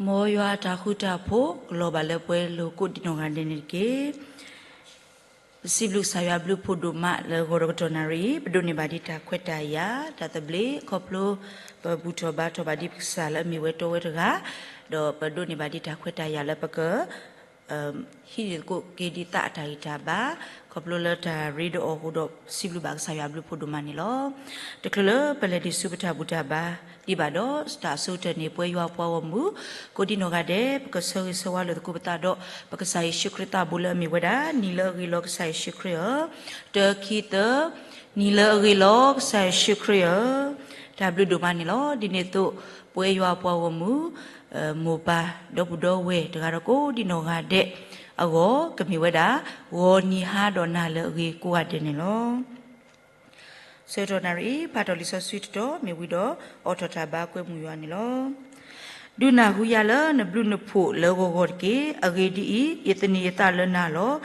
မ်ယွၤအတၢ်ဃူတၢ်ဖိး ကလီၤဘၣ်လၢပှဲၤလိာ်ကိးဒံနီၢ်ဂၤဒဲးန့ၣ်တက့ၢ်. ပစံးဘျုးကစၢ်ယွၤဘျုးဖှိၣ်ဒိၣ်မးလၢဂီၤဒီးကတီၢ်နၣ်ရံၣ်အံၤ ပဒိးန့ၢ်ဘၣ်ဒံးတၢ်ခွဲးတၢ်ယာ် တၢ်သဘျ့ခီဖျိ ပဘူၣ်ထီၣ်ဘါထီၣ်ဘၣ်ဒံးပကစၢ်လၢအမ့ၢ်ဝဲတီဝဲတဂၤ, ဒီးပဒိးန့ၢ်ဘၣ်ဒံးတၢ်ခွဲးတၢ်ယာ်လၢပက ဟံးန့ၢ်သကိးက့ၤဒံးသးအတၢ်ဂံၢ်တၢ်ဘါ ခီဖျိလၢတၢ်ရ့ဒိၣ်အီၤအဃိဒီး စံးဘျုးဘၣ်ကစၢ်ယွၤဘျုးဖှိၣ်ဒိၣ်မးန့ၣ်လီၤ. တချုးလၢပလဲၤဒံးဆူပတၢ်ဘူၣ်တၢ်ဘါဒံးဘၣ်ဒီး တၢ်အဆိကတၢၢ်န့ၣ် ပဝဲယွၤအပှၤဂီၢ်မုၢ် ကိးဒံနီၢ်ဂၤဒဲး ပကဆၢဂ့ၤဆၢဝါလိာ်သကိးပသးဒီး ပကစၢ်ယ့ၣ်ၡူးခရံာ်သးဘိလၢအမ့ၢ်ဝဲဒၣ် နံၤလၢအဂ့ၤလီၤကစၢ်ယ့ၣ်ၡူးခရံာ်ဧၢ, တၢ ခံ သၢ, နံၤလၢအဂ့ၤလီၤကစၢ်ယ့ၣ်ၡူးခရံာ်ဧၢ, တၢ်ဘျုးဒိၣ်မးန့ၣ်လီၤ. ဒ်န့ၣ်အသိး ပဝဲယွၤအပှၤဂီၢ်မုၢ် မိၢ်ပၢ် ဒီပုၢ်ဒီဝဲၢ်တဂၤဒီးကိးဒံနီၢ်ဂၤဒဲးအဂီၢ် ကမ့ၢ်ဝဲဒၣ် ဂီၤနံၤဟါဒီးနၤလၢအဂ့ၤကိးဂၤဒဲးန့ၣ်လီၤ. ဆၢကတီၢ်နၣ်ရံၣ်အံၤ ဖးထီၣ်လံာ်စီဆှံတတီၤ မ့ၢ်ဝံၤဒီး အိးထီၣ်တၢ်ဘါကွဲမုာ်ယွၤန့ၣ်လီၤ. ဒုးနၢ်ဟူယၤလၢနဘျုးနဖှိၣ်လၢဂီၤဂီၤတက့ၢ်. အဂ့ၢ်ဒ်အံၤ, ယသန့ၤယသးလၢနၤလီၤ.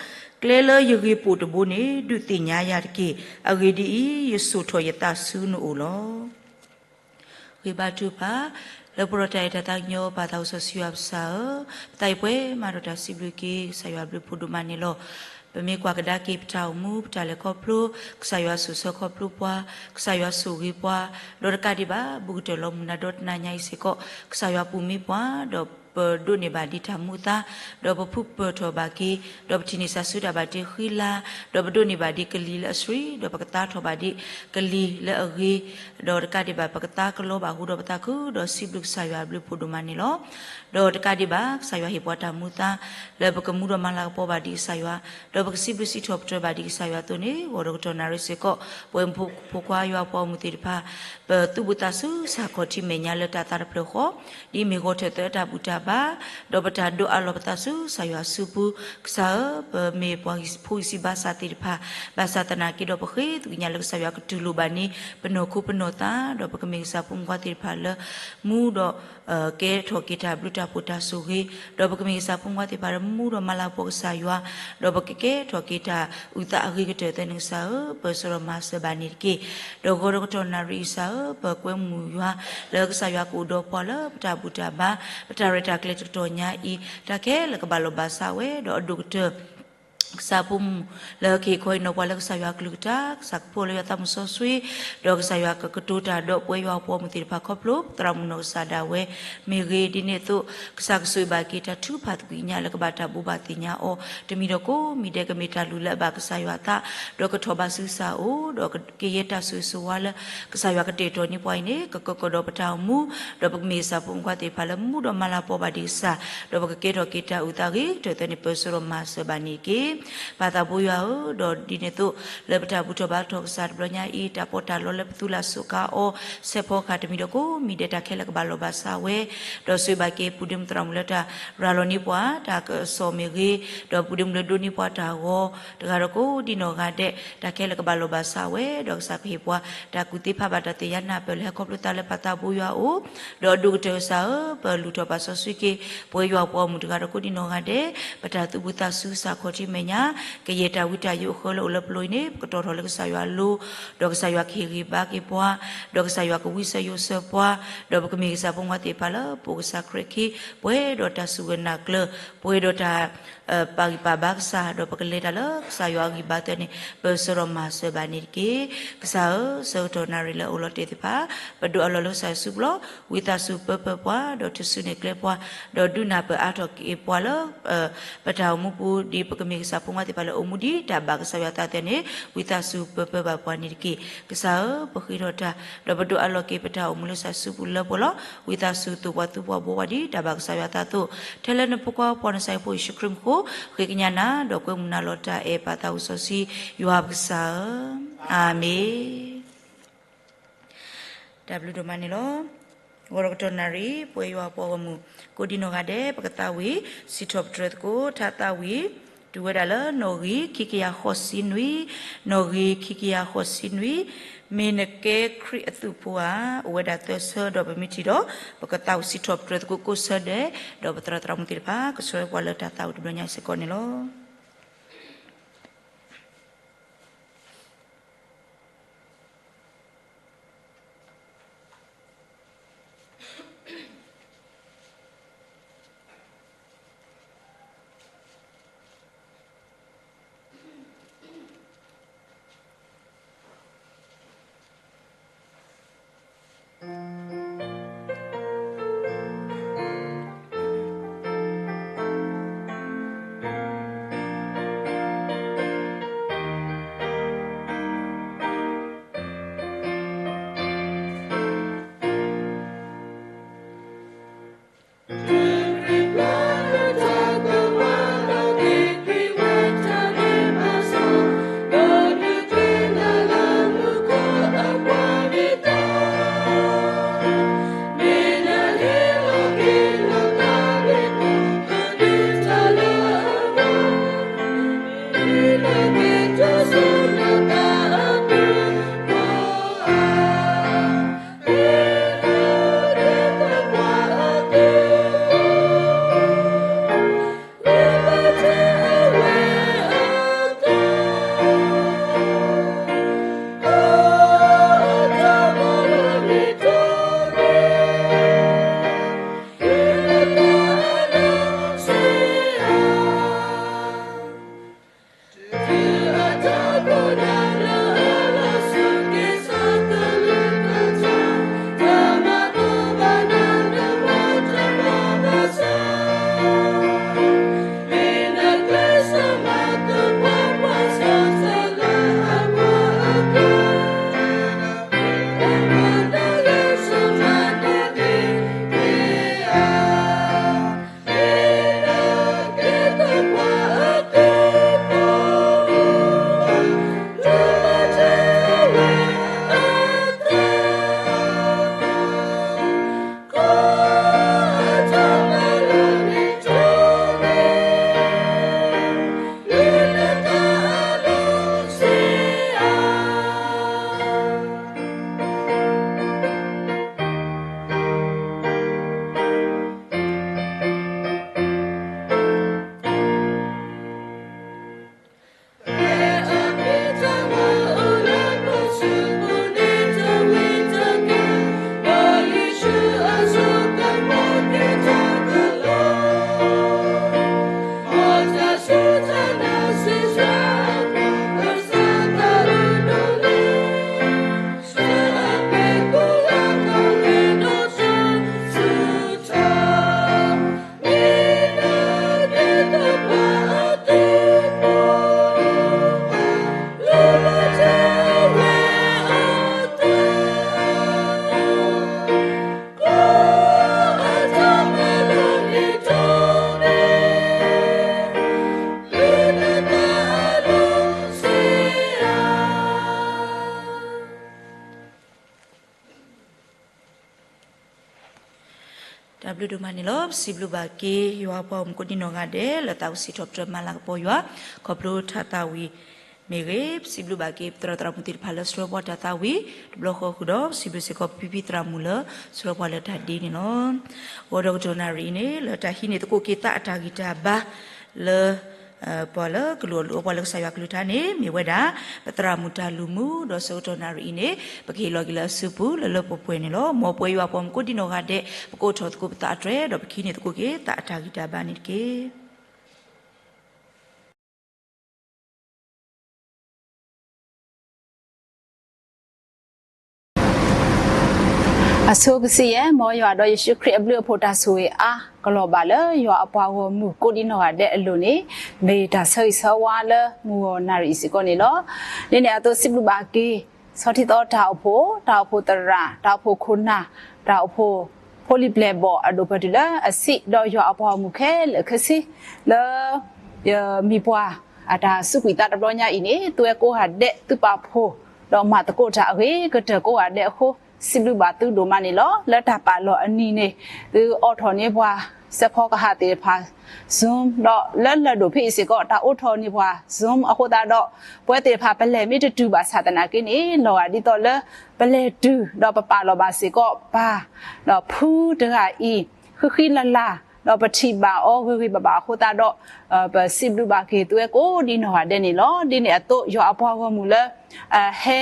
ကျဲလၢယဂ့ၤပိာ်တဘိန့ၣ် ဒုးသ့ၣ်ညါယၤတက့ၢ်. အဂ့ၢ်ဒ်အံၤ, ယစိာ်ထီၣ်ယသးဆူနအိၣ်လီၤ. ဂ့ၤဘါထုကဖၣ်, လၢပှဲၤဒီးတၢ်အဲၣ်တၢ်သးကညီၤ ပၢ်သးစီဆှံယွၤပကစၢ်ဧၢ, ပသးအံၤပှဲၤမးဒီးတၢ်စံးဘျုးက့ၤ ကစၢ်ယွၤဘျုးဖှိၣ်ဒိၣ်မးန့ၣ်လီၤ. ပမ့ၢ်ကွၢ်ကဒါက့ၤပတၢ်အိၣ်မူ ပတၢ်လဲၤခီဖျိ, ကစၢ်ယွၤဆိၣ်ဆၢခီဖျိပှၤ, ကစၢ်ယွၤဆိၣ်ဂ့ၤပှၤ, ဒီးတကးဒံးဘၣ် ဘူးကတၢၢ်လီၤမုၢ်နၤဒီတနၤညါအံၤစ့ၢ်ကီး ကစၢ်ယွၤပူၤမံပှၤ, ဒီးပဒိးန့ၢ်ဘၣ်ဒံးတၢ်မူအသါ, ဒီးပဖုပၢၢ်ထီၣ်ဘၣ်က့ၤ, ဒီးပထံၣ်န့ၢ်စၢ်ဆူတၢ်ဘၣ်တ့ဃံလၤ, ဒီးပဒိးန့ၢ်ဘၣ်ဒံးကလံၤလၢအဆှံ, ဒီးပကသါထီၣ်ဘၣ်ဒံးကလံၤလၢအဂ့ၤ, ဒီးတကးဒံးဘၣ် ပကသါကလီဘၣ်ဃုာ်ဒီးပသးခု, ဒီးစံးဘျုးကစၢ်ယွၤဘျုးဖှိၣ်ဒိၣ်မးန့ၣ်လီၤ. ဒီးတကးဒံးဘၣ် ကစၢ်ယွၤဟ့ၣ်ပှၤတၢ်မူအသါ လၢပကမူဒီးမၤလၤကပီၤဘၣ်ဒံးကစၢ်ယွၤ, ဒီးပကစံးဘျုးစံးထီၣ်ပတြၢၤဘၣ်ဒံးကစၢ်ယွၤအသိးန့ၣ် ဂီၤဒီးကတီၢ်နၣ်ရံၣ်စ့ၢ်ကီး ပဝဲဖိခွါယွၤအပှၤဂီၢ်မုၢ်သ့ၣ်တဖၣ် ပသူၣ်ဘူၣ်သးစူၤ စးခီၣ်ထံမဲာ်ညါလၢတၢ်သါတဖျၢၣ်ဃီ, ဒ်အမ့ၢ်ဂီၤထၢၣ်သၢအတၢ်ဘူၣ်တၢ်ဘါ, ဒီးပတၢ်ဒိးအးလီၤပသးဆူကစၢ်ယွၤအစုပူၤ, ကစၢ်ဧၢ, ပမ့ၢ်ပှၤဖိဂံၢ်ဖိဂံၢ်ဆံးဘါစၢ်သ့ၣ်တဖၣ်, ဘၣ်ဆၣ်သနာ်က့ဒီး ပဃ့သကွံာ်ညါလၢကစၢ်ယွၤကတူၢ်လိာ်ဘၣ်န့ၣ် ပနီၢ်ခိပနီၢ်သး, ဒီးပကမ့ၢ်ကစၢ်ဖိမုၣ်ဖိခွါသ့ၣ်တဖၣ်လၢ မူဒီး ကဲထီၣ်က့ၤတၢ်ဘျုးတၢ်ဖှိၣ်တၢ်ဆိၣ်ဂ့ၤ, ဒီးပကမ့ၢ်ကစၢ်ဖိမုၣ်ဖိခွါသ့ၣ်တဖၣ်လၢမူဒီးမၤလၤကပီၤကစၢ်ယွၤ, ဒီးပကကဲထီၣ်က့ၤတၢ်အုၣ်သးအဂ့ၤကတၢၢ်သ့န့ၣ် ကစၢ်ဧၢ, ပၢၢ်ဆၢဒီးမၤစၢၤဘၣ်န့ၣ်တက့ၢ်. ဒီးဂီၤဒီးကတီၢ်နၣ်ရံၣ်အံၤ ကစၢ်ဧၢ, ပကွဲမုာ်ယွၤလၢကစၢ်ယွၤကအိၣ်ဒီးပှၤလၢပတၢ်ဘူၣ်တၢ်ဘါ, ပတၢ်ရဲၣ်တၢ်ကျဲၤတကတီၢ်ညါအံၤ တၢ်ခဲလၢာ်ကဘၣ်လီၤဘၣ်စးဝဲ, ဒီးအဒိၣ်ကတၢၢ် ကစၢ်ဖိမုၣ်လၢကဟ့ၣ်ခီဟ့ၣ်နီၤပှၤလၢကစၢ်ယွၤအကလုၢ်ကထါ, ကစၢ်ကဖှိၣ်လၢယွၤသးမုၢ်စီဆှံ, ဒီးကစၢ်ယွၤကကတိၤတၢ်ဒီးပဝဲယွၤအပှၤဂီၢ်မုၢ်သ့ၣ်တဖၣ်ခီဖျိ သရၣ်မုၣ်နီၢ်ကစၢ်ဒၣ်ဝဲမ့ၢ်ဂ့ၤ, ဒ်န့ၣ်အသိး ကစၢ်ကဆိၣ်ဂ့ၤဘၣ်က့ၤတၢ်ထုကဖၣ်သကွံာ်ညါလၢကဘၣ်တၢ်ဘိးဘၣ်သ့ၣ်ညါအီၤ တမံၤဒီးကိးမံၤဒဲး ကမ့ၢ်တၢ်လုၢ်လၢအဘၣ်ကစၢ်ယွၤအသး, ဒီးကထီၣ်ဘးဆူကစၢ်အအိၣ်, ဒီးကယဲၢ်တၢ်ဆိၣ်ဂ့ၤဆိၣ်ဝါလၢ ကစၢ်ယွၤကတဲာ်ကတီၤန့ၢ်ပှၤအံၤန့ၣ် ကကကီၢ်ဒီးပတၢ်အိၣ်မူ, ဒီးပကမ့ၢ်ကစၢ်ဖိမုၣ်ဖိခွါသ့ၣ်တဖၣ်လၢမူဒီးမၤလၤကပီၤဘၣ်ဒံးကစၢ်, ဒီးပကကဲထီၣ်က့ၤတၢ်အုၣ်သးဂ့ၤကတၢၢ်သ့န့ၣ် ပၢၢ်ဆၢဒီးမၤစၢၤဘၣ်န့ၣ်တက့ၢ်. ပၢ်သးဘိယွၤဧၢ, ဒီးဒ်န့ၣ်အသိး လၢပတၢ်ဘူၣ်ထီၣ်ဘါထီၣ်ကစၢ်တဘျီညါအံၤ တၢ်ပီးတၢ်လီလၢပသူလၢ်စူးကါအီၤ ဆဲးဖီကဟၣ် တမံၤဒီးကိးမံၤဒဲး တၢ်ခဲလၢာ်ကဘၣ်လီၤဘၣ်စးဝဲ, ဒီးဆိၣ်ဂ့ၤဘၣ်က့ၤပူၤဒ့မုၣ်သရၣ်မုၣ်လၢတၢ်ရၤလီၤန့ၢ်ပှၤ တၢ်ကစီၣ်မ့ၢ်ဂ့ၤ, ဒီးပူၤဒ့မုၣ်လၢဒိးန့ၢ်ပှၤတၢ်ဂီၤ တဂၤဒီးကိးဒံနီၢ်ဂၤဒဲး တၢ်ခဲလၢာ်ကဘၣ်လီၤဘၣ်စးဝဲ, ဒီးကစၢ်ကဟ့ၣ်ပှၤ တၢ်ကူၣ်သ့ဖးဘၣ်တၢ်သ့ၣ်ညါနၢ်ပၢၢ်လၢဟဲခီဖျိသးလၢပၢ်သးဘိယွၤအအိၣ်, ဒီးအဒိၣ်ကတၢၢ်ကစၢ်ဧၢ, ပလူၤထီၣ်ပာ်စီဆှံက့ၤ ပဝဲယွၤအပှၤဂီၢ်မုၢ်တဂၤဒီးကိးဒံနီၢ်ဂၤဒဲး ပတၢ်သူၣ်ဘူၣ်သးစူၤ ကစၢ်ခီၣ်ထံမဲာ်ညါ ကယဲၢ်တၢ်ဝံတၢ်ယိးအဃၢလၢအိၣ်လၢပလိၤအံၤန့ၣ် ပကတီၢ်ထီၣ်လၢကစၢ်ယွၤအလိၤ, ဒီးကစၢ်ယွၤကဟ့ၣ်ဂံၢ်ဘါက့ၤပှၤ, ဒီးကစၢ်ယွၤကဝံစၢၤယိးစၢၤပှၤ, ဒီးပကမ့ၢ်ကစၢ်ဖိမုၣ်ဖိခွါသ့ၣ်တဖၣ်လၢ ပအိၣ်ကစၢ်ခရံာ်အခံ, ပှဲၤဒီးတၢ်စူၢ်ဂၢၢ်နာ်ကျၢၤ, ပှဲၤဒီးတၢ် ပာ်ဂံၢ်ပာ်ဘါကစၢ်, ဒီးပကလဲၤတၢ်လၢကစၢ်ယွၤအဂံၢ်ဘါသ့န့ၣ် ပၢၢ်ဆၢဒီးမၤစၢၤဘၣ်န့ၣ်တက့ၢ်. ကစၢ်ဧၢ, ဆၢကတီၢ်နၣ်ရံၣ်လၢအအိၣ်လီၤတဲာ်သ့ၣ်တဖၣ် ပဒိးအးလီၤလၢကစၢ်ယွၤစုပူၤလီၤ. ဝံသးစူၤပၢပၢပှၤ, ဒီးထုးစုနဲၣ်ကျဲပှၤ, ဒီးဒုးနၢ်ပၢၢ်အါထီၣ်က့ၤပှၤလၢ ပတၢ်အိၣ်မူပူၤ ဒ်ပကမ့ၢ်ကစၢ်ဖိမုၣ်ဖိခွါသ့ၣ်တဖၣ်လၢအိၣ်မူဒ်တၢ်ဘၣ်ကစၢ်ယွၤအသးသ့န့ၣ် ဝံသးစူၤပၢပၢဘၣ်ပှၤန့ၣ်တက့ၢ်. ကစၢ်ဧၢ, ပဃ့ထီၣ်တၢ်, ဒီးပဒိးအးလီၤက့ၤပတၢ်အိၣ်မူလၢကစၢ်ယွၤစုပူၤလၢပှဲၤလီၤ. ဝံသးစူၤသိၣ်ပှၤသူပှၤဘှီပှၤဒ်တၢ်ဘၣ်ကစၢ်ယွၤအသးအသိး, ထဲလၢနဖိခွါပှၤနစၢ်ဖိယ့ၣ်ၡူးခရံာ်မူခိၣ်, ဃ့ကညးနၤ, ဒီးကွဲမုာ်နၤလီၤတၢ်အဲၣ်ပၢ်သးစီဆှံ ယွၤပကစၢ်ဧၢ, အၤမ့ၣ်. တၢ်ဘျုးဒိၣ်မးန့ၣ်လီၤ. ဂီၤဒီးကတီၢ်နၣ်ရံၣ် ပဝဲယွၤအပှၤဂီၢ်မုၢ် ကိးဒံနီၢ်ဂၤဒဲး ပကသးဝံၣ် စံးထီၣ်ပတြၢၤသကိး ထါသးဝံၣ် တုၤဝဲဒၣ်လၢနီၣ်ဂံၢ်ခံကယၤဃိးဆံနွံ, နီၣ်ဂံၢ်ခံကယၤဃိးဆံနွံ, မ့ၢ်နကဲခရံာ်အသုးဖိဧါ, အိၣ်ဝဲဒၣ်သၢဆၢဒီးပမ့ၢ်ထံၣ်ဒီး ပကသးဝံၣ်စံးထီၣ်ပတြၢၤသကိးကိးဆၢဒဲး, ဒီးပသရၣ်သရၣ်မုၣ်သ့ၣ်တဖၣ် ကဆှၢပှၤလၢတၢ်သးဝံၣ်တဘျီညါစ့ၢ်ကီးန့ၣ်လီၤ. တၢ်ဘျုးဒိၣ်မးန့ၣ်လီၤ. ပစံးဘျုးဘၣ်က့ၤ ယွၤအပှၤဂီၢ်မုၢ်ကိးဒံနီၢ်ဂၤဒဲး လၢသးအိၣ်စံးထီၣ်ပတြၢၤမၤလၤကပီၤယွၤ ခီဖျိထါသးဝံၣ်မ့ၢ်ဂ့ၤ, ပစံးဘျုးဘၣ်က့ၤ ပသရၣ်သရၣ်မုၣ်သ့ၣ်တဖၣ်လၢဆှၢပှၤတၢ်သးဝံၣ် တဘျီဃီဃုာ်ဒီး ပစံးဘျုးစ့ၢ်ကီးပဖံဖံသရၣ်မုၣ်လၢ ဆှၢပှၤလၢတၢ်ဒ့န့ၣ်လီၤ. ဂီၤဒီးကတီၢ်နၣ်ရံၣ်အံၤန့ၣ် လၢတၢ်ဟံးန့ၢ်သကိးက့ၤသးအတၢ်ဂံၢ်တၢ်ဘါလၢ ပှၤလၢကလူးအီၣ်လူးအီပှၤလၢကစၢ်ယွၤကလုၢ်ကထါန့ၣ် မ့ၢ်ဝဲဒၣ် ပသရၣ်မုၣ်တၢ်လုၢ်မူ ဒီးဆၢကတီၢ်နၣ်ရံၣ်အံၤန့ၣ် ပကဟ့ၣ်လီၤက့ၤလၢအစုပူၤလၢလၢပှဲၤပှဲၤန့ၣ်လီၤ. မ်ပဝဲယွၤအပှၤဂီၢ်မုၢ်ကိးဒံနီၢ်ဂၤဒဲး ပကအိးထီၣ်သကိးပသးအတြဲၤ ဒီးပကဟံးန့ၢ်သကိးက့ၤသးအတၢ်ဂံၢ်တၢ်ဘါန့ၣ်တက့ၢ်. အဆိကတၢၢ်ယဲၢ် မ်ယွၤဒီးယ့ၣ်ၡူးခရံာ်အဘျုးအဖှိၣ်တၢ်ဆိၣ်ဂ့ၤအါကလီၤဘၣ်လၢယွၤအပှၤဂီၢ်မုၢ်ကိးဒံနီၢ်ဂၤဒဲးအလိၤန့ၣ် မ့ၢ်တၢ်ဆၢဂ့ၤဆၢဝါလၢမုၢ်ဂီၢ်နၣ်ရံၣ်အံၤစ့ၢ်ကီးန့ၣ်လီၤ. ဒ်န့ၣ်အသိးစံးဘျုးဘၣ်က့ၤ ဆီထံသီတၢ်အိၣ်ဖှိၣ်, တၢ်အိၣ်ဖှိၣ်သရၣ်, တၢ်အိၣ်ဖှိၣ်ခိၣ်နၢ်, တၢ်အိၣ်ဖှိၣ် ဖိလံၤပျဲၢ်ဘီၣ်အဒိၣ်ပၢၢ်တုၤလၢအဆံး ဒီးယွၤအပှၤဂီၢ်မုၢ်ခဲလၢာ်ခဲဆ့ လၢ ယမံၤပှၢ်အတၢ်စူးကွံာ်သးတဘျီညါအံၤန့ၣ် သုဝဲကိးဂၤဒဲးသုပာ်ဖှိၣ် ဒီးမၤသကိးတၢ်အဂ့ၤကတၢၢ်ကိးဂၤဒဲးအဃိ စံးဘျုးဘၣ်သုဒိၣ်မးန့ၣ်လီၤ. လၢတၢ်ပာ်လီၤအနံၤန့ၣ် သုအိးထီၣ်န့ၢ်ပှၤ စဲးဖီကဟၣ်သ့ၣ်တဖၣ် Zoom ဒီးလၢလၢၢ်ဒိၣ်ဖဲအံၤစ့ၢ်ကီး တၢ်အိးထီၣ်န့ၢ်ပှၤ Zoom အဃိသတးဒီး ပဝဲသ့ၣ်တဖၣ်ပလဲၤမ့ၢ်တတုၤဘၣ်ဆၣ်သနာ်က့န့ၣ် လီၤဂာ်ဒ်သိးလၢ ပလဲၤတုၤ ဒီးပပာ်လီၤဘၣ်စ့ၢ်ကီးပၢ် ဒီးဖုတဂၤအံၤ ဃံဃံလၤလၤ ဒီးပထံၣ်ဘၣ်အီၤဂ့ၤဂ့ၤဘၣ်ဘၣ်အဃိသတးဒီး ပစံးဘျုးဘၣ်က့ၤသုဝဲကိးဒံနီၢ်ဂၤဒဲးန့ၣ်လီၤ. ဒ်န့ၣ်အသိး ယွၤအပှၤဂီၢ်မုၢ်လၢ ဟဲ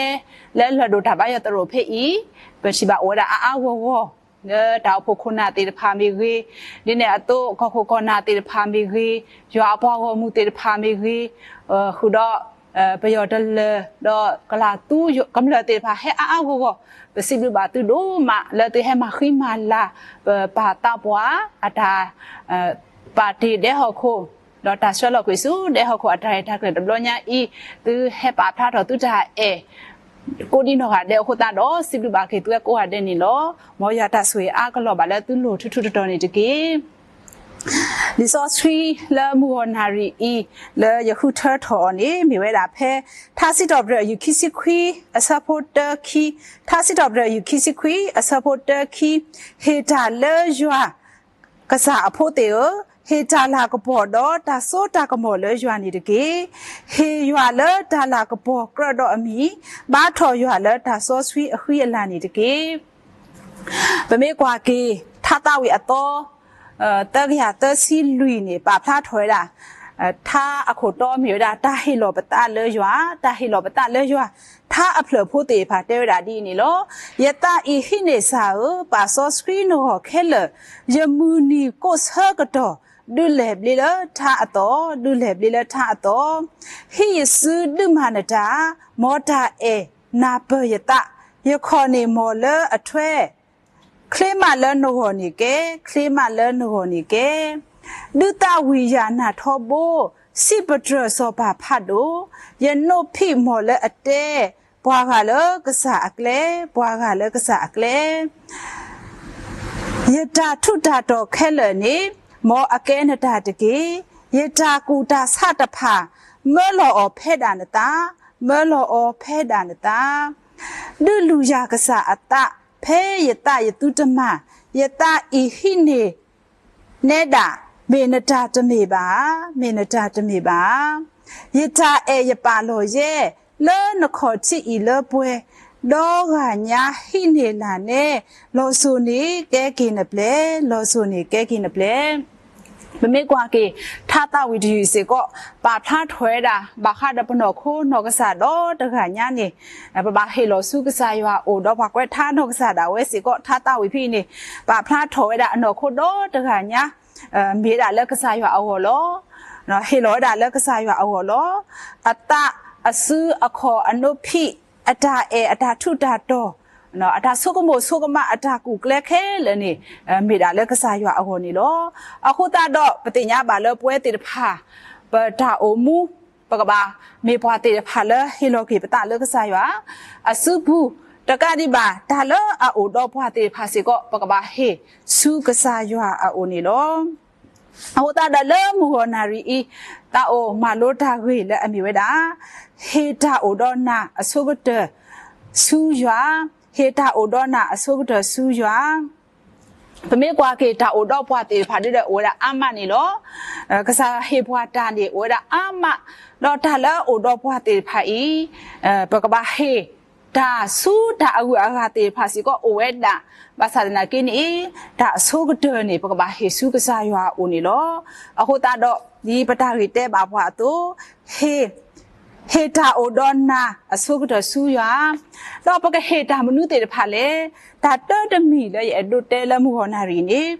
လၢလၢၢ်ဒိၣ်တၢ်ဘါယွၤသရိာ်ဖဲအံၤ ပထံၣ်ဘၣ်အိၣ်ဝဲဒၣ်အါအါဂီၢ်ဂီၢ် လၢတၢ်အိၣ်ဖှိၣ်ခိၣ်နၢ်သ့ၣ်တဖၣ်မ့ၢ်ဂ့ၤ, ဒ်န့ၣ်အသိး ကီၢ်ခိၣ်ကီၢ်နၢ်သ့ၣ်တဖၣ်မ့ၢ်ဂ့ၤ, ယွၤအပှၤဂီၢ်မုၢ်သ့ၣ်တဖၣ်မ့ၢ်ဂ့ၤ, ဃုာ်ဒီး ပယီၤတလၢာ် ဒီးကလၤသူကမျၢၢ်သ့ၣ်တဖၣ်ဟဲအါအါဂီၢ်ဂီၢ်, ပစံးဘျုးဘၣ်သုဒိၣ်မး လၢသုဟဲမၤဃံမၤလၤ ပပၢ်သးပှၢ်အတၢ် ပာ်တ့ၢ်ဒဲဟီၣ်ခိၣ် ဒီးတၢ်ဆှၢလီၤကွံာ်ဆူဒဲဟီၣ်ခိၣ်အတၢ်ရဲၣ်တၢ်ကျဲၤတဘျီညါအံၤ, သုဟဲပာ်ဖျါထီၣ်သုတၢ်အဲၣ် ကိးဒံနီၢ်ဂၤဒဲးအဃိသတးဒီး စံးဘျုးဘၣ်က့ၤသုဝဲကိးဂၤဒဲးန့ၣ်လီၤ. မ်ယွၤတၢ်ဆိၣ်ဂ့ၤအါကလီၤဘၣ်လၢသုလိၤထူးထူးတီၤတီၤန့ၣ်တက့ၢ်. လံာ်စီဆှံလၢမုၢ်ဂီၢ်နၣ်ရံၣ်အံၤ လၢယဃုထၢထီၣ်အီၤန့ၣ် မ့ၢ်ဝဲဒၣ်ဖဲ ထါစံးထီၣ်ပတြၢၤအယုၢ်ခံဆံခွံ အဆၢဖိတၢခံ, ထါစံးထီၣ်ပတြၢၤအယုၢ်ခံဆံခွံ အဆၢဖိတၢခံ, ဟ့ၣ်တၢ်လၢယွၤ ကစၢ်အဖိသ့ၣ်ဧၢ, ဟ့ၣ်တၢ်လၤကပီၤဒီးတၢ်စိတၢ်ကမီၤလၢယွၤန့ၣ်တက့ၢ်. ဟ့ၣ်ယွၤလၢတၢ်လၤကပီၤကြၢးဒီးအမံၤ, ဘါထီၣ်ယွၤလၢတၢ်စီဆှံအဃံအလၤန့ၣ်တက့ၢ်. ပမ့ၢ်ကွၢ်က့ၤ ထါသးဝံၣ်အသီ သၢကယၤသၢဆံလွံၢ်န့ၣ် ပာ်ဖျါထီၣ်ဝဲဒၣ် ထါအခိၣ်တီမ့ၢ်ဝဲဒၣ် တၢ်ဟ့ၣ်လီၤပသးလၢယွၤ, တၢ်ဟ့ၣ်လီၤပသးလၢယွၤ, ထါအဖျၢၣ်ဖိသ့ၣ်တဖၣ်တဲဝဲဒၣ်ဒ်အံၤန့ၣ်လီၤ. ယသးအံၤဟံးန့ၢ်စၢ်ဧၢ, ပာ်စီဆှံနဂီၢ်ခဲလၢာ်, ယမုၢ်နံၤကိးဆၢကတီၢ်, ဒုးလဲၣ်ဘျ့လၢထါအသီ, ဒုးလဲၣ်ဘျ့လၢထါအသီ, ဟံးယစုဒုးမၤနတၢ်, မ်တၢ်အဲၣ်နၢ်ပၢၢ်ယသး, ယခီၣ်န့ၢ်မီၢ်လၢအထွဲ ချ့မးလၢနဂီၢ်န့ၣ်ကဲ, ချ့မးလၢနဂီၢ်န့ၣ်ကဲ, ဒုးသးဝံၣ်ယၤနၢ်ထီဘိ, စံးပတြၢၤစီၤပၤဖးဒိၣ်, ယနိးဖံးမီၢ်လၢအတဲ, ပှၤဂၤလၢကစၢ်အကျဲ, ပှၤဂၤလၢကစၢ်အကျဲ ယတၢ်ထူးတၢ်တီၤခဲလၢာ်န့ၣ်, မ်အကဲနတၢ်တက့ၢ်. ယတၢ်ကူၣ်တၢ်ဆးတဖၣ်, မၢလီၤအီၤဖဲဒၣ်နသး, မၢလီၤအီၤဖဲဒၣ်နသး. ဒုးလူၤယၤကစၢ်အသး, ဖဲယသးယသုတမၤ, ယသးအံၤဟံးန့ၢ် နဲဒၣ်, မ့ၢ်နတၢ်တမ့ၢ်ဘၣ်ဧါ, မ့ၢ်နတၢ်တမ့ၢ်ဘၣ်ဧါ. ယတၢ်အဲၣ်ယပာ်လီၤယဲ, လၢနခီၣ်ထံးအံၤလၢပှဲၤ, ဒီဂၤညါဟံးန့ၢ်လၢ်နဲ, လီၤစိၤန့ၣ်ကဲက့ၤနပျဲၢ်, လီၤစိၤန့ၣ်ကဲက့ၤနပျဲၢ်. ပမ့ၢ်ကွၢ်က့ၤ ထါသးဝံၣ်တယုၢ်စ့ၢ်ကီး ပာ်ဖျါထီၣ်ဝဲဒၣ် ဘၣ်ဃးဒီးပနီၢ်ခိနီၢ်ကစၢ်ဒီတဂၤညါန့ၣ်, ပဘၣ်ဟ့ၣ်လီၤဆူကစၢ်ယွၤအအိၣ်ဒီးပှၤကွဲးထါနီၢ်ကစၢ်ဒၣ်ဝဲစ့ၢ်ကီး ထါသးဝံၣ်ဖဲအံၤန့ၣ်, ပာ်ဖျါထီၣ်ဝဲဒၣ်အနီၢ်ခိဒီတဂၤညါ မ့ၢ်ဝဲဒၣ်လၢကစၢ်ယွၤအဂီၢ်လီၤ. ဟ့ၣ်လီၤဝဲဒၣ်လၢကစၢ်ယွၤအဂီၢ်လီၤ. အသးအစုအခီၣ်အနိးဖံး အတၢ်အဲၣ်အတၢ်ထူးတၢ်တီၤ အတၢ်ဆိကမိၣ်ဆိကမးအတၢ်ကူၣ်ကျဲခဲလၢာ်န့ၣ် မ့ၢ်ဒၣ်လၢကစၢ်ယွၤအဂီၢ်န့ၣ်လီၤ. အဃိသတးဒီး ပသ့ၣ်ညါဘၣ်လၢပဝဲသ့ၣ်တဖၣ် ပတၢ်အိၣ်မူ ပကဘၣ်မ့ၢ်ပှၤသ့ၣ်တဖၣ်လၢဟ့ၣ်လီၤက့ၤပသးလၢကစၢ်ယွၤ အစုပူၤ, တကးဒံးဘၣ် တၢ်လၢအအိၣ်ဒီးပှၤသ့ၣ်တဖၣ်စ့ၢ်ကီး ပကဘၣ်ဟ့ၣ်ဆူကစၢ်ယွၤအအိၣ်န့ၣ်လီၤ. အဃိသတးဒီးလၢမုၢ်ဂီၢ်နၣ်ရံၣ်အံၤ သးအိၣ်မၤလိတၢ်ဂ့ၢ်လၢအမ့ၢ်ဝဲဒၣ် ဟ့ၣ်တၢ်အိၣ်ဒီးနၤအဆိကတၢၢ်ဆူယွၤ, ဟ့ၣ်တၢ်အိၣ်ဒီးနၤအဆိကတၢၢ်ဆူယွၤ ပမ့ၢ်ကွၢ်က့ၤတၢ်အိၣ်ဒီးပှၤသ့ၣ်တဖၣ်ဒ်ဒီး အိၣ်ဝဲဒၣ်အါမးန့ၣ်လီၤ. ကစၢ်ယွၤဟ့ၣ်ပှၤတၢ်န့ၣ် အိၣ်ဝဲဒၣ်အါမး, ဒီးတၢ်လၢအအိၣ်ဒီးပှၤသ့ၣ်တဖၣ်အံၤ ပကဘၣ်ဟ့ၣ်တၢ်ဆူတၢ်အဂုၤအဂၤသ့ၣ်တဖၣ်စ့ၢ်ကီးအိၣ်ဝဲဒၣ်, ဘၣ်ဆၣ်သနာ်က့န့ၣ် တၢ်အဆိကတၢၢ်န့ၣ် ပကဘၣ်ဟ့ၣ်ဆူကစၢ်ယွၤအအိၣ်န့ၣ်လီၤ. အဃိသတးဒီး ဒ်ပတၢ်ဂ့ၢ်တဲဘၣ်ပှၤအသိး, ဟ့ၣ် ဟ့ၣ်တၢ်အိၣ်ဒီးနၤအဆိကတၢၢ်ဆူယွၤ, ဒီးပကဟ့ၣ်တၢ်မနုၤသ့ၣ်တဖၣ်လဲၣ်. တၢ်တၢတမံၤလၢယအဲၣ်ဒိးတဲလၢမုၢ်ဂီၢ်နၣ်ရံၣ်န့ၣ်,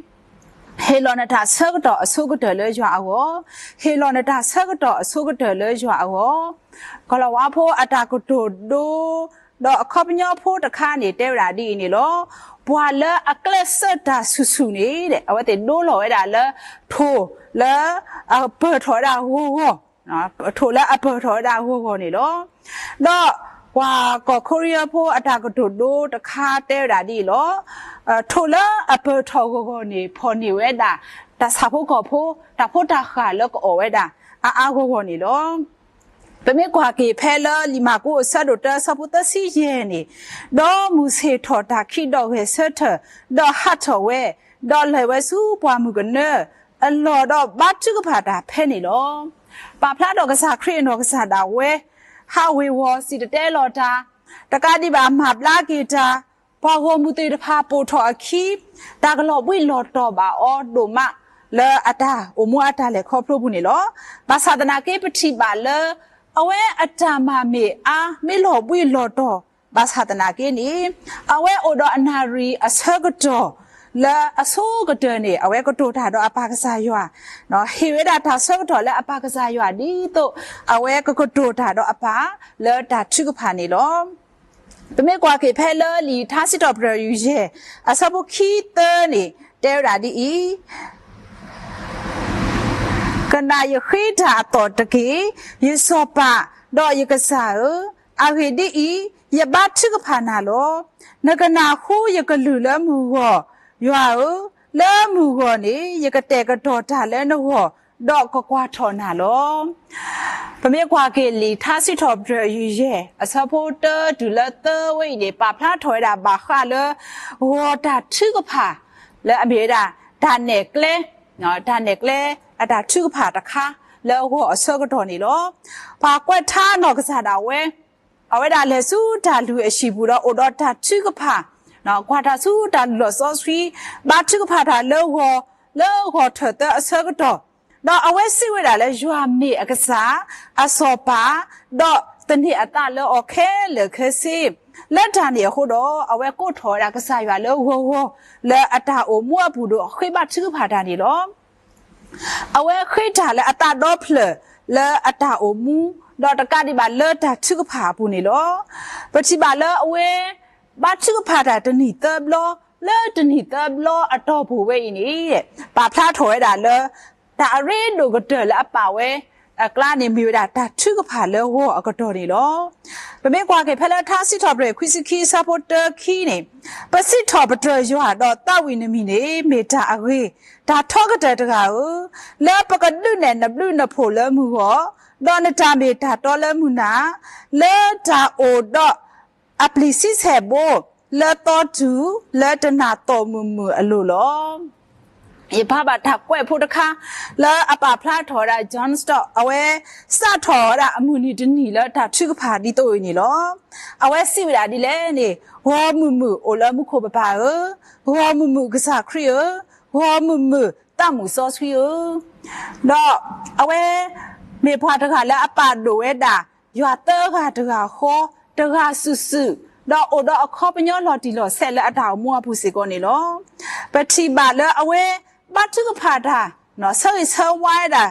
ဟ့ၣ်လီၤနတၢ်ဆၢကတီၢ်အဆိကတၢၢ်လၢယွၤအဂီၢ်, ဟ့ၣ်လီၤနတၢ်ဆၢကတီၢ်အဆိကတၢၢ်လၢယွၤအဂီၢ်. ကလီၤဝါဖိအတၢ်ကတိၤဒိ ဒီးအခီပညီဖိတခါန့ၣ် တဲဝဲဒၣ်ဒ်အံၤန့ၣ်လီၤ. ပှၤလၢအကျဲးစၢးတၢ်ဆူၣ်ဆူၣ်န့ၣ် အဝဲသ့ၣ်ဒိလီၤဝဲဒၣ်လၢ ထိၣ်လၢအပၢၢ်ထီၣ်ဝဲဒၣ်ဂီၤဂီၤ, ထိၣ်လၢအပၢၢ်ထီၣ်ဝဲဒၣ်ဂီၤဂီၤန့ၣ်လီၤ. ဒီးပှၤကီၢ်ခိရံယါဖိအတၢ်ကတိၤဒိတခါတဲဝဲဒၣ်ဒ်အံၤလီၤ. ထိၣ်လၢအပၢၢ်ထီၣ်ဂီၤဂီၤန့ၣ် ဖီၣ်န့ၢ်ဝဲဒၣ် တၢ်ဆၣ်ဖိကီၢ်ဖိ တၢ်ဖိတၢ်ဃၢ်လၢကအီၣ်ဝဲဒၣ် အါအါဂီၢ်ဂီၢ်န့ၣ်လီၤ. ပမ့ၢ်ကွၢ်က့ၤဖဲလၢလံာ်မၢ်ကူးအဆၢဒိၣ်တၢ အဆၢဖိသၢဆံယဲၢ်န့ၣ်, ဒီးမုၢ်ဆ့ၣ်ထီၣ်တၢ်ခံးဒီးဂဲၤဆၢထၢၣ်, ဒီးဟးထီၣ်ဝဲ, ဒီးလဲၤဝဲဆူပှၢ်မုၢ်ကနၢအလီၢ် ဒီးဘါထုကဖၣ်တၢ်ဖဲန့ၣ်လီၤ. ပာ်ဖျါထီၣ်ကစၢ်ခရံာ်အနီၢ်ကစၢ်ဒၣ်ဝဲ ဟးဝ့ၤဝီၤ စံၣ်တဲၤတဲလီၤတၢ်, တကးဒံးဘၣ်မၤဘျါက့ၤတၢ်, ပှၤဂီၢ်မုၢ်သ့ၣ်တဖၣ်ပိာ်ထီၣ်အခံ, တၢ်ကလီၤဘှံးလီၤတီၤဘၣ်အီၤဒိၣ်မး လၢအတၢ်အိၣ်မူအတၢ်လဲၤခီဖျိပူၤန့ၣ်လီၤ. ဘၣ်ဆၣ်သနာ်က့ပထံၣ်ဘၣ်လၢ အဝဲအတၢ်မၤမ့ၢ်အါမ့ၢ်လီၤဘှံးလီၤတီၤ, ဘၣ်ဆၣ်သနာ်က့န့ၣ် အဝဲအိၣ်ဒီးအနၣ်ရံၣ်အဆၢကတီၢ် လၢအဆိကတၢၢ်န့ၣ် အဝဲကတိၤတၢ်ဒီးအပၢ်ကစၢ်ယွၤ, ဟ့ၣ်ဝဲဒၣ်တၢ်ဆၢကတီၢ်လၢအပၢ်ကစၢ်ယွၤဒ်သိး အဝဲကကတိၤတၢ်ဒီးအပၢ်လၢတၢ်ထုကဖၣ်န့ၣ်လီၤ. ပမ့ၢ်ကွၢ်က့ၤဖဲလၢလံာ်ထါစံးထီၣ်ပတြၢၤယုၢ်ယဲၢ် အဆၢဖိခံသၢန့ၣ် တဲဝဲဒၣ်ဒ်အံၤ, ကနၣ်ယဃ့တၢ်အသီၣ်တက့ၢ်, ယစီၤပၤ, ဒီးယကစၢ်ဧၢ, အဂ့ၢ်ဒ်အံၤ, ယဘါထုကဖၣ်နၤလီၤ. နကနၢ်ဟူယကလုၢ်လၢမုၢ်ဂီၢ်, ယွၤဧၢ, လၢမုၢ်ဂီၢ်န့ၣ် ယကတဲာ်ကတီၤတၢ်လၢနဂီၢ်, ဒီးကကွၢ်ထီၣ်နၤလီၤ. ပမ့ၢ်ကွၢ်က့ၤလံာ်ထါစံးထီၣ်ပတြၢၤယုၢ်ယဲၢ် အဆၢဖိတၢတုၤလၢသၢဝဲအံၤန့ၣ် ပာ်ဖျါထီၣ်ဝဲဒၣ်ဘၣ်ဃးလၢ ဂီၤတၢ်ထုကဖၣ် လၢအမ့ၢ်ဝဲဒၣ် တၢ်နဲၣ်ကျဲ, တၢ်နဲၣ်ကျဲအတၢ်ထုကဖၣ်တခါ လၢဂီၤအဆၢကတီၢ်န့ၣ်လီၤ. ပှၤကွဲးထါနီၢ်ကစၢ်ဒၣ်ဝဲ အဝဲဒၣ်လဲၤဆူတၢ်လုၢ်အဟံၣ်ပူၤဒီးအိၣ်ဒီးတၢ်ထုကဖၣ်, ကွၢ်တၢ်ဆူတၢ်လုၢ်လီၢ်စီဆှံ, ဘါထုကဖၣ်တၢ်လၢဂီၤ, လၢဂီၤထၢၣ်သၢအဆၢကတီၢ်, ဒီးအဝဲစံးဝဲဒၣ်လၢယွၤမ့ၢ်အကစၢ်, အစီၤပၤ, ဒီးသန့ၤအသးလၢအီၤခဲလၢာ်ခဲဆ့, လၢတၢ်န့ၣ်အဃိဒီး အဝဲကိးထီၣ်ဝဲဒၣ်ကစၢ်ယွၤလၢဂီၤဂီၤ လၢအတၢ်အိၣ်မူအပူၤဒီးဃ့ဘါထုကဖၣ်တၢ်န့ၣ်လီၤ. အဝဲဃ့တၢ်လၢအသးဒီဖျၢၣ်လၢအတၢ်အိၣ်မူ, ဒီးတကးဒံးဘၣ်လၢတၢ်ထုကဖၣ်အပူၤန့ၣ်လီၤ. ပထံၣ်ဘၣ်လၢအဝဲ ဘါထုကဖၣ်တၢ်တနံၣ်သၢဘျီ, လၢတနံၣ်သၢဘျီအတီၢ်ပူၤဝဲအံၤန့ၣ် ပာ်ဖျါထီၣ်ဝဲဒၣ်လၢ တၢ်အရ့ဒိၣ်ကတၢၢ်လၢအပာ်ဝဲအကျါန့ၣ် မ့ၢ်ဝဲဒၣ်တၢ်ထုကဖၣ်လၢဂီၤအကတီၢ်န့ၣ်လီၤ. ပမ့ၢ်ကွၢ်က့ၤဖဲလၢထါစံးထီၣ်ပတြၢၤခွံဆံခံအဆၢဖိတၢခံန့ၣ်, ပစံးထီၣ်ပတြၢၤယွၤဒီးသးဝံၣ်နမံၤန့ၣ် မ့ၢ်တၢ်အဂ့ၤ, တၢ်ထီကတၢၢ်တဂၤဧၢ, လၢပကဒုးနဲၣ်နဘျုးနဖှိၣ်လၢမုၢ်ဂီၢ်, ဒီးနတၢ်မ့ၢ်တၢ်တီလၢမုၢ်နၤ, လၢတၢ်အိၣ်ဒီးအပျံၤဆံဆဲၣ်ဘိ, လၢသီတူၢ်, လၢတနၢ်သီၣ်မုာ်မုာ်အလိၤလီၤ. ယဖးဘၣ်တၢ်ကွဲးဖိတခါ လၢအပာ်ဖျါထီၣ်ဝဲဒၣ် John Stott အဝဲစးထီၣ်ဝဲဒၣ်အမုၢ်နံၤတနံၤလၢတၢ်ထုကဖၣ်ဒ်သိးအံၤန့ၣ်လီၤ. အဝဲစံးဝဲဒၣ်ဒ်လဲၣ်န့ၣ်, ဂီၤမုာ်မုာ်အိၣ်လၢမူခိၣ်ပပၢ်ဧၢ, ဂီၤမုာ်မုာ်ကစၢ်ခရံာ်ဧၢ, ဂီၤမုာ်မုာ်သးမုာ်စီဆှံဧၢ, ဒီးအဝဲ မ့ၢ်ပှၤတဂၤလၢအပာ်ဒိၣ်ဝဲဒၣ် ယွၤသၢဂၤတဂၤဃီ, တဂၤစုာ်စုာ်, ဒီးအိၣ်ဒီးအခီပညီလီၤတံၢ်လီၤဆဲးလၢအတၢ်အိၣ်မူအပူၤစ့ၢ်ကီးန့ၣ်လီၤ. ပထံၣ်ဘၣ်လၢအဝဲ ဘါထုကဖၣ်တၢ်, ဆၢဂ့ၤဆၢဝါဝဲဒၣ်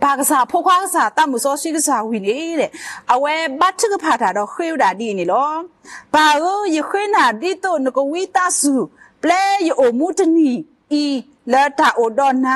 ပၢ်ကစၢ် ဖိခွါကစၢ် သးမုာ်စီဆှံကစၢ်ဝံၤန့ၣ် အဝဲဘါထုကဖၣ်တၢ်ဒီးဃ့ဝဲဒၣ်ဒ်အံၤန့ၣ်လီၤ. ပၢ်ဧၢ, ယဃ့နၤဒ်သိးနကဝံသးစူၤ ပျဲယအိၣ်မူတနံၤအံၤလၢတၢ်အိၣ်ဒီးန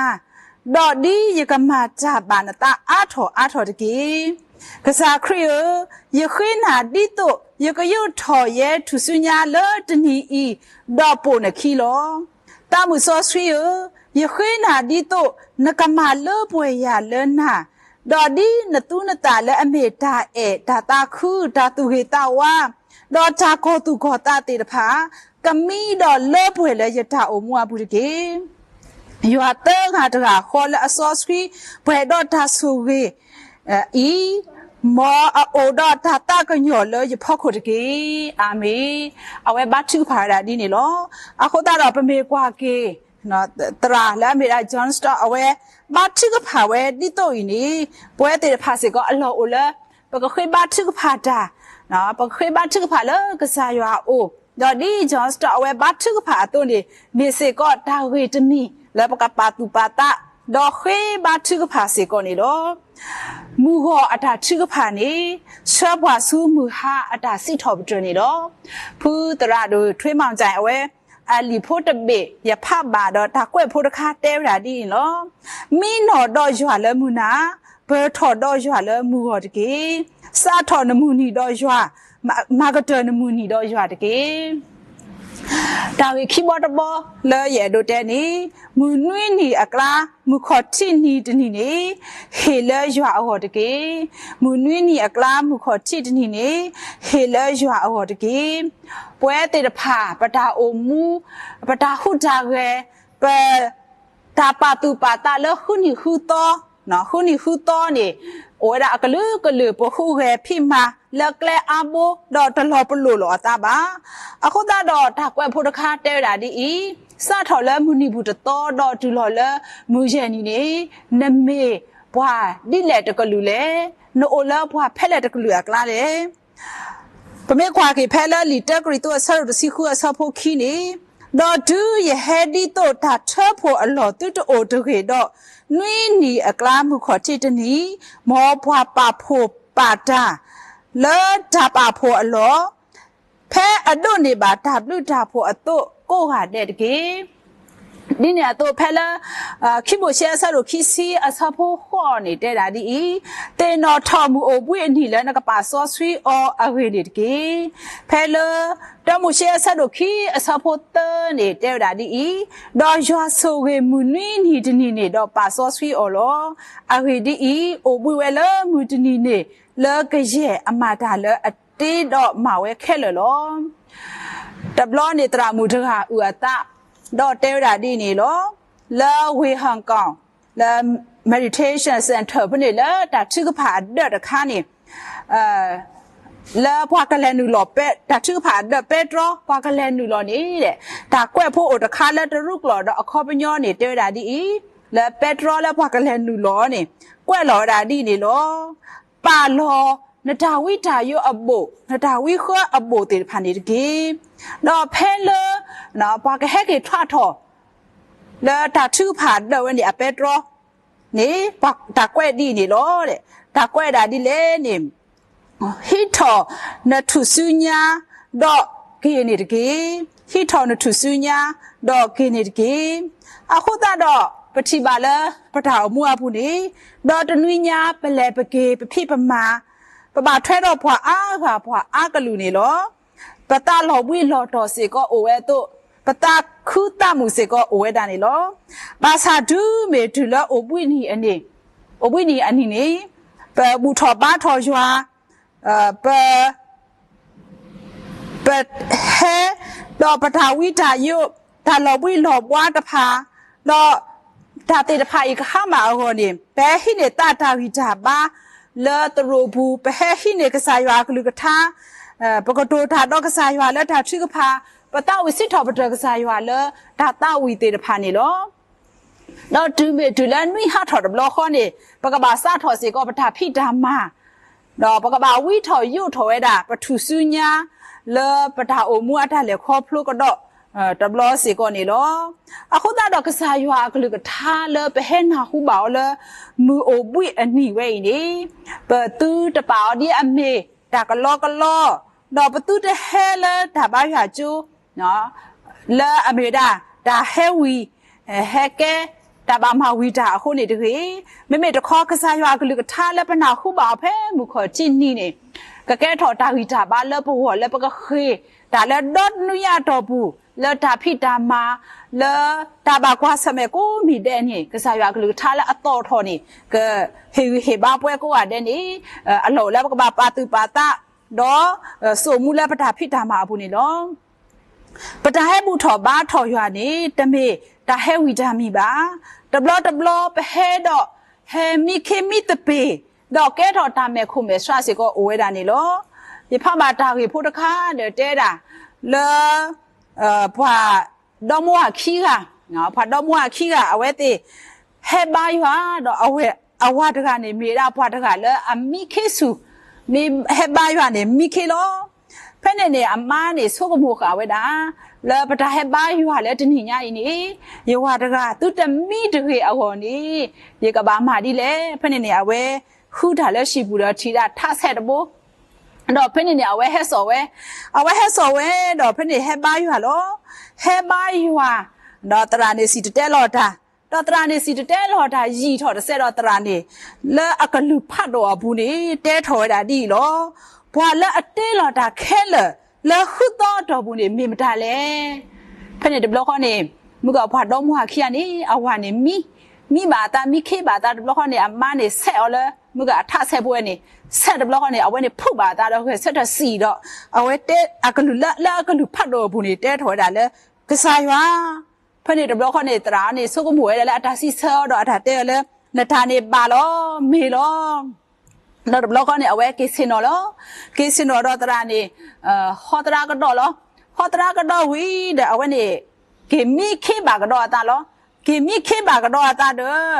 ၤ, ဒီးဒ်ယကမၤတၢ်ဘၣ်နသးအါထီၣ်အါထီၣ်တက့ၢ်. ကစၢ်ခရံာ်ဧၢ, ယဃ့နၤဒ်သိးယကယိးထီၣ်ယဲထူၣ်စုညါလၢတနံၤအံၤ, ဒီးပိာ်နခံလီၤ. သးမုာ်စီဆှံဧၢ, ယဃ့နၤဒ်သိး နကမၤလၢပှဲၤယၤလၢနၤ, ဒီးဒ်နသူနသးလၢအမ့ၢ်တၢ်အဲၣ်, တၢ်သးခု, တၢ်သူၣ်ဂ့ၤသးဝါ, ဒီးတၢ်ကီၤသူၣ်ကီၤသးသ့ၣ်တဖၣ်, သမံဒီးလၢပှဲၤလၢယတၢ်အိၣ်မူအပူၤတက့ၢ်. ယွၤသၢဂၤတဂၤဃီလၢအစီဆှံ ပှဲၤဒီးတၢ်ဆိၣ်ဂ့ၤအံၤ, မ်အအိၣ်ဒီးတၢ်သးကညီၤလၢယဖီခိၣ်တက့ၢ်. အၤမ့ၣ်. အဝဲဘါထုကဖၣ်ဝဲဒၣ်ဒ်န့ၣ်လီၤ. အဃိသတးဒီးပမ့ၢ်ကွၢ်က့ၤ သရၣ်လၢအမ့ၢ်ဒၣ် John Stott အဝဲ ဘါထုကဖၣ်ဝဲဒ်သိးအံၤန့ၣ်, ပဝဲသ့ၣ်တဖၣ်စ့ၢ်ကီးအလီၢ်အိၣ်လၢ ပကဃ့ဘါထုကဖၣ်တၢ်, ပကဃ့ဘါထုကဖၣ်လၢကစၢ်ယွၤအအိၣ်, ဒီးဒ် John Stott အဝဲဘါထုကဖၣ်အသိးန့ၣ် မ့ၢ်စ့ၢ်ကီးတၢ်ဂ့ၢ်တမံၤလၢပကပာ်သူၣ်ပာ်သး ဒီးဃ့ဘါထုကဖၣ်စ့ၢ်ကီးန့ၣ်လီၤ. မုၢ်ဂီၤအတၢ်ထုကဖၣ်န့ၣ် ဆှၢပှၤဆူမုၢ်ဟါအတၢ်စံးထီၣ်ပတြၢၤန့ၣ်လီၤ. ဖုသရၣ်ဒိၣ်ထွ့မီၣ်ကၠဲၣ် အဝဲ အလံာ်ဖိတဘ့ၣ် ယဖးဘၣ်ဒီး တၢ်ကွဲးဖိတခါတဲဝဲဒၣ်ဒ်အံၤန့ၣ်လီၤ. မံနီၣ်ဒီးယွၤလၢမုၢ်နၤ, ပၢၢ်ထီၣ်ဒီးယွၤလၢမုၢ်ဂီၤတက့ၢ်. စးထီၣ်နမုၢ်နံၤဒီးယွၤ, မၤကတၢၢ်နမုၢ်နံၤဒီးယွၤတက့ၢ်. တၢ်ဂ့ၢ်ခံဘီတဘီလၢယအဲၣ်ဒိးတဲန့ၣ်, မုၢ်နွံနံၤအကျါ မုၢ်ခီၣ်ထံးနံၤတနံၤန့ၣ် ဟ့ၣ်လၢယွၤအဂီၢ်တက့ၢ်. မုၢ်နွံနံၤအကျါ မုၢ်ခီၣ်ထံးတနံၤန့ၣ် ဟ့ၣ်လၢယွၤအဂီၢ်တက့ၢ်. ပဝဲသ့ၣ်တဖၣ် ပတၢ်အိၣ်မူ, ပတၢ်ဟူးတၢ်ဂဲၤ, ပ တၢ်ပာ်သူၣ်ပာ်သးလၢဃုနံၤဃုသီ, ဃုနံၤဃုသီန့ၣ် အိၣ်ဝဲဒၣ်အကလုာ်ကလုာ် ပဟူးဂဲၤဖံးမၤလၢကျဲအါဘိ ဒီးတလီၤပလိာ်လီၤအသးဘၣ်. အဃိသတးဒီးတၢ်ကွဲးဖိတခါတဲဝဲဒၣ်ဒ်အံၤ, စးထီၣ်လၢမုၢ်နံၤပူၤတသီဒီးတုၤလီၤလၢမုၢ်ယဲၢ်နံၤန့ၣ်, နမ့ၢ်ပှၤဒ်လဲၣ်တကလုာ်လဲၣ်, နအိၣ်လၢပှၤဖဲလဲၣ်တကလုာ်အကျါလဲၣ်. ပမ့ၢ်ကွၢ်က့ၤဖဲလၢလံာ်တၢကရံၣ်သူးအဆၢဒိၣ်တဆံဃုအဆၢဖိခံန့ၣ်, ဒီးတုၤယဟဲဒ်သိးတၢ်ထၢဖှိၣ်အလီၢ်သုတအိၣ်တဂ့ၤဒီး, နွံနံၤအကျါမုၢ်ခီၣ်ထံးတနံၤ, မ်ပှၤပာ်ဖှိၣ်ပာ်တၢ် လၢတၢ်ပာ်ဖှိၣ်အလီၢ်, ဖဲအဒိးန့ၢ်ဘၣ်တၢ်ဘျုးတၢ်ဖှိၣ်အသိးကိးဂၤဒဲးတက့ၢ်. ဒ်န့ၣ်အသိးဖဲလၢ ခံမိၤၡ့အဆၢဒိၣ်ခံဆံအဆၢဖိဃိးန့ၣ် တဲဒၣ်ဒ်အံၤ, သ့ၣ်နီၣ်ထီၣ်မုၢ်အိၣ်ဘှံးအနံၤလၢနကပာ်စီဆှံအီၤအဂ့ၢ်န့ၣ်တက့ၢ်. ဖဲလၢ တၢမိၤၡ့အဆၢဒိၣ်ခံအဆၢဖိသၢန့ၣ် တဲဝဲဒၣ်ဒ်အံၤ, ဒီးယွၤဆိၣ်ဂ့ၤမုၢ်နွံနံၤတနံၤန့ၣ်ဒီးပာ်စီဆှံအီၤလီၤ. အဂ့ၢ်ဒ်အံၤ, အိၣ်ဘှံးဝဲလၢမုၢ်တနံၤန့ၣ် လၢကယဲၢ်အမၤတၢ်လၢအတ့ဒီးမၤဝဲခဲလၢာ်လီၤ. တဘျီန့ၣ်သရၣ်မုၣ်တဂၤအုၣ်အသး, ဒီးတဲဝဲဒၣ်ဒ်န့ၣ်လီၤ. လၢဝ့ၢ်ဟီၣ်ကီၣ်, လၢ meditation center ဖဲန့ၣ်လၢတၢ်ထုကဖၣ်အဒၢးတခါန့ၣ်, လၢပှၤကလဲၤနုာ်လီၤ, တၢ်ထုကဖၣ်အဒၢးပဲတြီ ပှၤကလဲၤနုာ်လီၤန့ၣ်, တၢ်ကွဲးဖိအိၣ်တခါလၢတရူးကျိာ်ဒီးအခီပညီန့ၣ် တဲဝဲဒၣ်ဒ်အံၤ, လၢပဲတြီလၢပှၤကလဲၤနုာ်လီၤန့ၣ် ကွဲးလီၤဝဲဒၣ်ဒ်န့ၣ်လီၤ. ပာ်လီၤနတၢ်ဝံတၢ်ယိးအဘူး, နတၢ်ဝံဃၢအဘူးသ့ၣ်တဖၣ်န့ၣ်တက့ၢ်. ဒီးဖဲလၢ ပှၤကဟဲက့ၤထွဲထီၣ် လၢတၢ်ထုကဖၣ်ဒၢးဝဲန့ၣ် အပဲတြီန့ၣ် တၢ်ကွဲးဒ်အံၤန့ၣ်လီၤ. တၢ်ကွဲးဒၣ်ဒ်လဲၣ်န့ၣ်, ဟံးထီၣ်နထူၣ်စုညါ ဒီးက့ၤန့ၣ်တက့ၢ်. ဟံးထီၣ်နထူၣ်စုညါ ဒီးက့ၤန့ၣ်တက့ၢ်. အဃိသတးဒီး ပထံၣ်ဘၣ်လၢပတၢ်အိၣ်မူအပူၤန့ၣ်, ဒီးတနွံညါပလဲၤပက့ၤပဖံးပမၤ, ပဘၣ်ထွဲဒီးပှၤအါဂၤပှၤအါကလုာ်န့ၣ်လီၤ. ပသးလီၤဘှံးလီၤတီၤစ့ၢ်ကီးအိၣ်ဝဲအသိး, ပသးခုသးမုာ်စ့ၢ်ကီးအိၣ်ဝဲဒၣ်န့ၣ်လီၤ. ဘၣ်ဆၣ်တုၤမ့ၢ်တုၤလၢအိၣ်ဘှံးနံၤအနံၤ, အိၣ်ဘှံးနံၤအနံၤန့ၣ်, ပဘူၣ်ထီၣ်ဘါထီၣ်ယွၤ, ပ ပဟဲ, ဒီးပတၢ်ဝံတၢ်ယိး, တၢ်လီၤဘှံးလီၤဘှါတဖၣ်, ဒီးတၢ်သ့ၣ်တဖၣ်အံၤကဟါမၢ်အဂီၢ်န့ၣ်, ပဟဲဟံးန့ၢ်သးတၢ်ဂံၢ်တၢ်ဘါလၢသရိာ်ပူၤ, ပဟဲဟံးန့ၢ်ကစၢ်ယွၤအကလုၢ်ကထါ, ပကတိၤတၢ်ဒီးကစၢ်ယွၤလၢတၢ်ထုကဖၣ်, ပသးဝံၣ်စံးထီၣ်ပတြၢၤကစၢ်ယွၤလၢတၢ်သးဝံၣ်သ့ၣ်တဖၣ်န့ၣ်လီၤ. ဒီးတုၤမ့ၢ်တုၤလၢနွံဟးထီၣ်တဘျီဃီန့ၣ်, ပကဘၣ်စးထီၣ်စ့ၢ်ကီးပတၢ်ဖံးတၢ်မၤ, ဒီးပကဘၣ်ဝံထီၣ်ယိးထီၣ်ဝဲဒၣ် ပထူၣ်စုညါ လၢပတၢ်အိၣ်မူအတၢ်လဲၤခီဖျိကဒီး တဘျီစ့ၢ်ကီးန့ၣ်လီၤ. အဃိသတးဒီးကစၢ်ယွၤအကလုၢ်ကထါလၢပဟဲနၢ်ဟူဘၣ်အီၤလၢ မုၢ်အိၣ်ဘှံးအနံၤဝဲအံၤန့ၣ်, ပသုတပာ်အီၤဒ်အမ့ၢ်တၢ်ကလီကလီ, ဒီးပသုတဟဲလၢတၢ်ဘါယွၤကၠိ လၢအမ့ၢ်ဝဲဒၣ် တၢ်ဟဲဝံၤ ဟဲကဲ တၢ်ဘၣ်မၤဝံၤတၢ်အဃိန့ၣ်တဂ့ၤ, မ့မ့ၢ်တခီ ကစၢ်ယွၤအကလုၢ်ကထါလၢပနၢ်ဟူဘၣ်အီၤဖဲမုၢ်ခီၣ်ထံးနံၤန့ၣ်, ကကဲထီၣ်တၢ်ဂံၢ်တၢ်ဘါလၢပဂီၢ်လၢပကဃ့ၢ်တၢ်လၢဒီတနွံညါအတီၢ်ပူၤ, လၢတၢ်ဖံးတၢ်မၤ, လၢတၢ်ဘၣ်ကွၢ်ဆၢၣ်မဲာ်ကိးမံၤဒဲးန့ၣ်, ကစၢ်ယွၤအကလုၢ်ကထါလၢအသီၣ်ထီၣ်န့ၣ် ကဟ့ၣ်ဂံၢ်ဟ့ၣ်ဘါပှၤကိးဂၤဒဲးန့ၣ်, အလီၢ်အိၣ်လၢပကဘၣ်ပာ်သူၣ်ပာ်သး, ဒီး စိာ်မူလၢပတၢ်ဖံးတၢ်မၤအပူၤန့ၣ်လီၤ. ပတၢ်ဟဲဘူၣ်ထီၣ်ဘါထီၣ်ယွၤန့ၣ် တမ့ၢ်တၢ်ဟဲဝံၣ်တၢ်မံၤဘၣ်. တဘျီတဘျီပဟဲဒီး ဟဲမံခ့မံသပ့ၤ ဒီးကဲထီၣ်တၢ်မဲာ်ခိၣ်မဲာ်ဆှးစ့ၢ်ကီးအိၣ်ဝဲဒၣ်န့ၣ်လီၤ. ယဖးဘၣ်တၢ်ဂ့ၢ်ဖိတခါဒီးတဲဒၣ် လၢ ပှၤဒီမါဝၤခံဂၤ, ပှၤဒီမါဝၤခံဂၤ အဝဲသ့ၣ် ဟဲဘါယွၤဒီး အဝၤတဂၤန့ၣ် မ့ၢ်ဝဲဒၣ်ပှၤတဂၤလၢအမံခ့ဆူၣ်, မ့ၢ်ဟဲဘါယွၤန့ၣ် မံခ့လီၤ. ဖဲန့ၣ်န့ၣ် အမါန့ၣ်ဆိကမိၣ်ဃာ်ဝဲဒၣ် လၢပတၢ်ဟဲဘါယွၤလၢတနံၤညါအံၤန့ၣ် ယဝၤတဂၤသုတမံတဂ့ၤအဂီၢ်န့ၣ် ယကဘၣ်မၤဒ်လဲၣ်. ဖဲန့ၣ်န့ၣ် အဝဲဃုတၢ်လၢဟံၣ်ပူၤဒီးထံၣ်ဒၣ်ထးဆဲးတဘိ ဒီးဖဲန့ၣ်န့ၣ် အဝဲဟဲစိာ်ဝဲ, အဝဲဟဲစိာ်ဝဲဒီးဖဲန့ၣ်ဟဲဘါယွၤလီၤ. ဟဲဘါယွၤ, ဒီးသရၣ်န့ၣ်စံၣ်တဲၤတဲလီၤတၢ်, ဒီးသရၣ်န့ၣ်စံၣ်တဲၤတဲလီၤတၢ်ယံာ်ထီၣ်တစဲးဒီးသရၣ်န့ၣ် လၢအကလုၢ်ဖးဒိၣ်အပူၤန့ၣ် တဲထီၣ်ဝဲဒၣ်ဒ်အံၤလီၤ. ပှၤလၢအတ့လီၤတၢ်ခဲလၢာ်လၢဃုသီအတီၢ်ပူၤန့ၣ် မ့ၢ်မတၤလဲၣ်. ဖဲန့ၣ်တဘျီဃီန့ၣ် မုၢ်ကီၢ်ပှၤဒီမါဝၤခံဂၤန့ၣ် အဝၤန့ၣ်မံ, မံဘၣ်အသး မံခ့ဘၣ်အသးတဘျီဃီန့ၣ် အမါန့ၣ်ဆဲးအီၤလၢ မုၢ်ကီၢ်အထးဆဲးဖိဝဲန့ၣ်, ဆဲးတဘျီဃီန့ၣ် အဝဲန့ၣ်ဖုးဘၣ်အသးဒီးဂဲၤဆၢထၢၣ်စံၣ်ဒီး အဝဲတဲအကလုၢ်လၢ လၢအကလုၢ်ဖးဒိၣ်အပူၤန့ၣ် တဲထီၣ်ဝဲဒၣ်လၢ ကစၢ်ယွၤ ဖဲန့ၣ်တဘျီဃီန့ၣ် သရၣ်န့ၣ်ဆိကမိၣ်ဝဲဒၣ်လၢအတၢ်စံးဆၢအီၤဒီးအတၢ်တဲအီၤလၢ နတၢ်န့ၣ်ဘၣ်လီၤ, မ့ၢ်လီၤ. ဒီးတဘျီဃီန့ၣ် အဝဲက့ၤဆ့ၣ်နီၤလီၤ. က့ၤဆ့ၣ်နီၤဒီးသရၣ်န့ၣ် ဟီသရၣ်ကဒီးလီၤ. ဟီသရၣ်ကဒီးဝံၤဒီး အဝဲန့ၣ် က့ၤမံခ့ဘၣ်ကဒီးအသးလီၤ. က့ၤမံခ့ဘၣ်ကဒီးအသးဒီး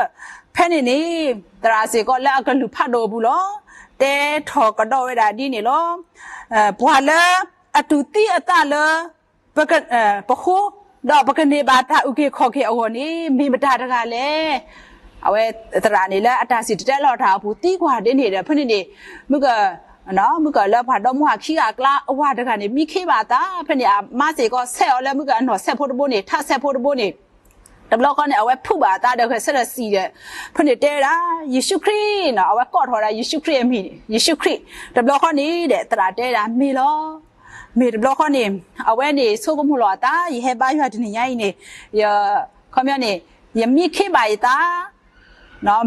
ဖဲန့ၣ်န့ၣ် သရၣ်စ့ၢ်ကီးလၢအကလုၢ်ဖးဒိၣ်အပူၤလီၤ. တဲထီၣ်ကဒီးဝဲဒၣ်ဒ်န့ၣ်လီၤ. ပှၤလၢအတူၢ်သံအသးလၢ ပဃိ ဒီးပကန့ၢ်ဘၣ်တၢ်အုၣ်က့ၤခီၣ်က့ၤအဂီၢ်န့ၣ် မ့ၢ်မတၤတဂၤလဲၣ်. အဝဲသရၣ်န့ၣ်လၢအတၢ်စံၣ်တဲၤတဲလီၤတၢ်အပူၤသံကွၢ်ဒ်န့ၣ်ဒီး ဖဲန့ၣ်န့ၣ် မုၢ်က မုၢ်ကီၢ်လၢပှၤဒီမါဝၤခံဂၤအကျါ အဝၤတဂၤန့ၣ် မံခ့ဘၣ်အသး ဖဲန့ၣ်အမါစ့ၢ်ကီးဆဲးအီၤလၢမုၢ်ကီၢ်အနီၢ်ဆဲးဖိတဘိန့ၣ် ထးဆဲးဖိတဘိန့ၣ် တဘျီဃီန့ၣ် အဝဲဖုးဘၣ်အသးဒီးဂဲၤဆၢထၢၣ်စံၣ်ဒီး ဖဲန့ၣ်တဲဝဲဒၣ် ယ့ၣ်ၡူးခရံာ်နီၤ အဝဲကိးထီၣ်ဝဲဒၣ်ယ့ၣ်ၡူးခရံာ်အမံၤန့ၣ် ယ့ၣ်ၡူးခရံာ် တဘျီဃီန့ၣ်ဒီး သရၣ်တဲဝဲဒၣ်မ့ၢ်လီၤ. မ့ၢ်တဘျီဃီန့ၣ် အဝဲန့ၣ်ဆိကမိၣ်လီၤအသး ယဟဲဘါယွၤတနံၤညါအံၤန့ၣ် ယ ခီပညီန့ၣ် ယမံခ့ဘၣ်ယသး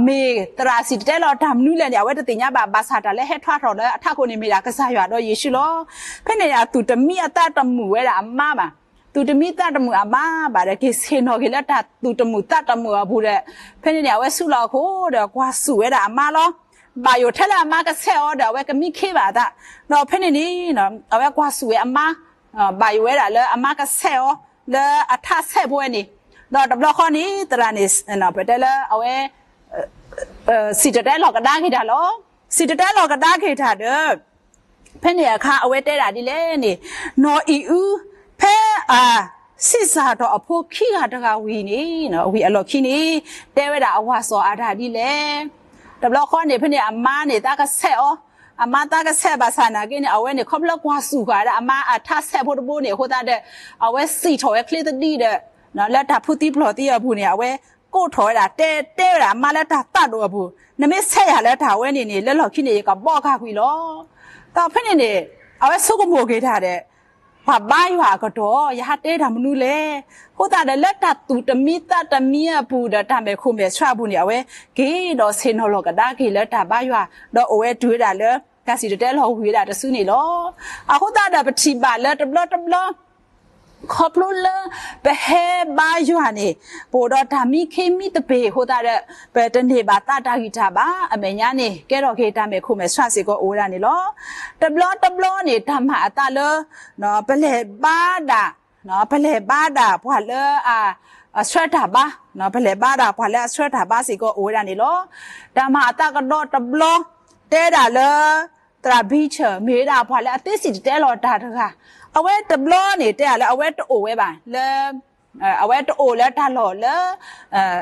မ့ၢ်သရၣ်စံၣ်တဲၤတဲလီၤတၢ်မနုၤလဲၣ်န့ၣ် အဝဲတသ့ၣ်ညါဘၣ် ဘၣ်ဆၣ်တၢ်လၢဟဲထွါထီၣ်လၢအထးခိၣ်န့ၣ်မ့ၢ်ဒၣ်ကစၢ်ယွၤဒီးယ့ၣ်ၡူးလီၤ. ဖဲန့ၣ် အသူၣ်တမံအသးတမုာ်ဝဲဒၣ်အမါဘၣ်. သူၣ်တမံသးတမုာ်အမါဘၣ်ဒီး က့ၤဆ့ၣ်နီၤက့ၤလၢတၢ်သူၣ်တမုာ်သးတမုာ်အပူၤဒီး ဖဲန့ၣ်န့ၣ် အဝဲဆူးလီၤအခိၣ်ဒီးကွၢ်ဆူၣ်ဝဲဒၣ်အမါလီၤ. ဘၣ်ယိၣ်ထဲလၢအမါကဆဲးအီၤဒီး အဝဲကမံခ့ဘၣ်အသး ဒီးဖဲန့ၣ်န့ၣ် အဝဲကွၢ်ဆူၣ်ဝဲအမါ ဘၣ်ယိၣ်ဝဲဒၣ်လၢအမါကဆဲးအီၤ လၢအထးဆဲးဖိဝဲန့ၣ် ဒီးတဘျီဃီန့ၣ် သရၣ်န့ၣ် ပတဲလၢအဝဲ စံၣ်တဲၤတဲလီၤကဒါက့ၤတၢ်လီၤ. စံၣ်တဲၤတဲလီၤကဒါက့ၤတၢ်ဒီး ဖဲန့ၣ်အခါအဝဲတဲဒၣ်ဒ်လဲၣ်န့ၣ် နီၢ်အံၤအု ဖဲအ ဆံးစၢ်ထီၣ်အဖိခံဂၤတဂၤဝံၤန့ၣ် ဝံၤအလီၢ်ခံန့ၣ် တဲဝဲဒၣ်အဝၤစီၤအၤဒၣ်ဒ်လဲၣ်. တဘျီဃီန့ၣ် ဖဲန့ၣ်အမါန့ၣ်သးကဆဲးအီၤ, အမါသးကဆဲးဘၣ်ဆၣ်နာ်က့န့ၣ် အဝဲန့ၣ်ခီဖျိကွၢ်ဆူၣ်ဃာ်ဝဲဒၣ်အမါအထးဆဲးဖိတဘိန့ၣ် အဃိသတးဒီး အဝဲစံၣ်ထီၣ်ဝဲချ့သဒံဒီး လၢတၢ်ဖုသံပျီၢ်သံအပူၤန့ၣ် အဝဲကိးထီၣ်ဝဲဒၣ် တဲ တဲဝဲဒၣ်အမါလၢတၢ်သးဒိၣ်အပူၤ နမ့ၢ်ဆဲးယၤလၢတၢ်ဝဲန့ၣ်န့ၣ် လၢလီၢ်ခံန့ၣ် ယကဘီကကွံာ်လီၤ. ဒီးဖဲန့ၣ်န့ၣ် အဝဲဆိကမိၣ်က့ၤတၢ်ဒီး ပှၤဘါယွၤအကတီၢ် ယဟးတဲတၢ်မနုၤလဲၣ်. အဃိသတးဒီးလၢတၢ်သူၣ်တမံသးတမံအပူၤဒီးတၢ်မဲာ်ခိၣ်မဲာ်ဆှးအပူၤန့ၣ် အဝဲက့ၤဒီးဆ့ၣ်နီၤလီၤကဒါက့ၤလၢတၢ်ဘါယွၤ ဒီးအိၣ်ဝဲတုၤဝဲဒၣ်လၢ တၢ်စံၣ်တဲၤတဲလီၤဝံၤဝဲဒၣ်တစုန့ၣ်လီၤ. အဃိသတးဒီးပထံၣ်ဘၣ်လၢတဘျီတဘျီ ခီဖျိလၢပဟဲဘါယွၤန့ၣ် ပအိၣ်ဒီးတၢ်မံခ့မံသပ့ၤအဃိသတးဒီး ပတန့ၢ်ဘၣ်သးတၢ်ဂံၢ်တၢ်ဘါ အမဲာ်ညါန့ၣ် ကဲထီၣ်က့ၤတၢ်မဲာ်ခိၣ်မဲာ်ဆှးစ့ၢ်ကီးအိၣ်ဝဲဒၣ်န့ၣ်လီၤ. တဘျီတဘျီန့ၣ် တၢ်မၤအသးလၢ ပလဲၤဘါဒၣ် ပလဲၤဘါဒၣ်ပှၤလၢအ အဆှၢတၢ်ဘါ, ပလဲၤဘါဒၣ်ပှၤလၢအဆှၢတၢ်ဘါစ့ၢ်ကီးအိၣ်ဝဲဒၣ်န့ၣ်လီၤ. တၢ်မၤအသးကဒီးတဘျီ တဲဒၣ်လၢ သရၣ်ဘံဆၢၣ် မ့ၢ်ဝဲဒၣ်ပှၤလၢအသ့စံၣ်တဲၤတဲလီၤတၢ်တဂၤ, အဝဲတဘျီန့ၣ် တဲဒၣ်လၢအဝဲတအိၣ်ဝဲဘၣ် လၢ အဝဲတအိၣ်လၢတၢ်လီၢ်လၢ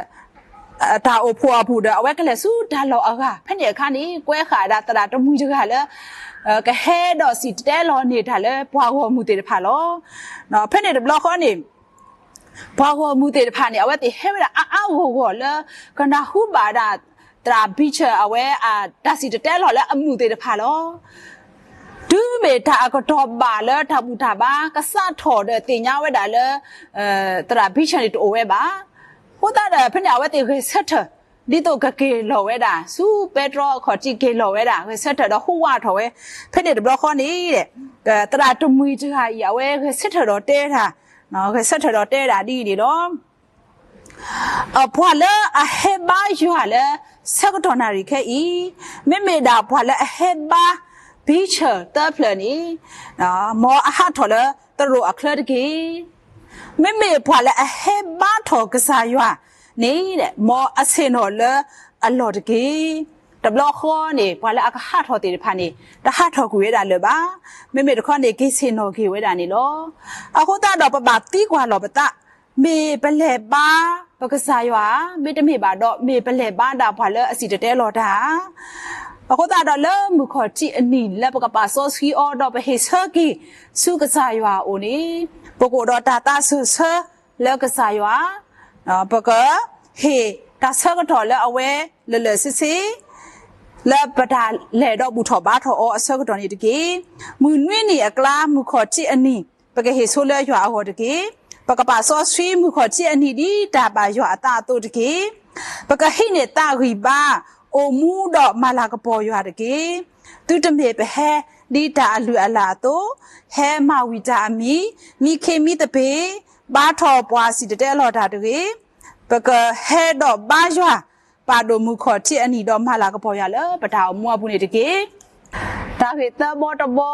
တၢ်အိၣ်ဖှိၣ်အပူၤဒီး အဝဲကလဲၤဆူတၢ်လီၢ်အဂၤ, ဖဲန့ၣ်အခါန့ၣ် ကွဲဃာ်ဒၣ်သရၣ်တမှံၤတဂၤလၢ ကဟဲဒီးစံၣ်တဲၤတဲလီၤန့ၢ်တၢ်လၢပှၤဂီၢ်မုၢ်သ့ၣ်တဖၣ်လီၤ. ဖဲန့ၣ်တဘျီဃီန့ၣ် ပှၤဂီၢ်မုၢ်သ့ၣ်တဖၣ်န့ၣ် အဝဲသ့ၣ်ဟဲဝဲဒၣ်အါအါဂီၢ်ဂီၢ်လၢ ကနၢ်ဟူဘၣ်ဒၣ် သရၣ်ဘံဆၢၣ် အဝဲ တၢ်စံၣ်တဲၤတဲလီၤလၢအမုာ်သ့ၣ်တဖၣ်လီၤ. တုၤမ့ၢ်တၢ်အကတီၢ်ဘၣ်လၢတၢ်ဘူၣ်တၢ်ဘါ ကစးထီၣ်ဒီးသ့ၣ်ညါဝဲဒၣ်လၢ သရၣ်ဘံဆၢၣ်န့ၣ်တအိၣ်ဝဲဘၣ်. အဃိသတးဒီး ဖဲန့ၣ်အဝဲသ့ၣ်ဂဲၤဆၢထၢၣ် ဒ်သိးကက့ၤလီၤဝဲဒၣ် ဆူပဲတြီအခီၣ်ထံးက့ၤလီၤဝဲဒၣ် ဂဲၤဆၢထၢၣ်ဒီးဟူးဝးထီၣ်ဝဲ, ဖဲန့ၣ်တဘျီဃီန့ၣ် သရၣ်တမှံၤတဂၤအံၤ အဝဲဂဲၤဆၢထၢၣ်ဒီးတဲတၢ်, ဂဲၤဆၢထၢၣ်ဒီးတဲဒၣ်ဒ်အံၤန့ၣ်လီၤ. ပှၤလၢအဟဲဘါယွၤလၢဆၢကတီၢ်နၣ်ရံၣ်ခဲအံၤ, မ့မ့ၢ်ဒၣ်ပှၤလၢအဟဲဘါ ဘံဆၢၣ်သၢဖျၢၣ်န့ၣ်, မ်အဟးထီၣ်လၢသရိာ်အချၢတက့ၢ်. မ့မ့ၢ်ပှၤလၢအဟဲဘါထီၣ်ကစၢ်ယွၤန့ၣ် မ်အဆ့ၣ်နီၤလၢအလီၢ်တက့ၢ်. တဘျီဃီန့ၣ် ပှၤလၢအကဟးထီၣ်သ့ၣ်တဖၣ်န့ၣ် တဟးထီၣ်ကွံာ်ဝဲဒၣ်လၢၤဘၣ်. မ့မ့ၢ်တခီန့ၣ် က့ၤဆ့ၣ်နီၤက့ၤဝဲဒၣ်န့ၣ်လီၤ. အဃိသတးဒီးပဘၣ်သံကွၢ်လီၤပသး, မ့ၢ်ပလဲၤဘါပကစၢ်ယွၤဧါ, မ့တမ့ၢ်ဘၣ်ဒီး မ့ၢ်ပလဲၤဘါဒၣ်ပှၤလၢအစံၣ်တဲၤတဲလီၤတၢ်ဧါ. အဃိသတးဒီးလၢမုၢ်ခီၣ်ထံးအနံၤလၢပကပာ်စီဆှံအီၤ ဒီးပဟ့ၣ်ဆၢက့ၤဆူကစၢ်ယွၤအအိၣ်န့ၣ်, ပကအိၣ်ဒီးတၢ်သးစၢၢ်ဆၢလၢကစၢ်ယွၤ, ပကဟ့ၣ်တၢ်ဆၢကတီၢ်လၢအဝဲလၢာ်လၢာ်ဆ့ဆ့ လၢပတၢ်လဲၤဒီးဘူၣ်ထီၣ်ဘါထီၣ်အီၤအဆၢကတီၢ်န့ၣ်တက့ၢ်. မုၢ်နွံနံၤအကျါ မုၢ်ခီၣ်ထံးအနံၤ ပကဟ့ၣ်ဆိလၢယွၤအဂီၢ်တက့ၢ်. ပကပာ်စီဆှံမုၢ်ခီၣ်ထံးအနံၤ ဒ်တၢ်ဘၣ်ယွၤအသးအသိးတက့ၢ်. ပကဟံးန့ၢ်သးဂံၢ်ဘါ, အိၣ်မူဒီးမၤလၤကပီၤယွၤတက့ၢ်. သုတမ့ၢ်ပဟဲဒ်တၢ်အလုၢ်အလၢ်အသိး, ဟဲမၤဝံၤတၢ်အမံၤ, မံခ့မံသပ့ၤ, ဘါထီၣ်ပှၤစံၣ်တဲၤတဲလီၤတၢ်တဂ့ၤ. ပကဟဲဒီးဘါယွၤ ပာ်ဒိၣ်မုၢ်ခီၣ်ထံးအနံၤဒီးမၤလၤကပီၤယွၤလၢပတၢ်အိၣ်မူအပူၤန့ၣ်တက့ၢ်. တၢ်ဂ့ၢ်သၢဘီတဘီ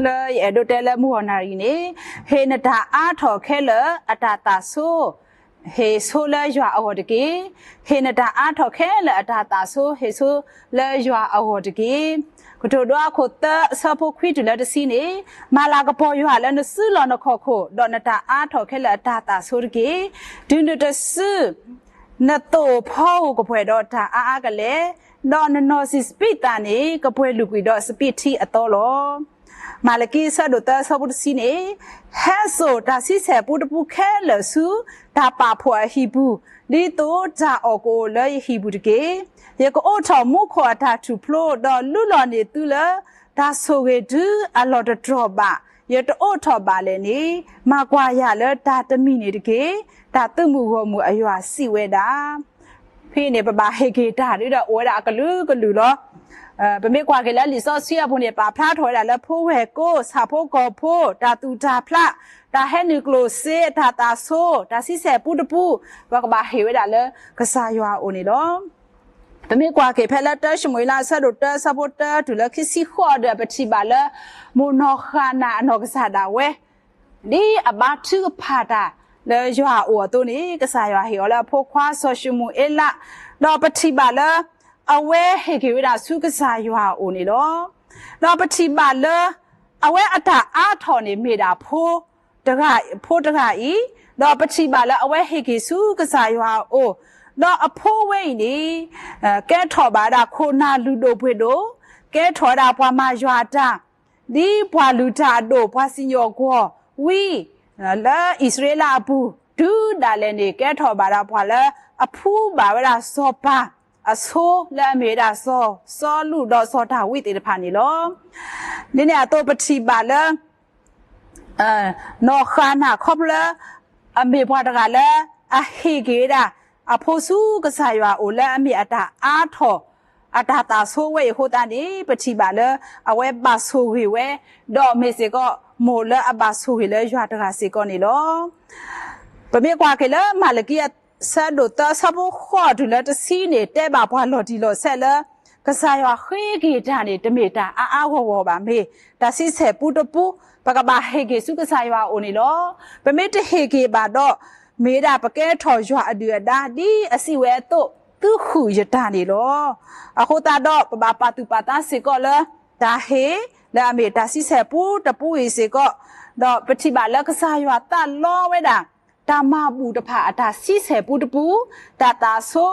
လၢယအဲၣ်ဒိးတဲလၢမုၢ်ဂီၢ်နၣ်ရံၣ်န့ၣ်, ဟ့ၣ်နတၢ်အါထီၣ်ခဲလၢာ်အတၢ်သးဆိ, ဟ့ၣ်ဆိလၢယွၤအဂီၢ်တက့ၢ်. ဟ့ၣ်နတၢ်အါထီၣ်ခဲလၢာ်အတၢ်သးဆိ ဟ့ၣ်ဆိလၢယွၤအဂီၢ်တက့ၢ်. ကတိၤဒိအခိၣ်သၢအဆၢဖိခွံတုၤလၢတဆံန့ၣ်, မၤလၤကပီၤယွၤလၢနစုလီၢ်နခီၣ်ခိၣ်, ဒီးနတၢ်အါထီၣ်ခဲလၢာ်အတၢ်သးဆိတက့ၢ်. တုၤနုၤတစု နသိၣ်ဖီဧိၤကပှဲၤဒီးတၢ်အါအါကလဲာ်, ဒီးနနီၢ်စံၣ်စပံးသၣ်န့ၣ် ကပှဲၤလုာ်ကွံာ်ဒီးစပံးထံအသီလီၤ. မၤလကံအဆၢဒိၣ်သၢအဆၢဖိတဆံန့ၣ်, ဟဲစိာ်တၢ်ဆံဆဲၣ်ပူတပူခဲလၢာ်ဆူ တၢ်ပာ်ဖှိၣ်အဟံၣ်ပူၤ, ဒ်သိးတၢ်အီၣ်ကအိၣ်လၢယဟံၣ်ပူၤတက့ၢ်. ယကအိးထီၣ်မူခိၣ်အတၢ်ထူၣ်ဖျိ, ဒီးလုၢ်လီၤန့ၢ်သုလၢတၢ်ဆိၣ်ဂ့ၤတုၤအလီၢ်တတြီၢ်ဘၣ်, ယတအိးထီၣ်ဘၣ်လဲၣ်န့ၣ်, မၤကွၢ်ယၤလၢတၢ်တမံၤန့ၣ်တက့ၢ်, တၢ်သုးမုၢ်ဂီၢ်မုၢ်အယွၤစံးဝဲဒၣ်. ဖဲန့ၣ် ပဘၣ်ဟ့ၣ်က့ၤတၢ်ဒ်ဒီးအိၣ်ဝဲဒၣ်အကလုာ်ကလုာ်လီၤ. ပမ့ၢ်ကွၢ်က့ၤလၢလံာ်စီဆှံအပူၤန့ၣ် ပာ်ဖျါထီၣ်ဝဲဒၣ်လၢဖိဝဲၢ်ကိ ဆၣ်ဖိကီၢ်ဖိ, တၢ်သူၣ်တၢ်ဖျး, တၢ်ဟဲနုာ်ကျိၣ်စ့, တၢ်သးဆိ, တၢ်ဆံဆဲၣ်ပူတပူ, ပကဘၣ်ဟ့ၣ်ဝဲဒၣ်လၢကစၢ်ယွၤအအိၣ်န့ၣ်လီၤ. ပမ့ၢ်ကွၢ်က့ၤဖဲလၢတၢၡမူၤအ့လးအဆၢဒိၣ်တၢ အဆၢဖိတၢတုၤလၢခံဆံဃိးဒီး ပထံၣ်ဘၣ်လၢ မိၢ်နီၢ်ဃၣ်နၢ်အနီၢ်ကစၢ်ဒၣ်ဝဲ ဒ်အဘါထုကဖၣ်တၢ်လၢယွၤအအိၣ်အသိးန့ၣ် ကစၢ်ယွၤဟ့ၣ်အီၤလၢအဖိခွါစီၤၡမူၤအ့လး, ဒီးပထံၣ်ဘၣ်လၢ အဝဲဟ့ၣ်က့ၤဝဲဒၣ်ဆူကစၢ်ယွၤအအိၣ်န့ၣ်လီၤ. ဒီးပထံၣ်ဘၣ်လၢ အဝဲအတၢ်အါထီၣ်န့ၣ်မ့ၢ်ဒၣ်ဖိ တဂၤအံၤ, ဒီးပထံၣ်ဘၣ်လၢအဝဲဟ့ၣ်က့ၤဆူကစၢ်ယွၤအအိၣ်, ဒီးအဖိဝဲအံၤန့ၣ် ကဲထီၣ်ဘၣ်ဝဲဒၣ်ခိၣ်နၢ်လုၢ်ဒိၣ်ပှ့ၤဒိၣ်, ကဲထီၣ်ဝဲဒၣ်ပှၤမၤယွၤအတၢ်, ဒ်ပှၤလုၢ်တၢ်အဒိၣ် ပှၤစံၣ်ညီၣ်ကွီၢ်ဝံၤ လၢအံၣ်စရ့လးအပူၤ, တုၤဒၣ်လဲာ်န့ၣ် ကဲထီၣ်ဘၣ်ဒၣ်ပှၤလၢအဖှူဘၣ်ဝဲဒၣ်စီၤပၤအဆိ လၢအမ့ၢ်ဝဲဒၣ်စီၤစီလူးဒီးစီၤဒၤဝံးသ့ၣ်တဖၣ်န့ၣ်လီၤ. ဒ်န့ၣ်အသိးပထံၣ်ဘၣ်လၢ နီၢ်ဃၣ်နၢ်ခီဖျိလၢ အမ့ၢ်ပှၤတဂၤလၢ အဟ့ၣ်က့ၤဝဲဒၣ် အဖိဆူကစၢ်ယွၤအအိၣ်လၢအမ့ၢ်အတၢ်အါထီၣ် အတၢ်သးဆိဝဲအံၤအဃိသတးန့ၣ် ပထံၣ်ဘၣ်လၢ အဝဲဘၣ်ဆိၣ်ဂ့ၤဝဲ, ဒီးမ့ၢ်စ့ၢ်ကီး မိၢ်လၢအဘၣ်ဆိၣ်ဂ့ၤလၢယွၤတဂၤစ့ၢ်ကီးန့ၣ်လီၤ. ပမ့ၢ်ကွၢ်က့ၤလၢမၤလကံအဆၢဒိၣ်သၢ အဆၢဖိဃိးတုၤလၢတဆံန့ၣ် တဲဘၣ်ပှၤလီၤတံၢ်လီၤဆဲးလၢ ကစၢ်ယွၤဃ့က့ၤတၢ်န့ၣ် တမ့ၢ်တၢ်အါအါဂီၢ်ဂီၢ်ဘၣ်, မ့ၢ်တၢ်ဆံဆဲၣ်ပူတပူ, ပကဘၣ်ဟ့ၣ်က့ၤဆူကစၢ်ယွၤအအိၣ်န့ၣ်လီၤ. ပမ့ၢ်တဟ့ၣ်က့ၤဘၣ်ဒီး မ့ၢ်ဝဲဒၣ်ပကဲထီၣ်ယွၤအဒုၣ်အဒါ ဒ်အစံးဝဲအသိး, သုဃုာ်ယတၢ်န့ၣ်လီၤ. အဃိသတးဒီး ပဘၣ်ပာ်သူၣ်ပာ်သးစ့ၢ်ကီးလၢ တၢ်ဟ့ၣ်လၢအမ့ၢ်တၢ်ဆံဆဲၣ်ပူတပူအံၤစ့ၢ်ကီး, ဒီးပထံၣ်ဘၣ်လၢကစၢ်ယွၤသးလီဝဲဒၣ် တၢ်မၤဘူၣ်တဖၣ်အတၢ်ဆံဆဲၣ်ပူတပူ, တၢ်သးဆိ,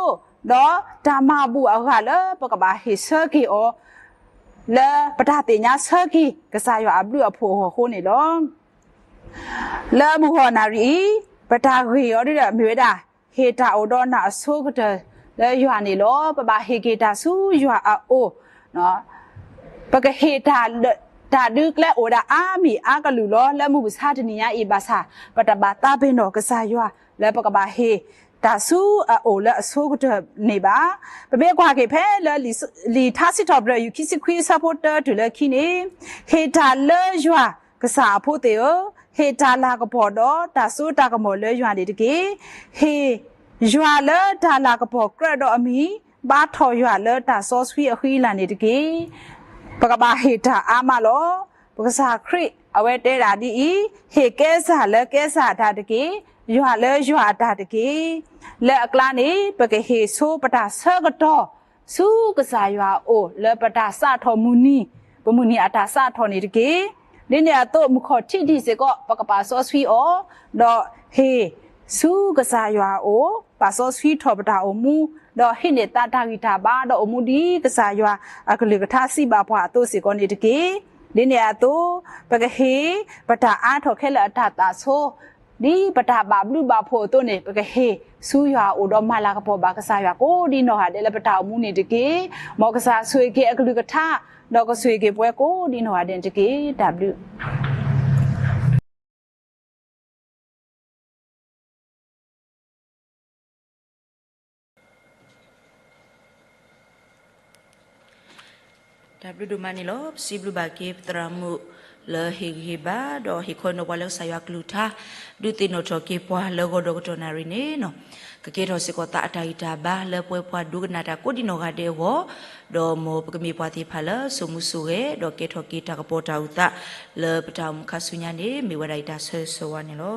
ဒီးတၢ်မၤဘူၣ်အဂၤလၢပကဘၣ်ဟ့ၣ်ဆၢက့ၤအီၤ လၢပတၢ်သ့ၣ်ညါဆၢက့ၤ ကစၢ်ယွၤအဘျုးအဖှိၣ်အဂီၢ်အဃိန့ၣ်လီၤ. လၢမုၢ်ဂီၢ်နၣ်ရံၣ်အံၤ ပတၢ်ဂ့ၢ်အီၤဒ်ဒီးမ့ၢ်ဝဲဒၣ် ဟ့ၣ်တၢ်အိၣ်ဒီးနၢ်အဆိကတၢၢ်လၢယွၤန့ၣ်လီၤ. ပဘၣ်ဟ့ၣ်က့ၤတၢ်ဆူယွၤအအိၣ်, ပကဟ့ၣ်တၢ် တၢ်ဒုးကျဲအိၣ်ဝဲဒၣ်အါမံၤအါကလုာ်လီၤ. လၢမုၢ်မဆါတနံၤညါအံၤဘၣ်ဆၣ် ပတဘၣ်သးပ့ၤနီၣ်ကစၢ်ယွၤ လၢပကဘၣ်ဟ့ၣ် တၢ်ဆူအအိၣ်လၢအဆိကတၢၢ်န့ၣ်ဘၣ်. ပမ့ၢ်ကွၢ်က့ၤဖဲလၢလံာ်ထါစံးထီၣ်ပတြၢၤ ယူၢ်ခံဆံခွံအဆၢဖိတၢတုၤလၢခံန့ၣ်, ဟ့ၣ်တၢ်လၢယွၤကစၢ်အဖိသ့ၣ်ဧၢ, ဟ့ၣ်တၢ်လၤကပီၤဒီးတၢ်စိတၢ်ကမီၤလၢယွၤန့ၣ်တက့ၢ်. ဟ့ၣ်ယွၤလၢတၢ်လၤကပီၤကြၢးဒီးအမံၤ, ဘါထီၣ်ယွၤလၢတၢ်စီဆှံအဃံအလၤန့ၣ်တက့ၢ်. ပကဘၣ်ဟ့ၣ်တၢ်အါမးလီၤ. ပကစၢ်ခရံာ်အဝဲတဲဒၣ်ဒ်အံၤ, ဟ့ၣ်ကဲစၢ်လၢကဲစၢ်အတၢ်တက့ၢ်, ယွၤလၢယွၤအတၢ်တက့ၢ်. လၢအကျါန့ၣ် ပကဟ့ၣ်ဆိပတၢ်ဆၢကတီၢ် ဆူကစၢ်ယွၤအအိၣ်လၢပတၢ်စးထီၣ်မုၢ်နံၤ, ပမုၢ်နံၤအတၢ်စးထီၣ်န့ၣ်တက့ၢ်. ဒ်န့ၣ်အသိး မုၢ်ခီၣ်ထံးဒံးစ့ၢ်ကီး ပကပာ်စီဆှံအီၤ, ဒီးဟ့ၣ်ဆူကစၢ်ယွၤအအိၣ်, ပာ်စီဆှံထီၣ်ပတၢ်အိၣ်မူ, ဒီးဟံးန့ၢ်သးတၢ်ဂံၢ်တၢ်ဘါ ဒီးအိၣ်မူဒ်ကစၢ်ယွၤအကလုၢ်ကထါစံးဘၣ်ပှၤအသိးစ့ၢ်ကီးန့ၣ်တက့ၢ်. ဒ်န့ၣ်အသိး ပကဟ့ၣ်ပတၢ်အါထီၣ်ခဲလၢာ်အတၢ်သးဆိ ဒ်ပတၢ်ဘၣ်ဘျုးဘၣ်ဖှိၣ်အသိးန့ၣ် ပကဟ့ၣ်ဆူယွၤအအိၣ်ဒီးမၤလၤကပီၤဘၣ်ကစၢ်ယွၤကိးဒ်နီၢ်ဂၤဒဲးလၢပတၢ်အိၣ်မူန့ၣ်တက့ၢ်. မ်ကစၢ်ဆိၣ်ဂ့ၤက့ၤအကလုၢ်ကထါ, ဒီးကဆိၣ်ဂ့ၤက့ၤပဝဲကိးဒ်နီၢ်ဂၤဒဲးန့ၣ်တက့ၢ်. တၢ်ဘျုး တၢ်ဘျုးဒိၣ်မးန့ၣ်လီၤ. ပစံးဘျုးဘၣ်က့ၤပသရၣ်မုၣ်လၢဟ့ၣ်ဂံၢ်ဟ့ၣ်ဘါ ဒီးဟ့ၣ်ခီနီၤပှၤလၢကစၢ်ယွၤကလုၢ်ကထါ ဒုးသ့ၣ်နီၣ်ထီၣ်က့ၤပှၤလၢဂီၤဒီးကတီၢ်နၣ်ရံၣ်န့ၣ်, ကကဲထီၣ်စ့ၢ်ကီးသးအတၢ်ဂံၢ်တၢ်ဘါလၢပဝဲပှၤဒိကနၣ်တၢ်ကိးဒ်နီၢ်ဂၤဒဲးအဂီၢ်, ဒီးမ်ပကမ့ၢ်ပှၤသ့ၣ်တဖၣ်လၢစိာ်မူစိာ်ဂဲၤ ဒီးကဲထီၣ်က့ၤတၢ်ကပီၤတၢ်အိၣ်သးလၢပတၢ်အိၣ်မူခါဆူညါန့ၣ် မ့ၢ်ဝဲဒၣ်ယတၢ်ဆၢဂ့ၤဆၢဝါန့ၣ်လီ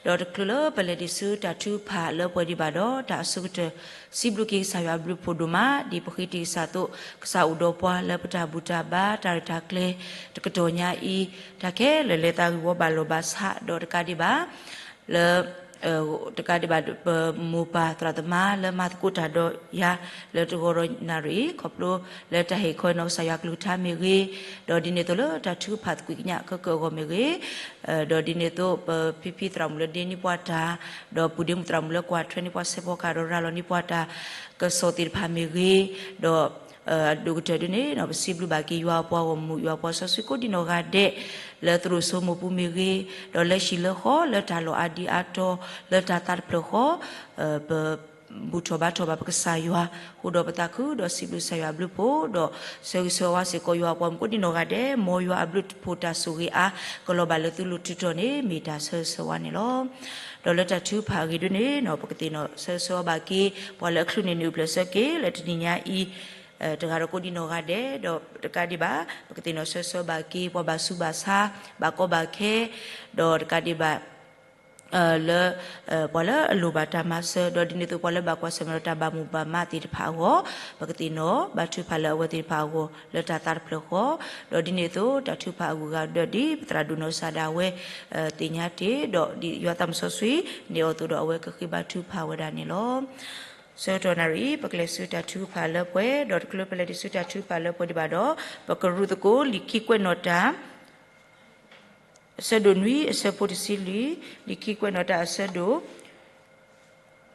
ၤ. ဒီးတချုးလၢပလဲၤဒံးဆူတၢ်ထုကဖၣ်လၢပှဲၤဒံးဘၣ်ဒီးတၢ်အဆိကတၢၢ် စံးဘျုးက့ၤကစၢ်ယွၤအဘျုးအဖှိၣ်ဒိၣ်မး ဒ်ပဃ့တ့ၢ်ကစၢ်အသိး, ကစၢ်အိၣ်ဒီးပှၤလၢပတၢ်ဘူၣ်တၢ်ဘါ တၢ်ရဲၣ်တၢ်ကျဲၤတကတီၢ်ညါအံၤ, တၢ်ခဲလၢာ်လၢသးဂံၢ်ဝီဘၣ်လီၢ်ဘၣ်ဆး ဒီးတကးဒံးဘၣ် လၢ တကးဒံးဘၣ် ပမိၢ်ပၢ်သရၣ်သမါလၢမၤသကိးတၢ်ဒီးယၤ လၢတဂီၤဒီးနၣ်ရံၣ် ခီဖျိလၢတၢ်ဟ့ၣ်ခီနီၤကစၢ်ယွၤကလုၢ်ကထါမ့ၢ်ဂ့ၤ, ဒီးဒ်န့ၣ်အသိးလၢတၢ်ထုကဖၣ်သကွံာ်ကညးခဲကၢအဂီၢ်မ့ၢ်ဂ့ၤ, ဒီးဒ်န့ၣ်အသိး ပဖံဖံသရၣ်မုၣ်လၢဒ့န့ၢ်ပှၤတၢ်, ဒီးပုၢ်ဒ့မုၣ်သရၣ်မုၣ်လၢကွၢ်ထွဲန့ၢ်ပှၤဆဲးဖီကဟၣ်ဒီးရၤလီၤန့ၢ်ပှၤတၢ်ကစီၣ်သ့ၣ်တဖၣ်မ့ၢ်ဂ့ၤ, ဒီး အဒိၣ်ကတၢၢ်ဒ်န့ၣ် ပစံးဘျုးဘၣ်က့ၤယွၤအပှၤဂီၢ်မုၢ် ယွၤအပှၤစီဆှံကိးဒ်နီၢ်ဂၤဒဲး လၢသရိာ်စိမိၢ်ပူၤမ့ၢ်ဂ့ၤ, ဒီးလၢဟံၣ်လၢဃီ လၢတၢ်လီၢ်အါဒံအါတီၤ လၢတၢ်သးတဖျၢၣ်ဃီ ပဘူၣ်ထီၣ်ဘါထီၣ်ဘၣ်ပကစၢ်ယွၤ ဃိဒီးပသးခု ဒီးစံးဘျုးကစၢ်ယွၤအဘျုးအဖှိၣ် ဒီးဆၢဂ့ၤဆၢဝါစ့ၢ်ကီးယွၤအပှၤမုၣ်ကိးဒ်နီၢ်ဂၤဒဲး မ်ယွၤအဘျုးအဖှိၣ်တၢ်ဆိၣ်ဂ့ၤအါ ကလီၤဘၣ်လၢသုလိၤတုၤတီၢ်န့ၣ် မ့ၢ်တၢ်ဆၢဂ့ၤဆၢဝါန့ၣ်လီၤ. ဒီးလၢတၢ်ထုကဖၣ်အဂ့ၢ်ဒ်န့ၣ် ပကသ့ၣ်နီၣ်ဆၢဂ့ၤဆၢဝါဘၣ်က့ၤ ပှၤလၢအချုးန့ၢ်န့ၢ်အုၣ်ပျဲၢ်ဆၢက့ၤ လၢတနံၤညါအံၤ တဂၤဒီးကိးဒ်နီၢ်ဂၤဒဲး ဒီးတကးဒံးဘၣ် ပကသ့ၣ်နီၣ်ဆၢဂ့ၤဆၢဝါဘၣ်က့ၤ ပှၤဘၣ်ဆူးဘၣ်ဆါ ဘၣ်ကီဘၣ်ခဲ ဒီးတကးဒံးဘၣ် လၢ ပှၤလၢအလိၣ်ဘၣ်တၢ်မၤစၢၤ ဒီးဒ်န့ၣ်အသိးပှၤလၢဘၣ်ကွၢ်ဆၢၣ်မဲာ်ဒီးတၢ်ဘၣ်မိၣ်ဘၣ်မးသ့ၣ်တဖၣ်အဂီၢ် ပကသ့ၣ်နီၣ်ဘါထုကဖၣ်လၢအဝဲသ့ၣ်တဖၣ်အဂီၢ် လၢတၢ်သးတဖျၢၣ်ဃီ ဒီးဒ်န့ၣ်အသိး တၢ်ထုကဖၣ်အဂုၤအဂၤဒီး ဒ်ပသရၣ်ဒိၣ်နီၢ်ကစၢ်ဒၣ်ဝဲ သ့ၣ်ညါတ့ၢ် ဒီးဒ်ယွၤသးစီဆှံ န့ၢ်အီၤအသိးဒီးအဝဲကဃ့ဘါထုကဖၣ်ဝဲဒၣ်န့ၣ်လီၤ. ဆၢကတီၢ်နၣ်ရံၣ် ပကလဲၤဆူတၢ်ထုကဖၣ်လၢပှဲၤ ဒီးတချုးလၢပလဲၤဒံးဆူတၢ်ထုကဖၣ်လၢပှဲၤဒံးဘၣ်ဒီး ပကရူၢ်သကိးလံာ်ခံကွဲးနီၣ်တၢ် အဆၢဒိၣ်နွံအဆၢဖိတဆံလွံၢ်, လံာ်ခံကွဲးနီၣ်တၢ်အဆၢဒိၣ်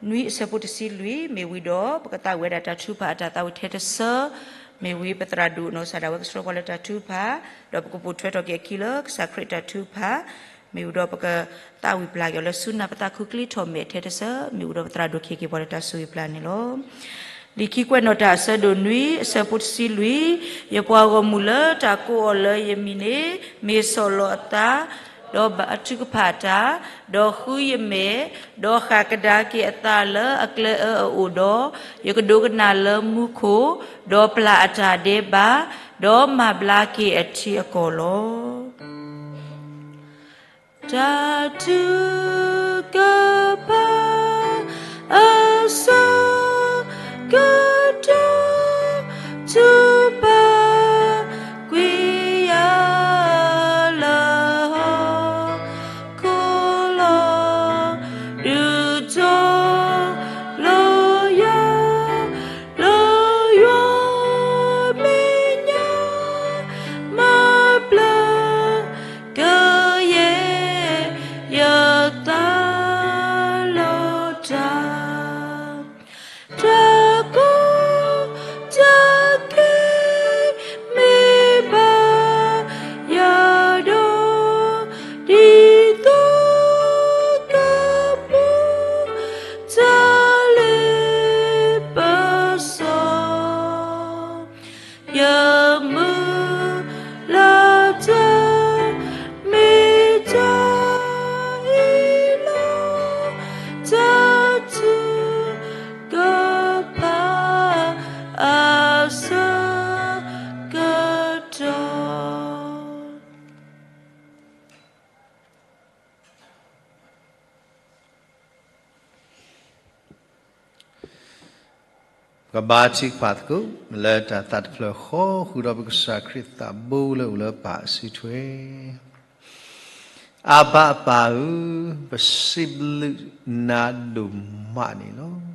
နွံအဆၢဖိတဆံလွံၢ် မ့ၢ်ဝံၤဒီး ပကသးဝံၣ်ဝဲဒၣ်တၢ်ထုကဖၣ်အတၢ်သးဝံၣ်ထဲတဆၢ, မ့ၢ်ဝံၤပသရၣ်ဒိၣ်နီၢ်ကစၢ်ဒၣ်ဝဲကဆှၢပှၤလၢတၢ်ထုကဖၣ်, ဒီးပကပိာ်ထွဲထီၣ်က့ၤအခံလၢကစၢ်ခရံာ်တၢ်ထုကဖၣ်, မ့ၢ်ဝံၤဒီးပကသးဝံၣ်ပျၢ်က့ၤအီၤလၢဆူနၢ်ပသးခုကလံၤထီၣ်မဲာ်ထဲတဆၢ, မ့ၢ်ဝံၤဒီးပသရၣ်ဒိၣ်ကဟ့ၣ်က့ၤပှၤလၢတၢ်ဆိၣ်ဂ့ၤပျၢ်န့ၣ်လီၤ. လံာ်ခံကွဲးနီၣ်တၢ်အဆၢဒိၣ်နွံအဆၢဖိတဆံလွံၢ်, ယပှၤဂီၢ်မုၢ်လၢတၢ်ကိးအီၤလၢယမံၤန့ၣ် မ့ၢ်ဆီၣ်လီၤအသး, ဒီးဘါထုကဖၣ်တၢ်, ဒီးဃုယမဲာ်, ဒီးဃၣ်ကဒါက့ၤအသးလၢအကျဲအၢအအိၣ်ဒီး, ယကဒိကနၣ်လၢမူခိၣ်, ဒီးပျၢ်အတၢ်ဒဲးဘး, ဒီးမၤဘျါက့ၤအထံအကီၢ်လီၤ. တၢ်ထုကဖၣ်အဆၢကတီၢ် ထုကဖၣ်ကွံာ်ယၤလၢဟီၣ်ခိၣ်လီၤ. ဒုးတီၤလီၤယၤ လၢယွၤမဲာ်ညါ မၤဘျါ ကယဲၢ်ယသးလီၤတၢ်, တၢ်ကိးတၢ်ခဲမ့ၢ်ဘၣ်ယၤဒီး ဒ်သိးကပူၤ တၢ် ကဘါထုကဖၣ်သကိး လၢတၢ်သးတဖျၢၣ်ဃီ ဃုာ်ဒီးပကစၢ်ခရံာ်သးဘိလၢအိၣ်လၢပၢ်အစုထွဲ. အါဘၤအပၢ်ဧၢ, ပစံးဘျုးနၤဒိၣ်မးန့ၣ်လီၤ.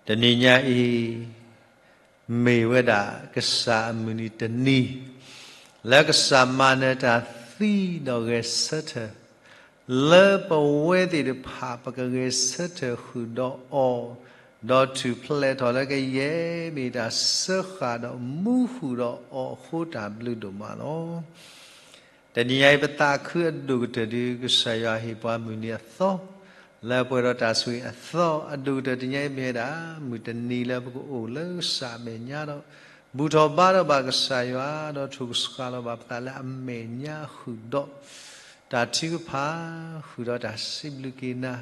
တနံၤညါအံၤ မ့ၢ်ဝဲဒၣ်ကစၢ်အမုၢ်နံၤတနံၤ လၢကစၢ်မၤနၢၤတၢ်သံဒီးဂဲၤဆၢထၢၣ် လၢပဝဲသ့ၣ်တဖၣ် ပကဂဲၤဆၢထၢၣ်ဃုာ်ဒီးအီၤ, ဒီးထူၣ်ဖျဲးထီၣ်လၢကယဲၢ် မ့ၢ်တၢ်စၢဃာ်ဒီးမူဃုာ်ဒီးအီၤအဃိ တၢ်ဘျုးဒိၣ်မးလီၤ. တနံၤညါအံၤ ပသးခုအဒိၣ်ကတၢၢ်ဒီး ကစၢ်ယွၤဟ့ၣ်ပှၤမုၢ်နံၤအသီ လၢပှဲၤဒီးတၢ်ဆိၣ်ဂ့ၤအသီ အဒိၣ်ကတၢၢ်တနံၤအံၤမ့ၢ်ဝဲဒၣ် မုၢ်တနံၤလၢပကအိၣ်လၢကစၢ်အမဲာ်ညါဒီး ဘူၣ်ထီၣ်ဘါထီၣ်ဘၣ်ကစၢ်ယွၤ ဒီးထိၣ်ကဆှီလီၤဘၣ်ပသးလၢအမဲာ်ညါ ဃုာ်ဒီးတၢ်ထုကဖၣ်, ဃုာ်ဒီးတၢ်စံးဘျုးက့ၤနၤ,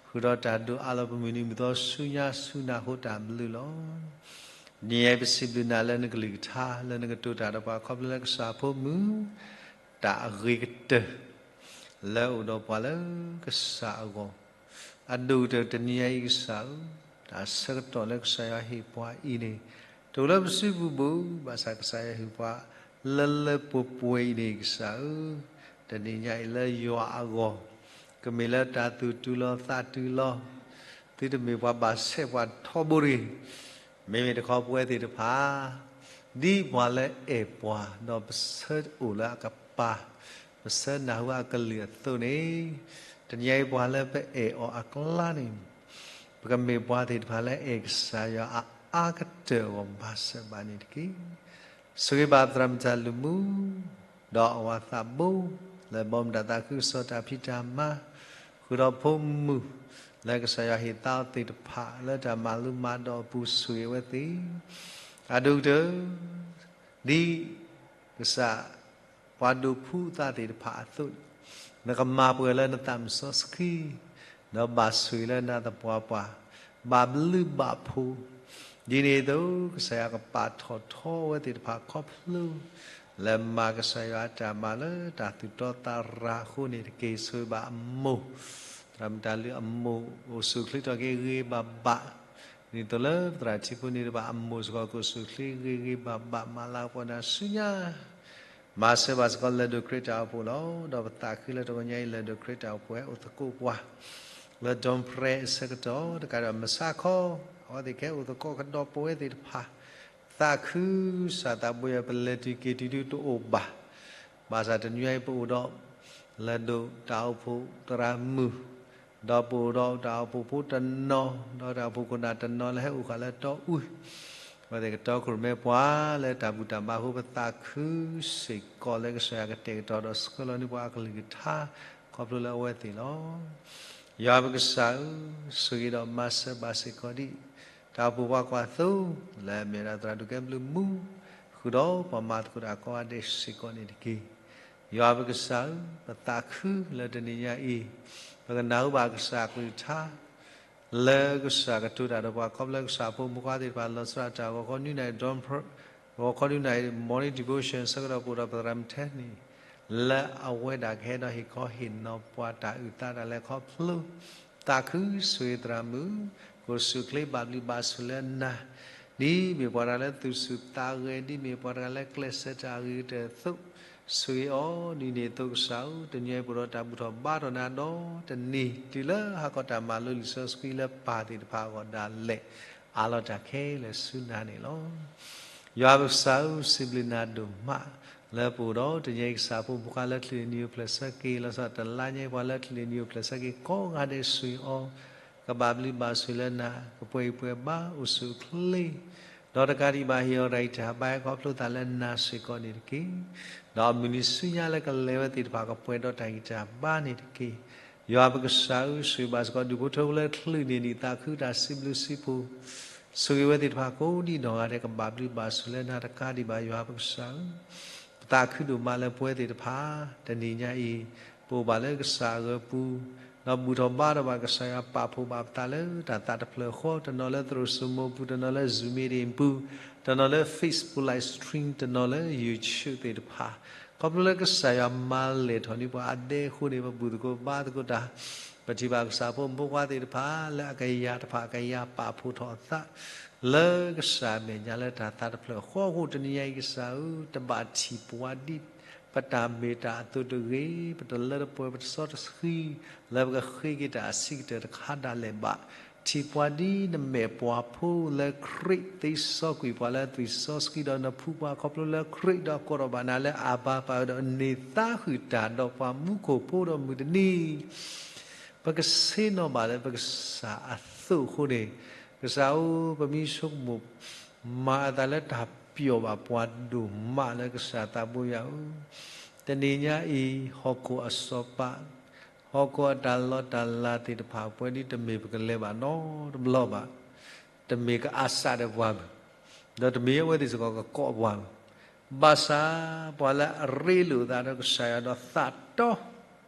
ဃုာ်ဒီးတၢ်ဒိးအးလီၤပမုၢ်နံၤမုၢ်သီဆူညါဆူနၤအဃိ တၢ်ဘျုးလီၤ. တနံၤအံၤ ပစံးဘျုးနၤလၢနကလုၢ်ကထါ လၢနကတိၤတၢ်ဒီးပှၤခီဖျိလၢကစၢ်အဖိမုၢ် တၢ်အဂ့ၤကတၢၢ် လၢအိၣ်ဒီးပှၤလၢကစၢ်အဂီၢ် အဒိၣ်ကတၢၢ်တနံၤညါအံၤကစၢ်ဧၢ, တၢ်ဆၢကတီၢ်လၢကစၢ်ယွၤဟ့ၣ်ပှၤအံၤန့ၣ် တအိၣ်လၢပစုပူၤဘၣ်, ဘၣ်ဆၣ်ကစၢ်ယွၤဟ့ၣ်ပှၤ လၢလၢပှဲၤပှဲၤအံၤန့ၣ်ကစၢ်ဧၢ, တနံၤညါအံၤလၢယွၤအဂီၢ် ကမ့ၢ်လၢတၢ်သူၣ်တုၤလီၤသးတုၤလီၤ, သုတမ့ၢ်ပှၤဘၣ်ဆဲးပှၤထီဘိတဂ့ၤ မ့မ့ၢ်တခီပဝဲသ့ၣ်တဖၣ် ဒ်ပှၤလၢအဲၣ်ပှၤ ဒီးပဆၢအိၣ်လၢအကပၤ, ပဆၢနၢ်ဟူအကလုၢ်အသိးန့ၣ်, တနံၤအံၤပှၤလၢပအဲၣ်အီၤအကျါန့ၣ်, ပကမ့ၢ်ပှၤသ့ၣ်တဖၣ်လၢအဲၣ်ကစၢ်ယွၤအအါကတၢၢ်အဂီၢ် ဘၣ်ဆၢဘၣ်န့ၣ်တက့ၢ်. ဆိၣ်ဂ့ၤဘၣ်သရၣ်မုၣ်တၢ်လုၢ်မူ ဒီးအဝၤသးဘိ လၢဘီမုၢ်တၢ်သးခုကစီၣ်တၢ်ဖံးတၢ်မၤ ဃုာ်ဒီးဖိမုၣ် လၢကစၢ်ယွၤဟ့ၣ်သါအီၤသ့ၣ်တဖၣ် လၢတၢ်မၤလိမၤဒိးအပူၤ ဆိၣ်ဂ့ၤအဝဲသ့ၣ် အဒိၣ်ကတၢၢ် ဒ်ကစၢ် ပှၤဒိးဖှူသးသ့ၣ်တဖၣ်အသိး, နကမၤပှဲၤလၢနသးမုၢ်စီဆှံ, ဒီးဘၣ်ဆိၣ်ဂ့ၤလၢနသပှၢ်ပှၢ်, ဘၣ်ဘျုးဘၣ်ဖှိၣ်, ဒ်န့ၣ်အသိး ကစၢ်ယွၤကပာ်ထီၣ်ထီဝဲသ့ၣ်တဖၣ်ခီဖျိ လၢမၤကစၢ်ယွၤအတၢ်မၤလၢတၢ်သူၣ်တီသးရၤအဃိန့ၣ်တက့ၢ်. ဆိၣ်ဂ့ၤဘၣ်အမိၢ်, သရၣ်မုၣ်တၢ်လုၢ်အမိၢ် အိၣ်ဆူၣ်အိၣ်ချ့ထီၣ်က့ၤဂ့ၤဂ့ၤဘၣ်ဘၣ်, ဒ်သိးလၢပသရၣ်ထံဖိန့ၣ်တဖၣ်အမိၢ်စ့ၢ်ကီး ကအိၣ်ဆူၣ်အိၣ်ချ့ဂ့ၤဂ့ၤဘၣ်ဘၣ် မၤလၤကပီၤနၤဆူညါ မၤစၢၤဘၣ်စ့ၢ်ကီးလၢၢ်ဒိၣ်ခရံာ်တၢ်အိၣ်ဖှိၣ်လီၤ. ဒီးပသးခုလၢတဂီၤညါအံၤ လၢၢ်ဒိၣ်ခရံာ်တၢ်အိၣ်ဖှိၣ်ဟဲအိၣ်သကိးပှၤ လၢ Don Prayer အဆၢကတီၢ် တကးဒံးဘၣ်မုၢ်ဆါခီ အဝဲသ့ၣ်ကဟဲအိၣ်သကိးကဒီးပဝဲသ့ၣ်တဖၣ် သးခုစၢ်သးဘိယွၤ ပလဲၤတုၤက့ၤတုၤဒုတအိၣ်ဘၣ်. ဘၣ်ဆၣ်တနံၤအံၤပအိၣ်ဒီး လၢၢ်ဒိၣ်တၢ်အိၣ်ဖှိၣ်သရၣ်မုၣ်, ဒီးပအိၣ်ဒီးတၢ်အိၣ်ဖှိၣ်ဖိတနီၤ, ဒီးတၢ်အိၣ်ဖှိၣ်ခိၣ်နၢ်တနီၤလၢဟဲအိၣ်ဃာ်လၢတီအူ, အဝဲသ့ၣ်ကတီခိၣ်ရိၣ်မဲပှၤလၢတၢ်ဘူၣ်တၢ်ဘါအဃိ ပသးခုစ့ၢ်ကီးလၢကစၢ်ယွၤကတဲာ်ကတီၤဒီးဆှၢလီၤန့ၢ်ပှၤအကလုၢ်ကထါ ခီဖျိလၢအဝဲသ့ၣ်လီၤ. ယွၤပကစၢ်ဧၢ, ဆိၣ်ဂ့ၤဒီးမၤစၢၤဘၣ်စ့ၢ်ကီးဒံး တၢ်အိၣ်ဖှိၣ်ပှၤကွၢ်သိ လၢအမ့ၢ်ဝဲဒၣ်သရၣ်ဒိၣ်ကဲဘျုးမူ ဃုာ်ဒီးပှၤမၤသကိးတၢ်ကိးဂၤဒဲးစ့ၢ်ကီးန့ၣ်တက့ၢ်. ယွၤပကစၢ်ဧၢ, ပသးခုလၢတနံၤညါအံၤ ပကနၢ်ဟူဘၣ်ကစၢ်အကလုၢ်ကထါ လၢကစၢ်ကတိၤတၢ်ဒီးပှၤခီဖျိကစၢ်ဖိမုၣ်ဖိခွါသ့ၣ်တဖၣ် လီၤဆီဒၣ်တၢ်ဂီၤခီနွံနၣ်ရံၣ် Don Prayer ဂီၤခီနွံနၣ်ရံၣ် Morning Devotion ဆၢကတီၢ် ပအိၣ်ဒီးပသရၣ်မုၣ်ထဲန့ၣ် လၢအဝဲဒၣ်ကဟဲဒီးဟ့ၣ်ခီဟ့ၣ်နီၤပှၤတၢ်အုၣ်သးတၢ်လဲၤခီဖျိ သးခုဆိၣ်ဂ့ၤသရၣ်မုၣ် ကအိၣ်ဆူၣ်အိၣ်ချ့ဘၣ်ဘျုးဘၣ်ဆိၣ်လၢနၤ ဒ်မ့ၢ်ပှၤတဂၤလၢသူၣ်ဆူၣ်သးဂဲၤ ဒ်မ့ၢ်ပှၤတဂၤလၢကျဲးစၢးတၢ်အဂ့ၤကတၢၢ်အသိး ဆိၣ်ဂ့ၤအီၤ ဒ်န့ၣ်အသိးကစၢ်ဧၢ, တနံၤအံၤပအိၣ်ဒီးတၢ်ဘူၣ်ထီၣ်ဘါထီၣ်နၤဒီးတနံၤ တုၤလၢဟါခီတၢ်မၤလိလံာ်စီဆှံလၢပၢ်သ့ၣ်တဖၣ်အဂီၢ်ဒၣ်လဲာ် အးလီၤတၢ်ခဲလၢာ်ဆူနၤန့ၣ်လီၤ. ယွၤပကစၢ်ဧၢ, စံးဘျုးနၤဒိၣ်မး လၢပအိၣ်ဒီးတနံၤအံၤကစၢ်ဖိမုၣ်ဖိခွါလၢချံးန့ၢ်နံၤအိၣ်ဖျဲၣ်ဆၢက့ၤ လီၤဆီဒၣ်တၢ်လါညါအံၤပှၤလၢချံးန့ၢ်နံၤအိၣ်ဖျဲၣ်ဆၢက့ၤကိးဂၤဒဲး ဆိၣ်ဂ့ၤအီၤ ကဘၣ်ဘျုးဘၣ်ဆိၣ်လၢနၤ ကပှဲၤအံၤပှဲၤဘါအိၣ်ဆူၣ်အိၣ်ချ့ ဒီးတကးဒံးဘၣ်ဟ့ၣ်အီၤတၢ်ဂံၢ်တၢ်ဘါဟဲခီဖျိသးလၢနၤစ့ၢ်ကီးန့ၣ်တက့ၢ်. ဒီးအမုၢ်နံၤဆူညါလၢကလဲၤဝဲသ့ၣ်တဖၣ်ကပှဲၤဒီးတၢ်ဂံၢ်တၢ်ဘါန့ၣ်တက့ၢ်. ယွၤပကစၢ်ဧၢ, ဆိၣ်ဂ့ၤဘၣ်စ့ၢ်ကီးဒူၣ်ဖိထၢဖိလၢချံးန့ၢ်နံၤသးခုတၢ်စံးဘျုးစံးဖှိၣ် ဆိၣ်ဂ့ၤဝဲသ့ၣ်တဖၣ်ကိးဒံးနီၢ်ဂၤဒဲး ကဘၣ်ဘျုးဘၣ်ဆိၣ်လၢနၤတကးဒံးဘၣ် ယွၤပကစၢ်ဧၢ, ပသးခုဒိၣ်မးလၢပဝဲသ့ၣ်တဖၣ် တနံၤညါအံၤ ပအိၣ်ဘၣ်လၢကစၢ်အဂီၤပူၤ ဒီးဘူၣ်ထီၣ်ဘါထီၣ်ဘၣ်ကစၢ်ယွၤ ပာ်ဖှိၣ်ဘၣ်ပသးလၢတၢ်သးတဖျၢၣ်ဃီ တနီၤလၢသရိာ်စိမိၤပူၤ တနီၤလၢ Zoom meeting ပူၤ တနီၤလၢ Facebook live stream တနီၤလၢ YouTube သ့ၣ်တဖၣ် ခီဖျိလၢကစၢ်ယွၤမၤလဲၢ်ထီၣ်န့ၢ်ပှၤအဒဲအဃိန့ၣ် ပဘူၣ်သကိးဘါသကိးတၢ်, ပထံၣ်ဘၣ်ကစၢ်ဖိမုၣ်ဖိခွါသ့ၣ်တဖၣ် လၢအကယၤတဖၣ်အကယၤပာ်ဖှိၣ်ထီၣ်အသး လၢကစၢ်အမဲာ်ညါလၢတၢ်သးတဖျၢၣ်ဃီအဃိ တနံၤညါအံၤကစၢ်ဧၢ, တဘၣ်ထံၣ်ပှၤဒ်ပတၢ်မ့ၢ်တၢ်အသိးတဂ့ၤ, ပတလၢတပှဲၤ ပတစီတဆှံ လၢပကဃ့က့ၤတၢ်အဆံးကတၢၢ်တခါဒၣ်လဲာ်ဘၣ်. ထံၣ်ပှၤဒ်နမဲာ်ပှၤဖိလၢခရံာ်သ့စီကွံာ်ပှၤလၢသွံၣ်စီဆှံ ဒီးနဖှူပှၤခီဖျိလၢခရံာ် ဒီးကိးထီၣ်ဘၣ်နၤလၢအဘၤပၢ် ဒီးန့ၢ်သါဃုာ်တၢ်ဒီးပှၤမူခိၣ်ဖိဒီးမုၢ်တနံၤ ပကဆ့ၣ်နီၤဘၣ်လၢပကစၢ်အသိးအဃိန့ၣ်, ကစၢ်ဧၢ, ပမ့ၢ်ဆိကမိၣ်မၤအသးလၢတၢ်ပျီၣ်ဘၣ်ပှၤဒိၣ်မးလၢကစၢ်သးဘိယွၤဧၢ, တနံၤညါအံၤ ဟီၣ်ခိၣ်အစီၤပၤ ဟီၣ်ခိၣ်အတၢ်လီတၢ်လၤသ့ၣ်တဖၣ် ပဝဲဒ်တမ့ၢ်ပကလဲၤဘၣ်နီတဘျီဘၣ်, တမ့ၢ်ကအးစးဒီးပှၤမုၢ်, ဒီးတမ့ၢ်အဝဲသ့ၣ်စ့ၢ်ကီးကကိးပှၤမုၢ်, ဘၣ်ဆၣ် ပှၤလၢအရ့လိာ်သးဒီးကစၢ်ယွၤဒီးသ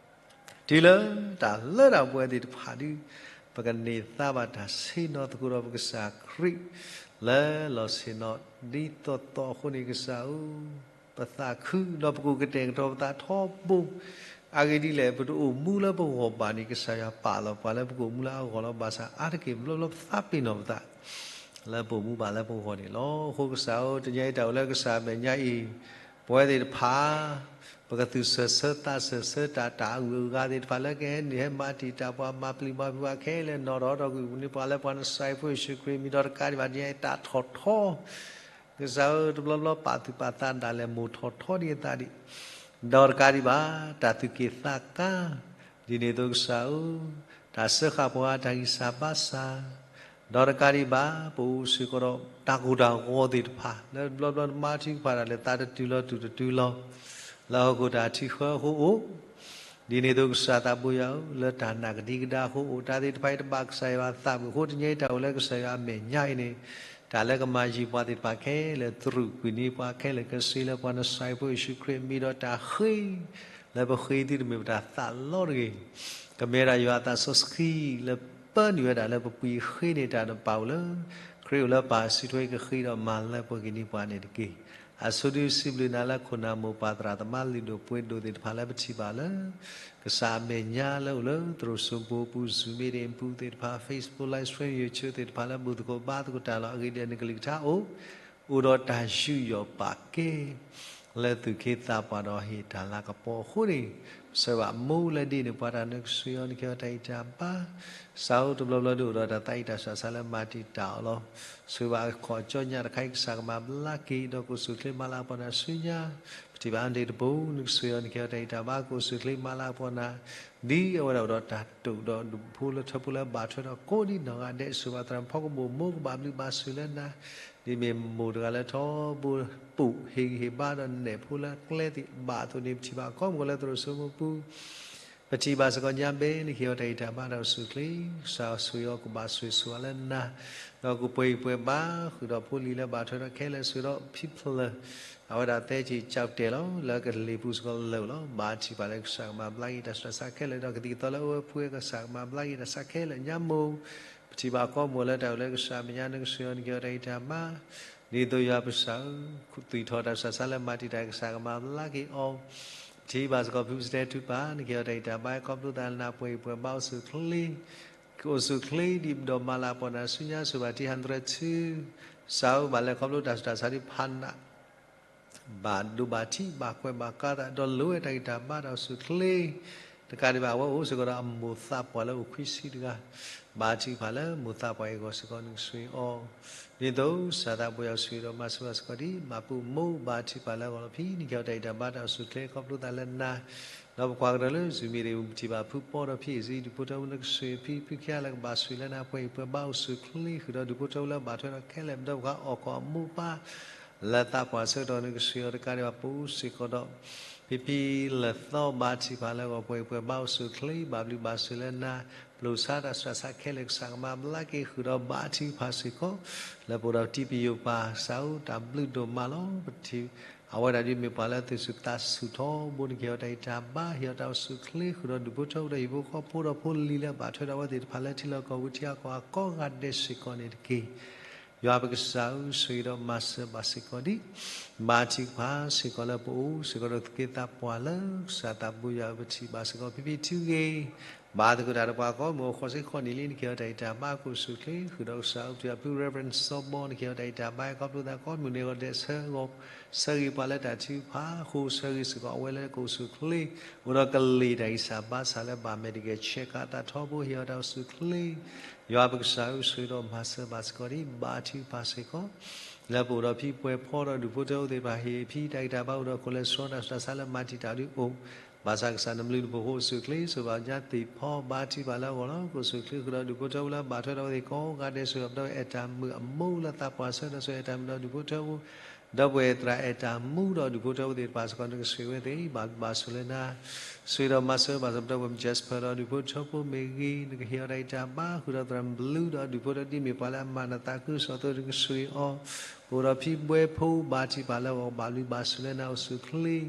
းတီ တုၤလၢတၢ်လၢတၢ်ပှဲၤသ့ၣ်တဖၣ်ဒီး ပကန့ၢ်သါဘၣ်တၢ်ဆ့ၣ်နီၤသကိးဒီးပကစၢ်ခရံာ် လၢလီၤဆ့ၣ်နီၤဒ်သိးသိးအဃိန့ၣ် ကစၢ်ဧၢ, ပသးခုဒီးပကိးကတဲာ်ကတီၤပသးထီဘိ, အဂ့ၢ်ဒ်လဲၣ် ပတအိၣ်မူလၢပဂီၢ်ဘၣ်န့ၣ် ကစၢ်ယွၤပာ်လီၤပှၤလၢပကအိၣ်မူလၢအဂီၢ်လီၤ. ဘၣ်ဆၣ်အါတက့ၢ် ဘျီဘျီပသးပ့ၤနီၣ်ပသး လၢပအိၣ်မူဘၣ်လၢပဂီၢ်န့ၣ်လီၤ. အဃိကစၢ်ဧၢ, တနံၤညါအံၤတၢ်အိၣ်လၢကစၢ်အမဲာ်ညါအံၤ, ပဝဲသ့ၣ်တဖၣ် ပကသူၣ်စၢၤဆၢသးစၢၤဆၢတၢ် တၢ်အဂုၤအဂၤသ့ၣ်တဖၣ်လၢကဟဲနုာ်ဟဲမၤတံာ်တာ်ပှၤ မၤပျံၤမၤဖုးပှၤခဲလၢာ် နီၣ်ထီၣ်ထီၣ်ကွံာ်ပူၤန့ၣ် ပှၤလၢပှၤနစဲးဖိယ့ၣ်ၡူးခရံာ်မံၤဒီးတကးဒံးဘၣ် တနံၤညါအံၤတၢ်ထီၣ်ထီ ကစၢ်ဧၢ, တဘျီဘျီပာ်သူၣ်ပာ်သးဒၣ်လဲာ်မိၢ်ထီၣ်ထီဒ်အသးဒံး, ဒီးတကးဒံးဘၣ် တၢ်သူၣ်က့ၣ်သးကါ, ဒ်န့ၣ်အသိးကစၢ်ဧၢ, တၢ်စၢဃာ်ပှၤတၢ်ဂံၢ်စၢ်ဘါစၢ်, ဒီးတကးဒံးဘၣ် ပအိၣ်စ့ၢ်ကီးဒီးတၢ်ကိၢ်တၢ်ဂီၤသ့ၣ်တဖၣ် လၢတဘျီဘျီနမါထံကဖၣ်ဒၣ်လဲာ် သးတတုၤလီၤတူၢ်တတုၤလီၤ လၢဟီၣ်ခိၣ်တၢ်ထံဃၢအဃိအိၣ် ဒ်န့ၣ်အသိးကစၢ်သးဘိယွၤဧၢ, လၢတၢ်နာ်ကဒံကဒါအဃိအိၣ် တၢ်သ့ၣ်တဖၣ်အံၤတဘၣ်ကစၢ်ယွၤအသးမုာ်အဃိ တနံၤညါအံၤတၢ်အိၣ်လၢကစၢ်ယွၤအမဲာ်ညါအံၤန့ၣ် တၢ်လၢကမၤယံၤပှၤသ့ၣ်တဖၣ်ခဲလၢာ် သရူးကွံာ်န့ၢ်ပှၤခဲလၢာ် ကစ့လၢပှၤနစဲးဖိယ့ၣ်ၡူးခရံာ်မံၤဒီးတၢ်ဃ့ လၢပဃ့သုတမ့ၢ်ပတၢ်သးလီတဂ့ၤ, ကမ့ၢ်ဝဲဒၣ်ယွၤအသးစီဆှံလၢပၢနုာ်ဝဲဒၣ်လၢပပှံၤဃ့န့ၢ်တၢ်ဒီးပာ်အိၣ်လၢ ခရံာ်အိၣ်လၢပၢ်အစုထွဲကဃ့ဒီးမၤလၢပှဲၤက့ၤန့ၢ်ပှၤန့ၣ်တက့ၢ်. အဆိဒုစံးဘျုးနၤလၢခိၣ်နၢ်မိၢ်ပၢ်သရၣ်သမါလုၢ်ဒိၣ်ပှ့ၤဒိၣ်သ့ၣ်တဖၣ်လၢပထံၣ်ဘၣ်လၢ ကစၢ်အမဲာ်ညါလၢအိၣ်လၢသရိာ်စိမိပူၤ Zoom meeting ပူၤသ့ၣ်တဖၣ် Facebook live stream YouTube သ့ၣ်တဖၣ်လၢဘူၣ်သကိးဘါသကိးတၢ်လီၤ. အဂ့ၢ်ဒ်အံၤ နကလုၢ်ကထါအိၣ် အိၣ်ဒီးတၢ်ယူးယီၣ်ပာ်ကဲ လၢသူၣ်က့သးပှၢ်ဒီးဟ့ၣ်တၢ်လၤကပီၤအဃိန့ၣ်, ပဆၢဘၣ်မူလၢဒ်န့ၣ် ပှၤတၢ်နုၢ်ကစၢ်ယွၤ နကဟ့ၣ်အီၤတၢ်အံးတၢ်ဘါ ကစၢ်ဧၢ တဘျီဘျီဒုးအိၣ်ဒီးတၢ်သးအံးတၢ်ဆးဆါလၢမၤတံာ်တာ်အီၤလီၤ. ဆှၢဘၣ်အခီၣ်ကၠီညၣ်တခါအံၤ ကစၢ်ကမၤဘျါက့ၤ ဒီးကအိၣ်ဆူၣ်ချ့မၤလၤကပီၤနၤဆူညါ, ပထံၣ်ဘၣ်အါန့ၣ်တပူၤ နကစၢ်ယွၤ နကဟ့ၣ်အီၤတၢ်အံးတၢ်ဘါ ကအိၣ်ဆူၣ်ချ့မၤလၤကပီၤနၤ ဒ်အဝဲဒၣ်အိၣ်ဒီးတၢ်တိာ်ဒီးဒူၣ်ဖိလၢထၢဖိလၢဘၣ်ထွဲဒီးကိးဒ်နီၢ်ဂၤဒဲး ဆှၢဘၣ်သရၣ်မုၣ်ဖီကဘိၣ်မိၢ်ကဘၣ်ဘျုးဘၣ်ဆိၣ်လၢနၤ, ဒ်မ့ၢ်မိၢ်တဂၤလၢထီဘိပူၤ ဟ့ၣ်ဂံၢ်ဟ့ၣ်ဘါဒီးနဲၣ်ဖိလၢကျဲသ့ၣ်ဘၣ်အသိးန့ၣ် ပထံၣ်ဘၣ်ကိးမုၢ်ဂီၤလၢသရိာ်စိမိပူၤ ပထံၣ်ဘၣ်စ့ၢ်ကီးညါဘဲ နကဟ့ၣ်အီၤတၢ်အံးတၢ်ဘါဒီးအိၣ်ဆူၣ်ချ့, ကစၢ်ဆိၣ်ဂ့ၤအီၤကဘၣ်ဆိၣ်ဂ့ၤဆိၣ်ဂ့ၤလၢနၤ, ဒီးကပှဲၤဂံၢ်ပှဲၤဘါ ဃုာ်ဒီးဖိလံၤလၢဘၣ်ထွဲဒီးခဲလၢာ် ဆိၣ်ဂ့ၤဒီးဖံဖျၢၣ် အဝဲဒၣ်သဲကံၢ်ကၠီၣ်တဲၣ်လီၤ လၢကလံၤပူၤစ့ၢ်ကီးလၢာ်လီၤ. ဘါထုကဖၣ်လၢကစၢ်ကမၤဘျါက့ၤတၢ်ဆူးတၢ်ဆါခဲလၢာ် ဒီးကသံၣ်ကသီလၢအဝဲဖှူဝဲ ကစၢ်ကမၤဘျါက့ၤတၢ်ဆါခဲလၢာ်ညါမိၢ် ပထံၣ်ဘၣ်ကိးမုၢ်ဂီၤလၢတၢ်အိၣ်လၢကစၢ်မဲာ်ညါ နကစၢ်ယွၤ နကဟ့ၣ်အီၤတၢ်အံးတၢ်ဘါ ဒ်သိးယွၤပစၢ် သွံၣ်ထီၣ်တၢ်ဆူးတၢ်ဆါလၢမၤတံာ်တာ် ကစၢ်ကမၤဘျါက့ၤအီၤ, ပထံၣ်ဘၣ်စ့ၢ်ကီးဖုစတဲထူပၢ် နကဟ့ၣ်အီၤတၢ်အံးတၢ်ဘါ ခီဖျိသးလၢနၤပှဲၤဂံၢ်ပှဲၤဘါအိၣ်ဆူၣ်ချ့ ကအိၣ်ဆူၣ်ချ့ဒ်ဒီးမၤလၤကပီၤနၤဆူညါ ဆိၣ်ဘၣ်တံၢ် ဟၣ်ဒြဲၣ်ထူ ကစၢ်ဧၢ ဘၣ်လဲၤခီဖျိတၢ်ဆူးတၢ်ဆါဒ်ဖးနး ဘၣ်ဒိဘၣ်ထံး ဘၣ်ကွဲးဘၣ်ကါသး ဒီးလိၣ်ဝဲတၢ်ဂံၢ်တၢ်ဘါတၢ်အိၣ်ဆူၣ်ချ့, တကးဒံးဘၣ် အဝဲအိၣ်စ့ၢ်ကီးဒီးအမိၢ်သးပှၢ်လၢအိၣ်ခွံဆံတဂၤ, ဘါထုကဖၣ်လၢမိၢ်သးပှၢ်အံၤအဂီၢ်စ့ၢ်ကီး နကဆိၣ်ဂ့ၤအီၤ, ဒ်သိးကစၢ်သးဘိယွၤဆိၣ်ဂ့ၤဒီးမၤစၢၤဘၣ်စ့ၢ်ကီးဒ် မၤပူၤမိၢ်ဘါထုကဖၣ်လၢအဂီၢ်လီၤ. ဖဲန့ၣ် နကဟ့ၣ်အီၤတၢ်ဂံၢ်တၢ်ဘါတၢ်အိၣ်ဆူၣ်ချ့ ခီဖျိသးလၢနၤ ဒီးပကွၢ်ကဒီးလၢ Zoom meeting ပထံၣ်ဘၣ်ဖုပီဒီးဖံအ့ၣ်စံ ဒူၣ်ဖိထၢဖိ နကဆိၣ်ဂ့ၤဖံဖုခံဂၤလၢကဘၣ်ဆိၣ်ဂ့ၤလၢနၤ ပှဲၤဂံၢ်ပှဲၤဘါအိၣ်ဆူၣ်ချ့ ဃုာ်ဒီးဒူၣ်ဖိထၢဖိလၢဘၣ်ထွဲဒီးခဲလၢာ် ဒီးပှၤအီၣ်ကီၢ်အမိၢ်ပၢ် လၢသးပှၢ်ဆၢကတီၢ် နကဆိၣ်ဂ့ၤအီၤတကးဒံးဘၣ် ပအိၣ်စ့ၢ်ကီးဒီး ဖံဖံလၢာ်သီ ဘါထုကဖၣ်လၢအဂီၢ် ပှဲၤဂံၢ်ပှဲၤဘါအိၣ်ဆူၣ်ချ့ ဘၣ်ဘျုးဘၣ်ဆိၣ်လၢနၤ ပျိာ်ဆါတၢ်ဆူးတၢ်ဆါခဲလၢာ် ကစၢ်ကမၤဘျါက့ၤ ဃုာ်ဒီးဘါထုကဖၣ်စ့ၢ်ကီး လၢပအိၣ်ဒီးတံပယိၣ်ပၢ် ကစၢ်ဧၢ တၢ်ဘျုးဒိၣ်မးလီၤ. ပထံၣ် အဝဲဒၣ်ဒ်မ့ၢ်ပှၤလၢသူၣ်ဆူၣ်သးဆူၣ်ထီဘိ နကဟ့ၣ်အီၤတၢ်ဂံၢ်တၢ်ဘါ ဟ့ၣ်အီၤတၢ်အိၣ်ဆူၣ်ချ့ ဃုာ်ဒီးဒူၣ်ဖိထၢဖိဒီးဟံၣ်ဖိဃီဖိဒီး ဖိလံၤလၢဘၣ်ထွဲဒီးအဝဲသ့ၣ်တဖၣ်လၢထံလီၢ်ကီၢ်ပူၤ ထံဂၤကီၢ်ဂၤကိးဂၤဒဲးစ့ၢ်ကီးန့ၣ်တက့ၢ်. ယွၤပကစၢ်ဧၢ, ဆိၣ်ဂ့ၤဒီးမၤစၢၤဘၣ်စ့ၢ်ကီးဒံး ဘါထုကဖၣ်စ့ၢ်ကီးလၢပအိၣ်စ့ၢ်ကီးဒီးသုးက့သးပှၢ်လၢကစၢ်သးဘိယွၤဧၢ, ပထံၣ်ဘၣ်စ့ၢ်ကီးဖံဖံထုဂ့ၤ, ဘၣ်သကိးတၢ်ဒီးပှၤကိးမုၢ်ဂီၤဃိးဆံဃိးနံၣ်လံ, နကဟ့ၣ်အီၤတၢ်ဂံၢ်တၢ်ဘါ ကိးဆူၣ်ချ့ဃုာ်ဒီးကစၢ်အအိၣ်, ပထံၣ်ဘၣ်ဖု Reverend စီၤဘီ နကဟ့ၣ်အီၤတၢ်ဂံၢ်တၢ်ဘါ ခီဖျိသးကိးမုၢ်နံၤဂီၤဒဲးဆၢဂီၤ ဆၢဂ့ၤပှၤလၢတၢ်ထုကဖၣ်အဃိ, ဆၢဂ့ၤစ့ၢ်ကီးအဝဲလၢကိးဆူၣ်ချ့ အိၣ်ဒီးကလံၤတၢ်ဂံၢ်စၢ်ဘါစၢ်လၢဘၣ် Medicare check အတၢ်ထီဘိ ဟ့ၣ်အီၤတၢ်အိၣ်ဆူၣ်ချ့ ယွၤပကစၢ်ဧၢ, ဆိၣ်ဂ့ၤဒီးမၤစၢၤဘၣ်စ့ၢ်ကီးဒံး ဘါထုကဖၣ်စ့ၢ်ကီး လၢပအိၣ်ဒီးဖံပှဲၤဖီဒီးဒူၣ်ဖိထၢဖိသ့ၣ်တဖၣ် ဟ့ၣ်ဖံတၢ်ဂံၢ်တၢ်ဘါအိၣ်ဒီး ကီၢ်လဲၤစရီတၢ်ဆူးတၢ်ဆါလၢမၤတံာ်တာ်ဒုးအိၣ်, ဘၣ်ဆၣ်ကစၢ်နဘျုးနဖှိၣ်အဃိ အိၣ်ဆူၣ်ချ့ ဆိၣ်ဂ့ၤဘၣ်ညါသ့ၣ်ဖီ ဘါထုကဖၣ်လၢအဂီၢ်လီၤ. ကိးဆူၣ်ချ့ဃုာ်ဒီးဒူၣ်ဖိထၢဖိလၢဘၣ်ထွဲဒီးအဝဲသ့ၣ်ကိးဂၤဒဲး ဆိၣ်ဂ့ၤဘၣ်ဒီးအဲၣ်တၢ်မုာ်အမိၢ်လၢသးပှၢ်ဆၢကတီၢ် ဆိၣ်ဂ့ၤအဲၣ်တၢ်မုာ်ဒီးဒူၣ်ဖိထၢဖိ ဒီပုၢ်ဝဲၢ်သရၣ်အဲၣ်တၢ်မူဒီးဒူၣ်ဖိထၢဖိသ့ၣ်တဖၣ်စ့ၢ်ကီး နကဆိၣ်ဂ့ၤဝဲသ့ၣ် ဘၣ်ဘျုးဘၣ်ဆိၣ်လၢနၤ, ဆိၣ်ဂ့ၤဒီးမၤစၢၤဘၣ်စ့ၢ်ကီးဒီပုၢ်ဝဲၢ် Jasper ဒီးဒူၣ်ဖိထၢဖိမ့ၢ်ဂ့ၤ, နကဟ့ၣ်အီၤတၢ်ဂံၢ်တၢ်ဘါ ဃုာ်ဒီးသရၣ်မုၣ်ဘျုးဒီးဒ်မ့ၢ်ပှၤလၢအမၤနသးခုကစီၣ်အသိး နကဆိၣ်ဂ့ၤအီၤ, ပအိၣ်ဒီးဖံဘှဲဖိ ဘါထုကဖၣ်လၢအဂီၢ် ဘၣ်ဘျုးဘၣ်ဆိၣ်လၢနၤ အိၣ်ဆူၣ်ချ့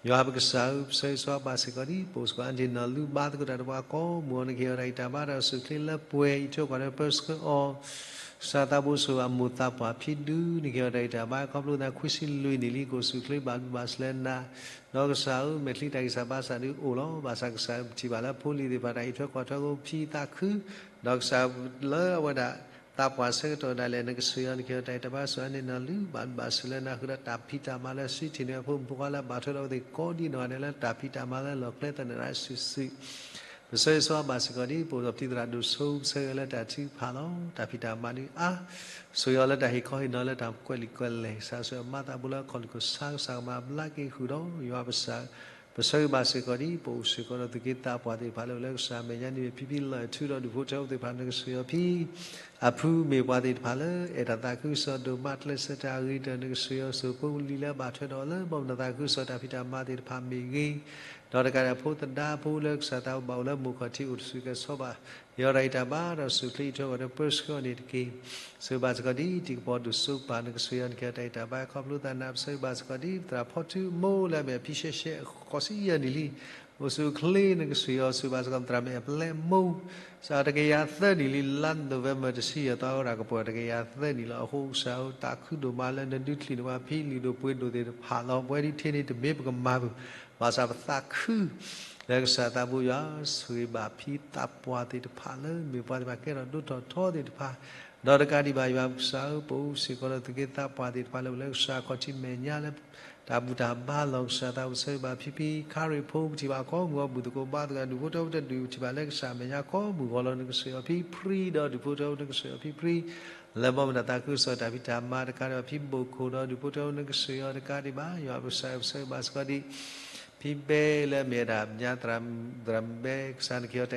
ယွၤပကစၢ်ဧၢ, ပဆၢဂ့ၤဆၢဝါဘၣ်စ့ၢ်ကီးဒံး ပအိၣ်စ့ၢ်ကီး Aunty နီၢ်လူ ဘါသကိးတၢ်ဒီးပှၤကိးမုၢ်ဂီၤ နကဟ့ၣ်အီၤတၢ်ဂံၢ်တၢ်ဘါ တၢ်အိၣ်ဆူၣ်ချ့လၢပှဲၤအံၤ ထိၣ်ကွၢ်ဒီးပၢဆှၢအီၤ ကစၢ်သးဘိဆိၣ်ဂ့ၤအမိၢ်သးပှၢ်ဖံဒု နကဟ့ၣ်အီၤတၢ်ဂံၢ်တၢ်ဘါ ခီဖျိသးခွံဆံလွံၢ်နံၣ်လံ ကိးဆူၣ်ချ့ဘၣ်ဘျုးဘၣ်ဆိၣ်လၢနၤ, ဒီးကစၢ်ဧၢ, မဲာ်ချံတၢ်ဂံၢ်စၢ်ဘါစၢ်ဒုးအိၣ်လီၤ. ဘၣ်ဆၣ်ကစၢ်ပထံၣ်ဘၣ်လၢဖိလံၤသ့ၣ်တဖၣ်တၢ်အံးထွဲကွၢ်ထွဲအဃိ ဖံသးခု, ဒီးကစၢ်လၢအဝဲဒၣ် သးပှၢ်ဆၢကတီၢ်ဒၣ်လဲာ် နကဆိၣ်ဂ့ၤအီၤ နကဟ့ၣ်အီၤတၢ်ဂံၢ်တၢ်ဘါ ဆိၣ်ဂ့ၤ Aunty နီၢ်လူ ဘၣ်ဘျုးဘၣ်ဆိၣ်လၢနၤ ဃုာ်ဒီးတၢ်ဖံးတၢ်မၤလၢစုထံၣ်န့ၢ်အဖိမုၣ်ဖိခွါလၢဘၣ်ထွဲဒီးအဝဲသ့ၣ်ကိးဒံနီၢ်ဂၤဒဲးလၢတၢ်ဖံးတၢ်မၤလၢလီၢ်ကျဲသနၢၣ်စုာ်စုာ် ပဆၢဂ့ၤဆၢဝါဘၣ်စ့ၢ်ကီးဒံး ပအိၣ်ဒီးဖံသရၣ်ဒိၣ်စိ ပဆၢဂ့ၤလၢတၢ်ထုကဖၣ်လီၤ. တၢ်ဖံးတၢ်မၤဒုးအါ, ဆိၣ်ဂ့ၤအီၤလၢတၢ်ဟ့ၣ်ခီဟ့ၣ်နီၤလၢတၢ်ကွဲးလံာ်ကွဲးလဲၢ် ကစၢ်ဆိၣ်ဂ့ၤအမါသးဘိလၢအခီၣ်လံၢ်ခိၣ်ဆါ ကစၢ်ကမၤဘျါက့ၤဃုာ်ဒီး ယွၤပကစၢ် ပဆၢဂ့ၤဘၣ်စ့ၢ်ကီးဒံး ပအိၣ်စ့ၢ်ကီးဒီးသုးက့သးပှၢ်သ့ၣ်တဖၣ်လၢအိၣ်လၢကစၢ်မဲာ်ညါန့ၣ် ဖံဖံလီၤအဲၣ်ထူဒီးဒူၣ်ဖိထၢဖိသ့ၣ်တဖၣ် နကဆိၣ်ဂ့ၤအီၤဖံ အဖုမ့ၢ်ပှၤသ့ၣ်တဖၣ်လၢ အဲၣ်တၢ်သးခုကစီၣ်ဒိၣ်မး ကျဲးစၢးတၢ်အဂ့ၤကတၢၢ် နကဆိၣ်ဂ့ၤအီၤ ဆိၣ်ဖိလံၤလၢဘၣ်ထွဲဒီးအီၤလၢ ဘၣ်မနုၤသးခုကစီၣ်တၢ်ဖံးတၢ်မၤသ့ၣ်တဖၣ်မ့ၢ်ဂ့ၤ, ဒီးတကးဒံးအဖိသဒါဖိလၢကစၢ်သးဘိ ဘၣ်အိၣ်လၢမိၢ်ခီၣ်ထံးအိၣ်တဆူၣ်ကဲၤဆီဘၣ် ဟ့ၣ်အီၤတၢ်ဂံၢ်တၢ်ဘါ ဒီးဆူၣ်ချ့အံးထွဲကွၢ်ထွဲပၢဆှၢအီၤန့ၣ်တက့ၢ်. ဆၢဂ့ၤဘၣ်စ့ၢ်ကီးဒ်တံၤကပီၤဒိၣ်စိကပၤ နကဆိၣ်ဂ့ၤအီၤ နကဟ့ၣ်အီၤတၢ်ဂံၢ်တၢ်ဘါ ခီဖျိသးနၤ ပဆၢဂ့ၤဘၣ်စ့ၢ်ကီးဒ် သရၣ်ဖီထူမိၢ်လၢအမ့ၢ်အဖံရှဲရှဲ ဃိးဆံယဲၢ်နံၣ်လံ အိၣ်ဆူၣ်အိၣ်ချ့ နကဆိၣ်ဂ့ၤအီၤ ဆၢဂ့ၤဘၣ်စ့ၢ်ကီး သရၣ်မ့ၢ်အပျဲၢ်မိၢ် စးတကယၤသၢနံၣ်လံ လါ November တဆံယဲၢ်သီ အိၣ်ဒၣ်ကပှဲၤတကယၤသၢနံၣ်လီၤ. အဃိကစၢ်ဧၢ သးခုဒိၣ်မးလၢနဒုးချုးန့ၢ်ပှၤဖံလံာ်ဒိၣ်ပှ့ၤဒိၣ်သ့ၣ်တဖၣ်လီၤ. ပဝဲဒ်ထဲန့ၣ်တမ့ၢ်ပကမၤပူၤ ဘၣ်ဆၣ်ပသးခု လၢကစၢ်သးဘိယွၤ ဆိၣ်ဂ့ၤဘၣ်ဖံသးပှၢ်သ့ၣ်တဖၣ်လၢ မ့ၢ်ပှၤသ့ၣ်တဖၣ်ကဲထီၣ်ဒိၣ်ထီၣ်ထီသ့ၣ်တဖၣ်, ဒီးတကးဒံးဘၣ်ယွၤပကစၢ်ဧၢ ပအိၣ်စ့ၢ်ကီးဒီးသုးက့သးပှၢ်သ့ၣ်တဖၣ်လၢအိၣ်လၢကစၢ်ခီၣ်ထံးမဲာ်ညါလၢ တၢ်ဘူၣ်တၢ်ဘါလီၤ ကစၢ်သးဘိ ပဆၢဂ့ၤဘၣ်ဖံဖံခါရံၣ်ဖိ ပထံၣ်ဘၣ်ကိးမုၢ်ဂီၤဘူၣ်သကိးဘါသကိး ဒူၣ်ဖိထၢဖိတဒူၣ် ပထံၣ်ဘၣ်လၢကစၢ်မဲာ်ညါကိးမုၢ်ဂီၤလီၤ နကဆိၣ်ဂ့ၤအီၤဖံဖံဒီးဒူၣ်ဖိထၢဖိ နကဆိၣ်ဂ့ၤအီၤဖံဖံ လၢဘၣ်မနုၤသးခုကစီၣ်တၢ်ဖံးတၢ်မၤတကးဒံးဘၣ် ဖံဘိၣ်ခိၣ်ဒီးဒူၣ်ဖိထၢဖိ နကဆိၣ်ဂ့ၤအီၤတကးဒံးဘၣ် ယွၤပကစၢ်ဧၢ ပဆၢဂ့ၤဘၣ်စ့ၢ်ကီးဒံး ဖံဘဲလၢအမ့ၢ်ဝဲဒၣ် ပညါသရၣ် သရၣ်မုၣ်ဘဲ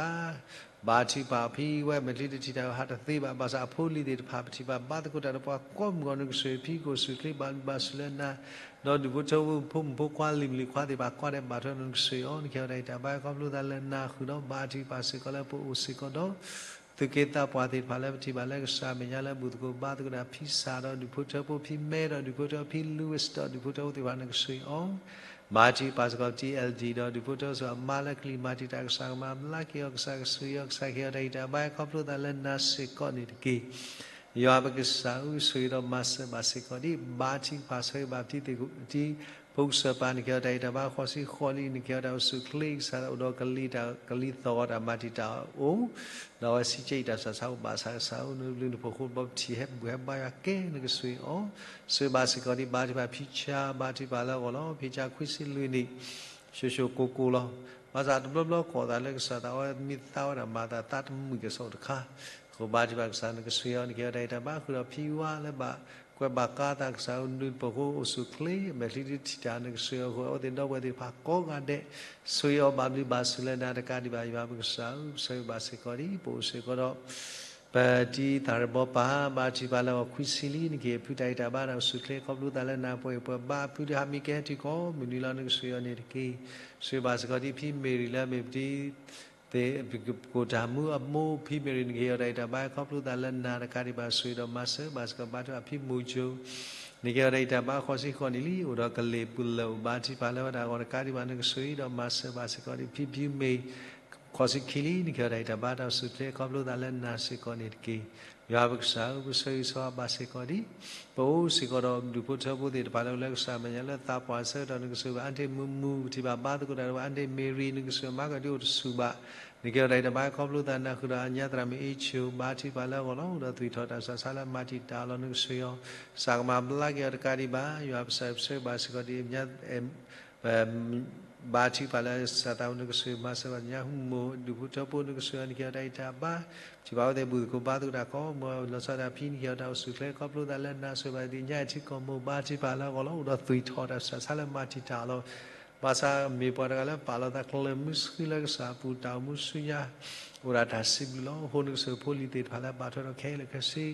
ကစၢ် နကဟ့ၣ်အီၤတၢ်ဂံၢ်တၢ်ဘါ ဘါထုကဖၣ်အီၤဖံဝဲ မဲာ်ချံတထံၣ်တၢ်ဟးတသ့ဘၣ် ဘၣ်ဆၣ်အဖိအလံၤသ့ၣ်တဖၣ် ပထံၣ်ဘၣ်ဘါသကိးတၢ်ဒီးပှၤကိးမုၢ်ဂီၤ နကဆိၣ်ဂ့ၤဖံ ကိးဆူၣ်ချ့ ဘၣ်ဘျုးဘၣ်ဆိၣ်လၢနၤ ဒီးဒူၣ်ဖိထၢဖိ ဖိမုၣ်ဖိခွါ လံၤမုၣ်လံၤခွါသ့ၣ်တဖၣ်ကိးဂၤဒဲး ဘၣ်ထွဲဒီးနကဆိၣ်ဂ့ၤအီၤ နကဟ့ၣ်အီၤတၢ်ဂံၢ်တၢ်ဘါ ခီဖျိသးလၢနၤ ဃုာ်ဒီးဘါထုကဖၣ်စ့ၢ်ကီးလၢပအိၣ်စ့ၢ်ကီးဒီး သုးက့သးပှၢ်သ့ၣ်တဖၣ်လၢပထံၣ်ဘၣ်လၢကစၢ်မဲာ်ညါ လၢဘူၣ်သကိးဘါသကိးတၢ် ဖံစၢ်ဒီးဒူၣ်ဖိထၢဖိ ဖံမဲဒီးဒူၣ်ဖိထၢဖိ ဖံလူဝ့ၣ်ဒီးဒူၣ်ဖိထၢဖိသ့ၣ်တဖၣ် နကဆိၣ်ဂ့ၤအီၤ ဘါထုကဖၣ်စ့ၢ်ကီး T L D ဒီးဒူၣ်ဖိထၢဖိ ဆိၣ်ဂ့ၤအမါလၢကလံၤမၤတံာ်တာ် ကစၢ်ကမၤဘျါက့ၤအီၤ ကစၢ်ကဆိၣ်ဂ့ၤအီၤ ကစၢ်ကဟ့ၣ်အီၤတၢ်ဂံၢ်တၢ်ဘါ ခီဖျိသးလၢနၤစ့ၢ်ကီးန့ၣ်တက့ၢ်. ယွၤပကစၢ်ဧၢ ဆိၣ်ဂ့ၤဒီးမၤစၢၤဘၣ်စ့ၢ်ကီးဒံး ဘါထုကဖၣ် ဆၢဂ့ၤဘၣ်ပထံၣ်သ့ၣ် ပထံၣ်ဖိကစၢ်ပၤ နကဟ့ၣ်အီၤတၢ်ဂံၢ်တၢ်ဘါ ဃိးဆံဃိးနံၣ် နကဟ့ၣ်အီၤတၢ်အိၣ်ဆူၣ်ချ့ ကစၢ်အိၣ်ဒီးကလံၤတၢ် ကလံၤသီၣ်ဂီၤတၢ်မၤတံာ်တာ်အိၣ် ဒီးအဝဲစံးကဲအံၤတၢ်ဆၢဆါအိၣ် ဘၣ်ဆၣ်ကစၢ်ဧၢ နဘျုးနဖှိၣ်အဃိ ဘၣ်ပထံၣ်ဟဲဘူၣ်ဟဲဘါယွၤကဲ နကဆိၣ်ဂ့ၤအီၤ ဆိၣ်ဂ့ၤဘၣ်စ့ၢ်ကီးဒံး ဘါထုကဖၣ်ဖံဆါ ဘါထုကဖၣ်လၢအဂီၢ်လီၤ ဖံဆါခွံဆံလွံၢ်နံၣ် ၡိၣ်ၡိၣ်ကိၢ်ကိၢ်လီၤ. ဘၣ်ဆၣ်တဘျီဘျီကိးသးလၢကစၢ်သးဝဲမ့ၢ်သးဝဲဒၣ်မၤသးသးတမုာ်ကဲၣ်ဆိးတခါ, အဃိဘါထုကဖၣ်ကစၢ် နကဆိၣ်ဂ့ၤအီၤ နကဟ့ၣ်အီၤတၢ်ဂံၢ်တၢ်ဘါ ဃုာ်ဒီးဖံဝါလၢဘၣ်ကွဲးဘၣ်ကါသး ကစၢ်ဧၢ နဘျုးနဖှိၣ်အဃိ အိၣ်ဆူၣ်ချ့ မဲာ်ချံတထံၣ်တၢ် နကဆိၣ်ဂ့ၤအီၤ အဃိအဝဲသ့ၣ်ဒီပုၢ်ဝဲၢ်သ့ၣ်တဖၣ်ကိးဂၤဒဲး ဆိၣ်ဂ့ၤအီၤ ဘၣ်ဘျုးဘၣ်ဆိၣ်လၢနၤတကးဒံးဘၣ် ယွၤပကစၢ်ဧၢ ပဆၢဂ့ၤဘၣ်စ့ၢ်ကီးဒံး ပအိၣ်စ့ၢ်ကီးဒီး ပတံၤသးရၢၣ်ဘီပၤ ဘါထုကဖၣ်လၢအဂီၢ်ခွံဆံလံ နကဟ့ၣ်အဖုတၢ်ဂံၢ်တၢ်ဘါဒီး အိၣ်ဆူၣ်ချ့ ခီဖျိသးလၢနၤ ပှဲၤပှဲၤဘါအဖုတဟးမံကဲထီၣ်ကိးမုၢ်နံၤလီၤ နကဆိၣ်ဂ့ၤအီၤန့ၣ်တက့ၢ်. ဆိၣ်ဂ့ၤဘၣ်စ့ၢ်ကီးဒံး ဖံမ့ၢ်ရံၤလၢအမ့ၢ်ပတံၤ သ့ၣ် ပကိးတၢ်မူအမိၢ် ဖံမ့ၢ်ရံၤ နကဟ့ၣ်အီၤတၢ်ဂံၢ်တၢ်ဘါ ခီဖျိသးလၢနၤတကးဒံးဘၣ် ဆိၣ်ဂ့ၤဒီးမၤစၢၤဘၣ်စ့ၢ်ကီး ဘါထုကဖၣ်ဖံမူၤကၠိ နကဟ့ၣ်အီၤတၢ်ဂံၢ်တၢ်ဘါ ဃိးဆံဃိးနံၣ်လံ အိၣ်ဒီးကလ့ၢ်ပူၤလၢၢ် အိၣ်ဘါထုကဖၣ်လၢဝဲဒၣ်အဂီၢ်တကးဒံးဘၣ် နကဆိၣ်ဂ့ၤဒီးမၤစၢၤဘၣ်စ့ၢ်ကီးဒံး ဖံဖံမ့ၢ် ဃိးဆံခံလံ နကဟ့ၣ်အီၣ်တၢ်အံးတၢ်ဘါတၢ်အိၣ်ဆူၣ်အိၣ်ချ့ခီဖျိသးလၢနၤစ့ၢ်ကီးန့ၣ်တက့ၢ်. ယွၤပကစၢ်ဧၢ, ပဆၢဂ့ၤဆၢဝါဘၣ်စ့ၢ်ကီးဒံး ပအိၣ်စ့ၢ်ကီးဒီးဒူၣ်ဖိထၢဖိသ့ၣ်တဖၣ်လၢအိၣ်လၢကစၢ်မဲာ်ညါလၢသးပှၢ်ဆၢကတီၢ် နကစၢ်ယွၤအါတ့ၢ်မုာ်မုာ် ပထံၣ်ဘၣ်ဘါသကိးတၢ်ဒီးပှၤအါတ့ၢ်မ့ၢ်ရံ နကစၢ်မၤကဒံအိၣ်တဆူၣ်ဘၣ် နကဟ့ၣ်အီၣ်တၢ်အံးတၢ်ဘါခီဖျိသးနၢ်ဃုာ်ဒီးအညါသရၣ်မုၣ်အ့ၣ်ဆိၣ် ဘါထုကဖၣ်လၢအဂီၢ်လီၤ. အိၣ်ဒီးသွံၣ်ထီၣ်တၢ်စးဆါလၢမၤတံာ်တာ်အီၤလီၤ နကစၢ်ယွၤ ကစၢ်ကမၤဘျါက့ၤအီၤတကးဒံးဘၣ် ယွၤပကစၢ်ပဆၢဂ့ၤဘၣ်စ့ၢ်ကီးဒံး ပ ဘါထုကဖၣ်လၢကစၢ်သးပူၤ နကစၢ်မၤစၢၤဘၣ်ညါမုၣ်မိၢ် ဒူၣ်ဖိထၢဖိ နကစၢ်ယွၤ နကဟ့ၣ်အီၣ်တၢ်အံးတၢ်ဘါ ပထံၣ်ဘၣ်အဝဲသ့ၣ်ဘူၣ်သကိးဘါသကိးတၢ် ကိးမုၢ်လီၤဆီဒၣ်တၢ်ဖံ နကဟ့ၣ်အီၣ်တၢ်အိၣ်ဆူၣ်အိၣ်ချ့ခီဖျိသးလၢနၤစ့ၢ်ကီးဘၣ်ဒံး ညါအံၤထံကီၢ်မိၢ် ဘါထုကဖၣ်လၢအဂီၢ်လီၤ. အိၣ်ဒီးသွံၣ်ထီၣ်တၢ်စးဆါလၢမၤတံာ်တာ်အီၤလီၤ. ဘၣ်ဆၣ်မ့ၢ်ပှၤတဂၤလၢပာ်လီၤသးကျၢၤမုဆှံလၢကစၢ်အပူၤ တၢ်အိၣ်မူဆူညါ အိၣ်ဒၣ်တၢ်စံးဘျုးလီၤ. အဃိနကစၢ်ဖိလံၤသ့ၣ်တဖၣ်လၢဘၣ်ထွဲဒီးခဲလၢာ်ခဲဆ့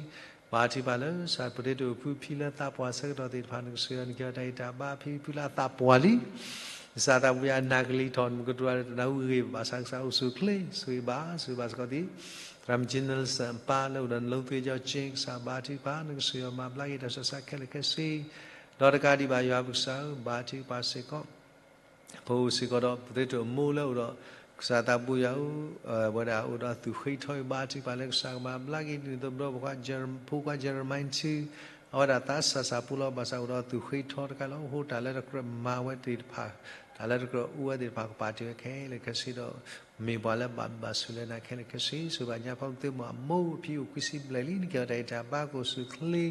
ဘါထုကဖၣ်လၢ ကစၢ်ပဒ့တအိၣ်ဖုဖံလၢသးပှၢ်ဆၢကတီၢ်သ့ၣ်တဖၣ် နကစၢ်ယွၤ နကဟ့ၣ်အီၣ်တၢ်အံးတၢ်ဘါဖံဖုလၢအသးပှၢ်လံ ကစၢ်သးပူၤယၤနၢ်ကလံၤထီၣ် နကတိၤတၢ်တနၢ်ဟူဂ့ၤ ဘၣ်ဆၣ်ကစၢ်အိၣ်ဆူၣ်အိၣ်ချ့ ဆိၣ်ဂ့ၤဘၣ် ဆိၣ်ဂ့ၤဘၣ်စ့ၢ်ကီးသ့ သရၣ်မုၣ်ကၠ့နလ်စၣ်ပၢ်လၢအိၣ်ဒီးနလိသ့ကၠီကၠ့ ကစၢ်ဘါထုကဖၣ် နကစၢ်ယွၤမၤဘျါက့ၤတၢ်စးဆါခဲလၢာ်ခဲဆ့ ဒီးတကးဒံးဘၣ် ယွၤပကစၢ်ဧၢ ဘါထုကဖၣ်စ့ၢ်ကီး ပအိၣ်စ့ၢ်ကီးဒီး ပသ့တိၢ်မိၢ်လၢအိၣ်ဒီး ကစၢ်သးပူၤယၤဧၢ, ဝဲဒၣ်အိၣ်ဒီးသူၣ်ဃ့ထီအံၤ ဘါထုကဖၣ်လၢကစၢ်ကမၤဘျါက့ၤ ဒ်သိးဒီးပှၤ ဖိခွါယရမံထူ အဝဲဒၣ်သးစၢ်စၢ်ပူၤလီၤ ဘၣ်ဆၣ်အိၣ်ဒီးသူၣ်ဃ့ထီတခါလီၤ. အဃိတၢ်လၢတကြၢးမၤဝဲသ့ၣ်တဖၣ် တၢ်လၢတကြၢးအိၣ်ဝဲသ့ၣ်တဖၣ် ကပာ်တ့ၢ်ဝဲခဲလၢာ်ခဲဆ့ဒီး မ့ၢ်ပှၤလၢဘၣ်ဘျုးဘၣ်ဆိၣ်လၢနၤခဲလၢာ်ခဲဆ့ ဆိၣ်ဂ့ၤဘၣ်ညါဖီကသ့မိၢ်အမိၢ် ဖံအိၣ်ခွံဆံဘျဲၣ်လံ နကဟ့ၣ်အီၣ်တၢ်အံးတၢ်ဘါ ကအိၣ်ဆူၣ်အိၣ်ချ့ ဒီး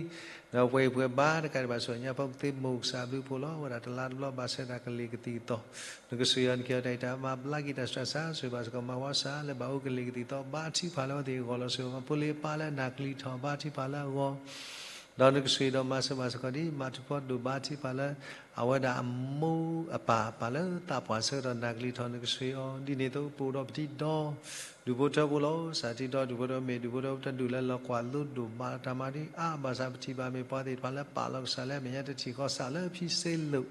ပှၤအံၤပှၤဘါတကးဒံးဘၣ် ဆိၣ်ဂ့ၤညါဖီကသ့မိၢ် ကစၢ်အဘျုးအဖှိၣ်လီၤ. အဝဲဒၣ်တလါတဘျီဘၣ်ဆၢတၢ်ကလ့ၤကသံၣ်ကသီၣ် နကစၢ်ယွၤ နကဟ့ၣ်အီၣ်တၢ်အံးတၢ်ဘါ ဘျါက့ၤတၢ်စးဆါ ဆိၣ်ဂ့ၤဘၣ်စ့ၢ်ကီး မၤဝါစၢ်လၢဘၣ်အိၣ်ကလ့ၤကသံၣ်ကသီၣ် ဘါထုကဖၣ်လၢအဝဲသ့ၣ်အဂီၢ်လီၤ. ဆိၣ်ဂ့ၤဘၣ်ဖိလံၤအပၢ်လၢနၢ်ကလံၤထီၣ် ဘါထုကဖၣ်လၢအဂီၢ် ဒီးနကစၢ်ဒီးမၤစၢၤဘၣ်စ့ၢ်ကီးဒ် မၤထူဖီဒိၣ် ဘါထုကဖၣ်လၢ အဝဲဒၣ်အမိၢ်အပၢ် ပာ်လၢသးပှၢ်ဆၢကတီၢ် နၢ်ကလံၤထီၣ် နကစၢ်အီၤ ဒ်န့ၣ်အသိးပအိၣ်ဒီးပထံၣ်ဒီး ဒူၣ်ဖိထၢဖိလီၤ. ကစၢ်ထံၣ်ဒီးဒူၣ်ဖိထၢဖိ မ့ၢ်ဒူၣ်ဖိထၢဖိတဒူၣ်လၢလီၤကွၢ်လိဒိၣ်မး တၢ်မၤဒ်အါ ဘၣ်ဆၣ်ပထံၣ်ဘၣ်မ့ၢ်ပှၤသ့ၣ်တဖၣ်လၢပာ်လီၤကစၢ်လၢအမဲာ်ညါ တထံၣ်ဃီစၢ်လၢဖံစ့လိာ်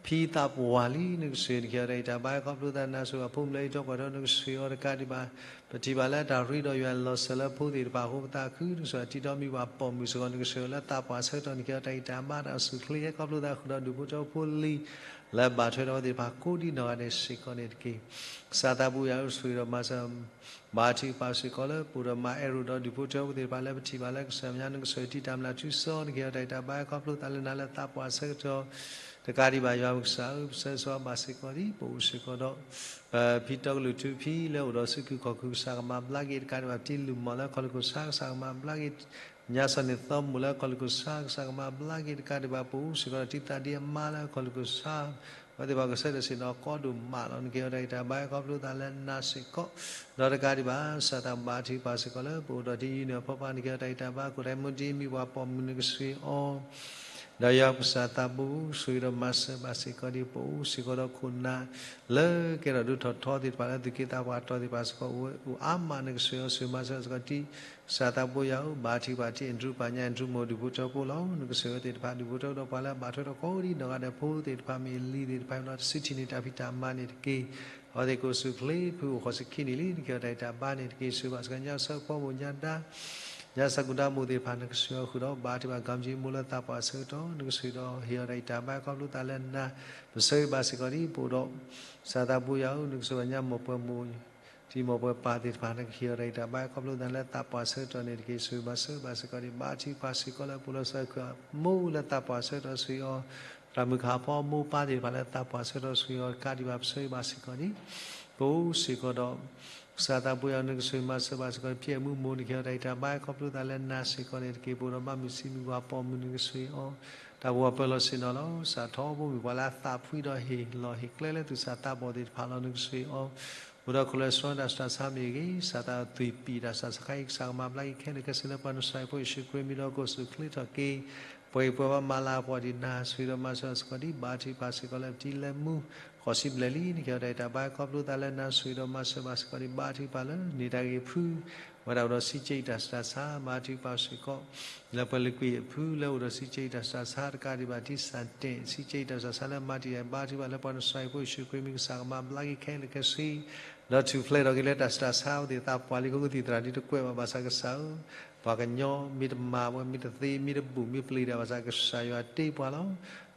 ဖံသးပှၢ်လံ နကစၢ် နကဟ့ၣ်အီၣ်တၢ်အံးတၢ်ဘါခီဖျိသး နၤဆိၣ်ဂ့ၤအဖိမုၣ်လၢအံးထွဲကွၢ်ထွဲ နကစၢ်အီၤတကးဒံးဘၣ် ပထံၣ်ဘၣ်လၢတၢ်ရ့ဒီးယွၤလီၤစၢၤလၢဖိသ့ၣ်တဖၣ်အဃိ ပသးခု နကစၢ် တံၤဒီးမံၤပှၢ်ပိာ်မုၣ်စ့ၢ်ကီး နကစၢ်လၢသးပှၢ်ဆၢကတီၢ် နကဟ့ၣ်အီၣ်တၢ်အံးတၢ်ဘါတၢ်အိၣ်ဆူၣ်အိၣ်ချ့ ခီဖျိသးဃုာ်ဒီးဒူၣ်ဖိထၢဖိလံၤ လၢဘၣ်ထွဲဒီးအဝဲသ့ၣ်တဖၣ်ကိးဒ်နီၢ်ဂၤဒဲးစ့ၢ်ကီးန့ၣ်တက့ၢ်. ကစၢ်သးပူၤယၤဧၢ ဆိၣ်ဂ့ၤဒီးမၤစၢၤ ဘါထုကဖၣ်စ့ၢ်ကီးလၢပအိၣ်ဒီးမၤအဲၣ်ရိၣ်ဒီးဒူၣ်ဖိထၢဖိသ့ၣ်တဖၣ်လၢပထံၣ်ဘၣ်လၢကစၢ်မဲာ်ညါ နကစၢ်တံၢ်တၢ်မျၢ်ထူစီ နကဟ့ၣ်အီၣ်တၢ်အံးတၢ်ဘါခီဖျိသးလၢနၤလၢသးပှၢ်ဆၢကတီၢ် တကးဒံးဘၣ် ယွၤပကစၢ်ဧၢ ပဆၢဂ့ၤဆၢဝါဘၣ်စ့ၢ်ကီးဒ် ပအိၣ်စ့ၢ်ကီးဒီး ပဖံတီကလုာ်ထူဖံလၢအိၣ်ဒီးစုကဝဲၤခီၣ်ခိၣ် ကစၢ်ကမၤဘျါက့ၤတကးဒံးဘၣ် ပတံၤလုၢ်မီၢ်လၢခီၣ်လုၢ်ခိၣ်ဆါ ကစၢ်ကမၤဘျါက့ၤ ညါစီၤန့ၣ်သီမိၢ်လၢခီၣ်လုၢ်ခိၣ်ဆါ ကစၢ်ကမၤဘျါက့ၤတကးဒံးဘၣ် ပအိၣ်စ့ၢ်ကီးဒီးတံၤသးဒ်အမါလၢခီၣ်လုၢ်ခိၣ်ဆါ အဝဲသ့ၣ်တဖၣ်ကဆၢထၢၣ်စ့ၢ်နီၤ ကိးဒိၣ်မးလီၤ. နကဟ့ၣ်အီၣ်တၢ်အံးတၢ်ဘါခီဖျိသးလၢနၤစ့ၢ်ကီး ဒီးတကးဒံးဘၣ် ကစၢ်သးဘါထုကဖၣ်စ့ၢ်ကီးလၢပအိၣ်ဒီးတံၤယံၤန့ၣ်အဖီဖါ နကဟ့ၣ်အီၣ်တၢ်အံးတၢ်ဘါ ကိးတၢ်မူတံၤမံၤပှၢ်ပိာ်မုၣ် နကစၢ်အီၤ ဒီးယွၤပကစၢ်သးဘိ ဆိၣ်ဂ့ၤဒီးမၤစၢၤဘၣ်စ့ၢ်ကီးဒ် ပအိၣ်စ့ၢ်ကီးဒီးခိၣ်နၢ် လၢကဲထီၣ်ဒိၣ်ထီၣ်ထီသ့ၣ်တဖၣ်လၢသုးက့သးပှၢ်တီၤသ့ၣ်တဖၣ်စ့ၢ်ကီး အိၣ်အါမး နကစၢ်အီၤ ဆိၣ်ဂ့ၤမၤစၢၤစ့ၢ်ကီးဒ် ကစၢ်သးဘိယၤဧၢ ဘါထုကဖၣ်တံၤအဲၣ်ဒရူၣ်ပၢ်ညါ အဲၣ်ဒရူၣ်မိၢ်ဒူၣ်ဖိထၢဖိလီၤ. နကစၢ်အဝဲသ့ၣ်တဖၣ်ဒူၣ်ဖိထၢဖိဒီးပှၤလၢအဘၣ်ထွဲဒီးကိးဒ်နီၢ်ဂၤဒဲးဖိသ့ၣ်တဖၣ် မ့ၢ်လံၤသ့ၣ်တဖၣ်ဒီးတစုထံၣ်န့ၢ်တၢ်ဖံးတၢ်မၤန့ၣ်တက့ၢ်. အဝဲသ့ၣ်ကအိၣ်ဆူၣ်အိၣ်ချ့ ဖုအိၣ်ဃိးဆံခံနံၣ်လံ နကဟ့ၣ်အီၣ်တၢ်အံးတၢ်ဘါန့ၣ်တက့ၢ်. ဆိၣ်ဂ့ၤဘၣ်စ့ၢ်ကီး ညါဆၢဖိမိၢ်ညါဒါ ညါဆၢကူဒါမိၢ်သ့ၣ်တဖၣ် နကစၢ်အီၤဃုာ်ဒီး ဘါထုကဖၣ် ကၣ်ကၠံမိၢ်လၢသးပှၢ်ဆၢကတီၢ် နကစၢ်ဒီး ဟ့ၣ်အီၣ်တၢ်အံးတၢ်ဘါခီဖျိသးလၢနၤ ပဆၢဂ့ၤဘၣ်စ့ၢ်ကီးဒ် ပအိၣ်ဒီး ကစၢ်သးဘိယၤဧၢ နကစၢ်ဘၣ်ညါမိၢ်ပှၢ်မိၢ် တံၤမိၢ်ပှၢ်ပၢ်သ့ၣ်တဖၣ် နကဟ့ၣ်အီၣ်တၢ်အံးတၢ်ဘါခီဖျိသးလၢသးပှၢ်ဆၢကတီၢ်န့ၣ်တက့ၢ်. ဆိၣ်ဂ့ၤဘၣ်စ့ၢ်ဘၣ်စ့ၢ်ကီးဒ် ဘါထုကဖၣ်စ့ၢ်ကီးလၢပအိၣ်လီၤစၢၤခီမိၢ်လၢသးပှၢ်ဆၢကတီၢ် ဆိၣ်ဂ့ၤအီၤ သရၣ်မုၣ်ခါဖီမိၢ်ပၢ်သ့ၣ်တဖၣ်လၢသးပှၢ်ဆၢကတီၢ် ဆိၣ်ဂ့ၤအီၤတကးဒံးဘၣ် ပဆၢဂ့ၤဘၣ်စ့ၢ်ကီးဒ် ပအိၣ်စ့ၢ်ကီးဒီး ကစၢ်သးဘိယၤဧၢ နကဆိၣ်ဂ့ၤမၤစၢၤဘၣ်စ့ၢ်ကီး ဖံအဲၣ်မူမိၢ် နကဟ့ၣ်အီၣ်တၢ်အံးတၢ်ဘါခီဖျိသးလၢနၤစ့ၢ်ကီးန့ၣ်တက့ၢ်. ပအိၣ်ဒီးမါမုၣ်ဆံးမုၢ်ပှၢ်ပိာ်မုၣ် နကဆိၣ်ဂ့ၤအီၤ တၢ်ဂီၤပၢၤလီၢ်ဆ့ၣ်နီၤလီၤ. စးထီဘိမုၢ်ပှၤလၢအသးဖှံဒီးဟ့ၣ်လီၤဟ့ၣ်ကျဲလၢသူၣ်စၢ်သးဘီၣ်သ့ၣ်တဖၣ်လီၤ. နကဆိၣ်ဂ့ၤအီၤ အိၣ်ဒီး cholesterol တၢ်စှၤဆါမ့ၢ်ဂ့ၤ, စှၤသးသွံၣ်ပံၣ်တၢ်စှၤဆါခါအံၤ ကစၢ်ကမၤဘျါက့ၤခဲလၢာ်ခဲဆ့လၢ ပှၤနစှၤအဖိယ့ၣ်ၡူးခရံာ်မံၤဒီး ကအိၣ်ဆူၣ်အိၣ်ချ့ထီၣ်က့ၤ ပှၤအံၤပှၤဘၣ်မၤလၤအပှီၢ်ဒံးနၤ ဆိၣ်ဂ့ၤဒီးမၤစၢၤစ့ၢ်ကီးဒ် ဘါထုကဖၣ်စ့ၢ်ကီးလၢပတံၤလဲၤမူ ဃိးဆံဘျဲၣ်လံ နကဟ့ၣ်အီၣ်တၢ်အံးတၢ်ဘါခီဖျိသးလၢနၤ ဆိၣ်ဂ့ၤဒီးမၤစၢၤဘၣ်စ့ၢ်ကီးဒ် ဘါထုကဖၣ်လၢ န့ၢ်တၢ်ဂ့ၤဖု ဝဲဒၣ်အိၣ်ဒီးဆံးကဲအံၤတၢ်စှၤဆါ ဘါထုကဖၣ်စ့ၢ်ကီး လၢပှၤလၢကွံာ်အဖုလၢအိၣ်ဒီးဆံးကဲအံၤတၢ်စှၤဆါတကးဒံးဘၣ် တံၢ်စၢ်တဲာ်ဆံးကဲအံၤတၢ်စှၤဆါလၢမၤတံာ်တၢ် ဘါထုကဖၣ်လၢပှၤနစှၤအဖိယ့ၣ်ၡူးခရံာ်မံၤ ကစၢ်ကမၤဘျါက့ၤခဲလၢာ်ခဲဆ့ ဒီးထူၣ်ဖျဲးထီၣ်က့ၤလၢတၢ်စှၤဆါအဝဲသ့ၣ်သးပှၢ်လံ ခိၣ်ကသံၣ်သရၣ်ဒ်တကွဲးဘၣ် ဘၣ်ဆၣ်ကစၢ်ဧၢ ပှၤကညီမ့ၢ်တမၤဝဲ မ့ၢ်တသ့ မ့ၢ်တဘူၣ် မ့ၢ်ပျံၤတၢ် ဘၣ်ဆၣ်ကစၢ်ယွၤတ့ပှၤလီၤ.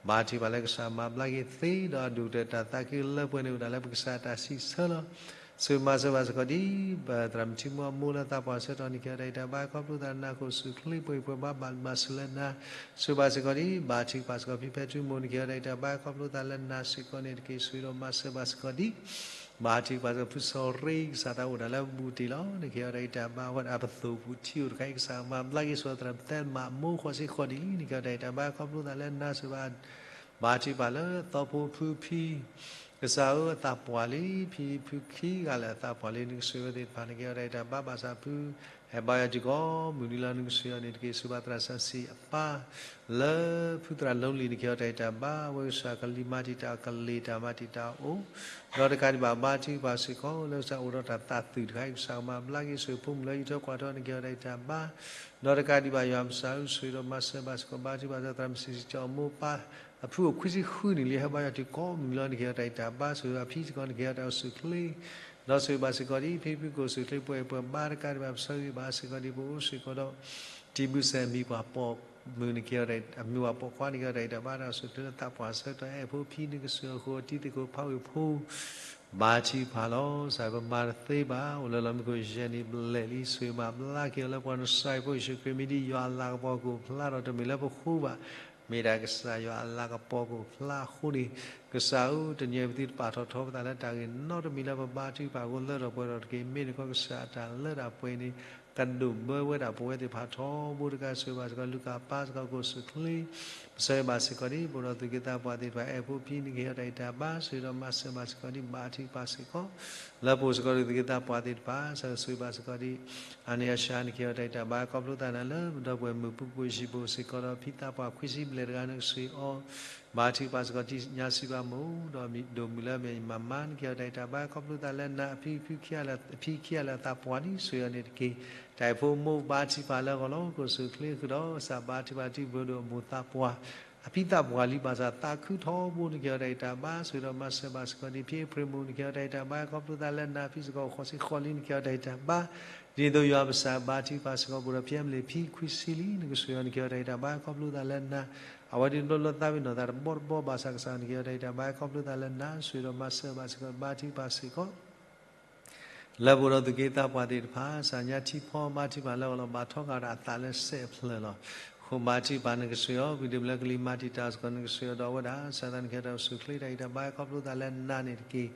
ဘါထုကဖၣ်လၢကစၢ်မၤဘျါက့ၤသ့ဒီးအဒိၣ်ကတၢၢ်တၢ်သးခုလၢပှဲၤန့ၣ် အိၣ်ဒၣ်လၢပကစၢ်တၢ်စံးဆၢလီၤ. ဆိၣ်ဂ့ၤမၤစၢၤဘၣ်စ့ၢ်ကီးဒ် ပသရၣ်မုၣ်ထံမူအမိၢ်လၢသးပှၢ်ဆၢကတီၢ်န့ၣ် ကဟဲဒီးတၢ်ဘါ ခီဖျိသးနးခိၣ်ဆူၣ်ချ့ပှဲၤပှဲၤဘါ ဘၣ်ဘၣ်ဆူၣ်လၢနၤ ဆိၣ်ဂ့ၤဘၣ်စ့ၢ်ကီးဒ် ဘါထုကဖၣ်စ့ၢ်ကီး ဖံဖဲထူမိၢ်န့ၣ် ကဟဲဒီးတၢ်ဘါ ခီဖျိသးလၢနၤစ့ၢ်ကီးန့ၣ်တက့ၢ် ဆိၣ်ဂ့ၤဒီးမၤစၢၤဘၣ်စ့ၢ်ကီးဒ် ဘါထုကဖၣ်စ့ၢ်ကီး ဖုစီၤရ့ ကစၢ်သးအိၣ်ဒၣ်လၢဘူၣ်တ့ၢ်လီၤ နကဟဲဒီးတၢ်ဘါ အဝဲဒၣ်ပသိၣ်ပူၤထံအိၣ်တခါအံၤ ကစၢ်မၤဘျါက့ၤဆိၣ်ဂ့ၤသရၣ်မုၣ်သဲမးအမိၢ်ဃိးဆံဃိးနံၣ်လံ နကဟဲဒီးတၢ်ဘါ ခီဖျိသးလၢနၤ ဆိၣ်ဂ့ၤဘၣ် ဘါထုကဖၣ်လၢသီဖိဖုဖံ ကစၢ်ဧၢ အသးပှၢ်လံ ဖံဖုခံဂၤလၢာ်အသးပှၢ်လံ နကဆိၣ်ဂ့ၤဝဲသ့ၣ်တဖၣ် နကဟဲဒီးတၢ်ဘါ ဘၣ်ဆၣ်ဖု ဟဲဘါယွၤတုၤကိးမုၢ်နံၤလီၤ နကဆိၣ်ဂ့ၤအီၤန့ၣ်တက့ၢ် ဆိၣ်ဂ့ၤဘၣ်သရၣ်စီဆှံအပၢ် လၢဖုသရၣ်လိလံၤ နကဟဲဒီးတၢ်ဘါ အဝဲကစၢ်ကလံၤမၤတံာ်တာ်အီၤ ကလ့ၢ်တၢ်မၤတံာ်တာ်အီၤ ဒီးတကးဒံးဘၣ် ဘါထုကဖၣ်စ့ၢ်ကီး လၢကစၢ်အိၣ်ဒီးတၢ်သးသုးတခါအံၤ ကစၢ်ကမၤဘျါက့ၤဆိၣ်ဂ့ၤဖိမုၣ်လၢအအံးထွဲကွၢ်ထွဲ နကဟဲဒီးတၢ်ဘါ ဒီးတကးဒံးဘၣ် ယွၤပကစၢ်ဧၢ ဆိၣ်ဂ့ၤဒီးမၤစၢၤဘၣ်စ့ၢ်ကီး ဘါထုကဖၣ်စ့ၢ်ကီး သရၣ်မုၣ်စံစံကၠီအမိၢ်ပၢ် အဖုအိၣ်ခွံဆံဃုနံၣ်လံ ဟဲဘါယွၤတုၤကိးမုၢ်နံၤလီၤ နကဟဲဒီးတၢ်ဘါ ဆိၣ်ဂ့ၤအဖံစ့ၢ်ကီး နကဟဲဒီးတၢ်အိၣ်ဆူၣ်ချ့ ဒီးဆိၣ်ဂ့ၤဘၣ်စ့ၢ်ကီးဒ် ဖံဖုကအိၣ်ဆူၣ်ချ့ပှဲၤပှဲၤဘါ တကးဒံးဘၣ် ပဆိၣ်ဂ့ၤဘၣ်စ့ၢ်ကီးဒ် ပအိၣ်စ့ၢ်ကီးဒီး တံၤဘုၣ်စဲးမံၤပှၢ်ပိာ်မုၣ် နကဟဲဒီး အမံၤပှၢ်ပိာ်ခွါ နကဟဲဒီးတၢ်ဘါ တၢ်အိၣ်ဆူၣ်ချ့လၢသးပှၢ်ဆၢကတီၢ် အဲၣ်ဖိဖံ နကဆိၣ်ဂ့ၤအဃိ တံၤသကိးဖးဝ့ၢ်ဖိ ဘါထုကဖၣ်လီၤ စၢ်ပမၤတသ့ဘၣ် အိၣ်လၢလီၢ်မံခိၣ်ယဲၢ်နံၣ်ဘျဲၣ်လံ ဆိၣ်ဂ့ၤမၤဘျါက့ၤအီၤလၢပှၤ နစၢ်ဖိယ့ၣ်ၡူးခရံာ် မ့ၢ်ဒ်ယွၤအလၤကပီၤကအိၣ်ဖျါဒီး တမ့ၢ်လၢပဃိဘၣ် မ့ၢ်ဒၣ်ကစၢ်ယွၤအလၤကပီၤကအိၣ်ဖျါအဃိန့ၣ် ကစၢ်ဧၢ တနံၤအံၤပသုတပာ်ထီၣ်ထီပသးလၢတၢ်ဂ့ၢ်နီတမံၤလၢ ပဘါထုကဖၣ်အဃိ လၢထီၣ်ပှဲၤထီၣ်တက့ၢ် မ့ၢ်န့ၣ်ခီ ကစၢ်အတၢ်လၢတၢ်ပှဲၤန့ၣ် ကဒိးဘၢဝဲဒၣ်ပဝဲသ့ၣ်တဖၣ်ထီဘိတကး ဆိၣ်ဂ့ၤဘၣ်စ့ၢ်ကီး လူၤကၣ်ပၢ်စ့ၢ်ကီး ကအိၣ်ဆူၣ်ချ့ ပဆိၣ်ဂ့ၤဘၣ်စ့ၢ်ကီးဒ် ပအိၣ်ဒီးသူၣ်က့သးပှၢ်သ့ၣ်တဖၣ် အဲၣ်ဖိဖံ နကဟဲဒီးတၢ်ဘါ ဆိၣ်ဂ့ၤဒီးမၤစၢၤဘၣ်စ့ၢ်ကီးဒ် ဘါထုကဖၣ်စ့ၢ်ကီး လၢပအိၣ်စ့ၢ်ကီးဒီးသူၣ်က့သးပှၢ်သ့ၣ်တဖၣ် စၢ်ဆိၣ်ဂ့ၤဘၣ်စ့ၢ်ကီးဒ် အါန့ၢ်အါဆါ နကဟဲဒီးတၢ်ဘါ ခီဖျိသးနၤလၢ ဒီပုၢ်ဝဲၢ်မုၣ်ဖိ ပှ့ၤစံာ်ပူၤစ့ၢ်ကီးဒီး ဖံသးပှၢ်ခွံဆံဘျဲၣ်တဂၤ နကဆိၣ်ဂ့ၤအီၤ ဘါထုကဖၣ်စ့ၢ်ကီး တံၤညါစံးဘၣ်မိၢ် ဒီးဒိၣ်မုၢ်လၢအမ့ၢ်မၤမါ နကဟဲဒီးတၢ်ဘါ ခီဖျိသးလၢနၤ အဖံဖုခံဂၤလၢာ် အဖံခံဂၤလၢာ်အသးပှၢ်လံ ဆိၣ်ဂ့ၤအီၤန့ၣ်တက့ၢ် တၢ်အဲၣ်ဖိမိၢ် ဘါထုကဖၣ်လၢအဂီၢ်လီၤ ကအိၣ်ဆူၣ်ချ့ဃုာ်ဒီး စၢ်ဘါထုကဖၣ်တံၤဘျိဒိၣ်အမိၢ်သးပှၢ် အဖံသးပှၢ်လံ ဘၣ်ဆၣ်သးခုထီဘိ နကဟဲဒီးတၢ်ဘါ ဆိၣ်ဂ့ၤဒီးမၤစၢၤဘၣ်စ့ၢ်ကီးဒ် ဖံအ့ဖြ့ၣ်မိၢ် နကဟဲဒီးတၢ်ဘါ ခီဖျိသးလၢနၤ ဖံစ့ၢ်ကီးဃိးဆံဃိးလံ နကဟဲဒီးတၢ်ဘါ ဒ်သိးယွၤပကစၢ်ဘါထုကဖၣ်စ့ၢ်ကီး ပအိၣ်ဒီးဖံအမလ့ၣ်ဖံခွံဆံလံ နကဆိၣ်ဂ့ၤအီၤ နကဟဲဒီးတၢ်ဘါ ခီဖျိသးလၢနၤ အဝဲဒၣ်တဘျီလၢသးပ့ၤနီၣ်သးတဘီတဘီ ဘၣ်ဆၣ်ကစၢ် နကဟဲဒီးတၢ်ဘါ ခီဖျိသးလၢနၤ ဆိၣ်ဂ့ၤဒီးမၤစၢၤဘၣ်စ့ၢ်ကီး ဘါထုကဖၣ်စ့ၢ်ကီး လၢပအိၣ်ဒီးသူၣ်က့သးပှၢ်သ့ၣ်တဖၣ် စၢ်ညါထံဖီ ဘါထုကဖၣ်လၢအဂီၢ်လီၤ ဘၣ်ထီဃာ်ဒီးအသးလၢစဲးအဖျၢၣ်လီၤ. အဃိဘါထုကဖၣ် နကဆိၣ်ဂ့ၤအီၤ ဝံၤဒီးမ့ၢ်လၢကလံၤမၤတံာ်တာ်စ့ၢ်ကီး နကဆိၣ်ဂ့ၤအီၤ ဒီးအဝဲဒၣ် စၢ်သးနကဟဲဒီးအိၣ်ဆူၣ်ချ့တၢ်ဂံၢ်တၢ်ဘါ ခီဖျိသးလၢနၤန့ၣ်တက့ၢ်.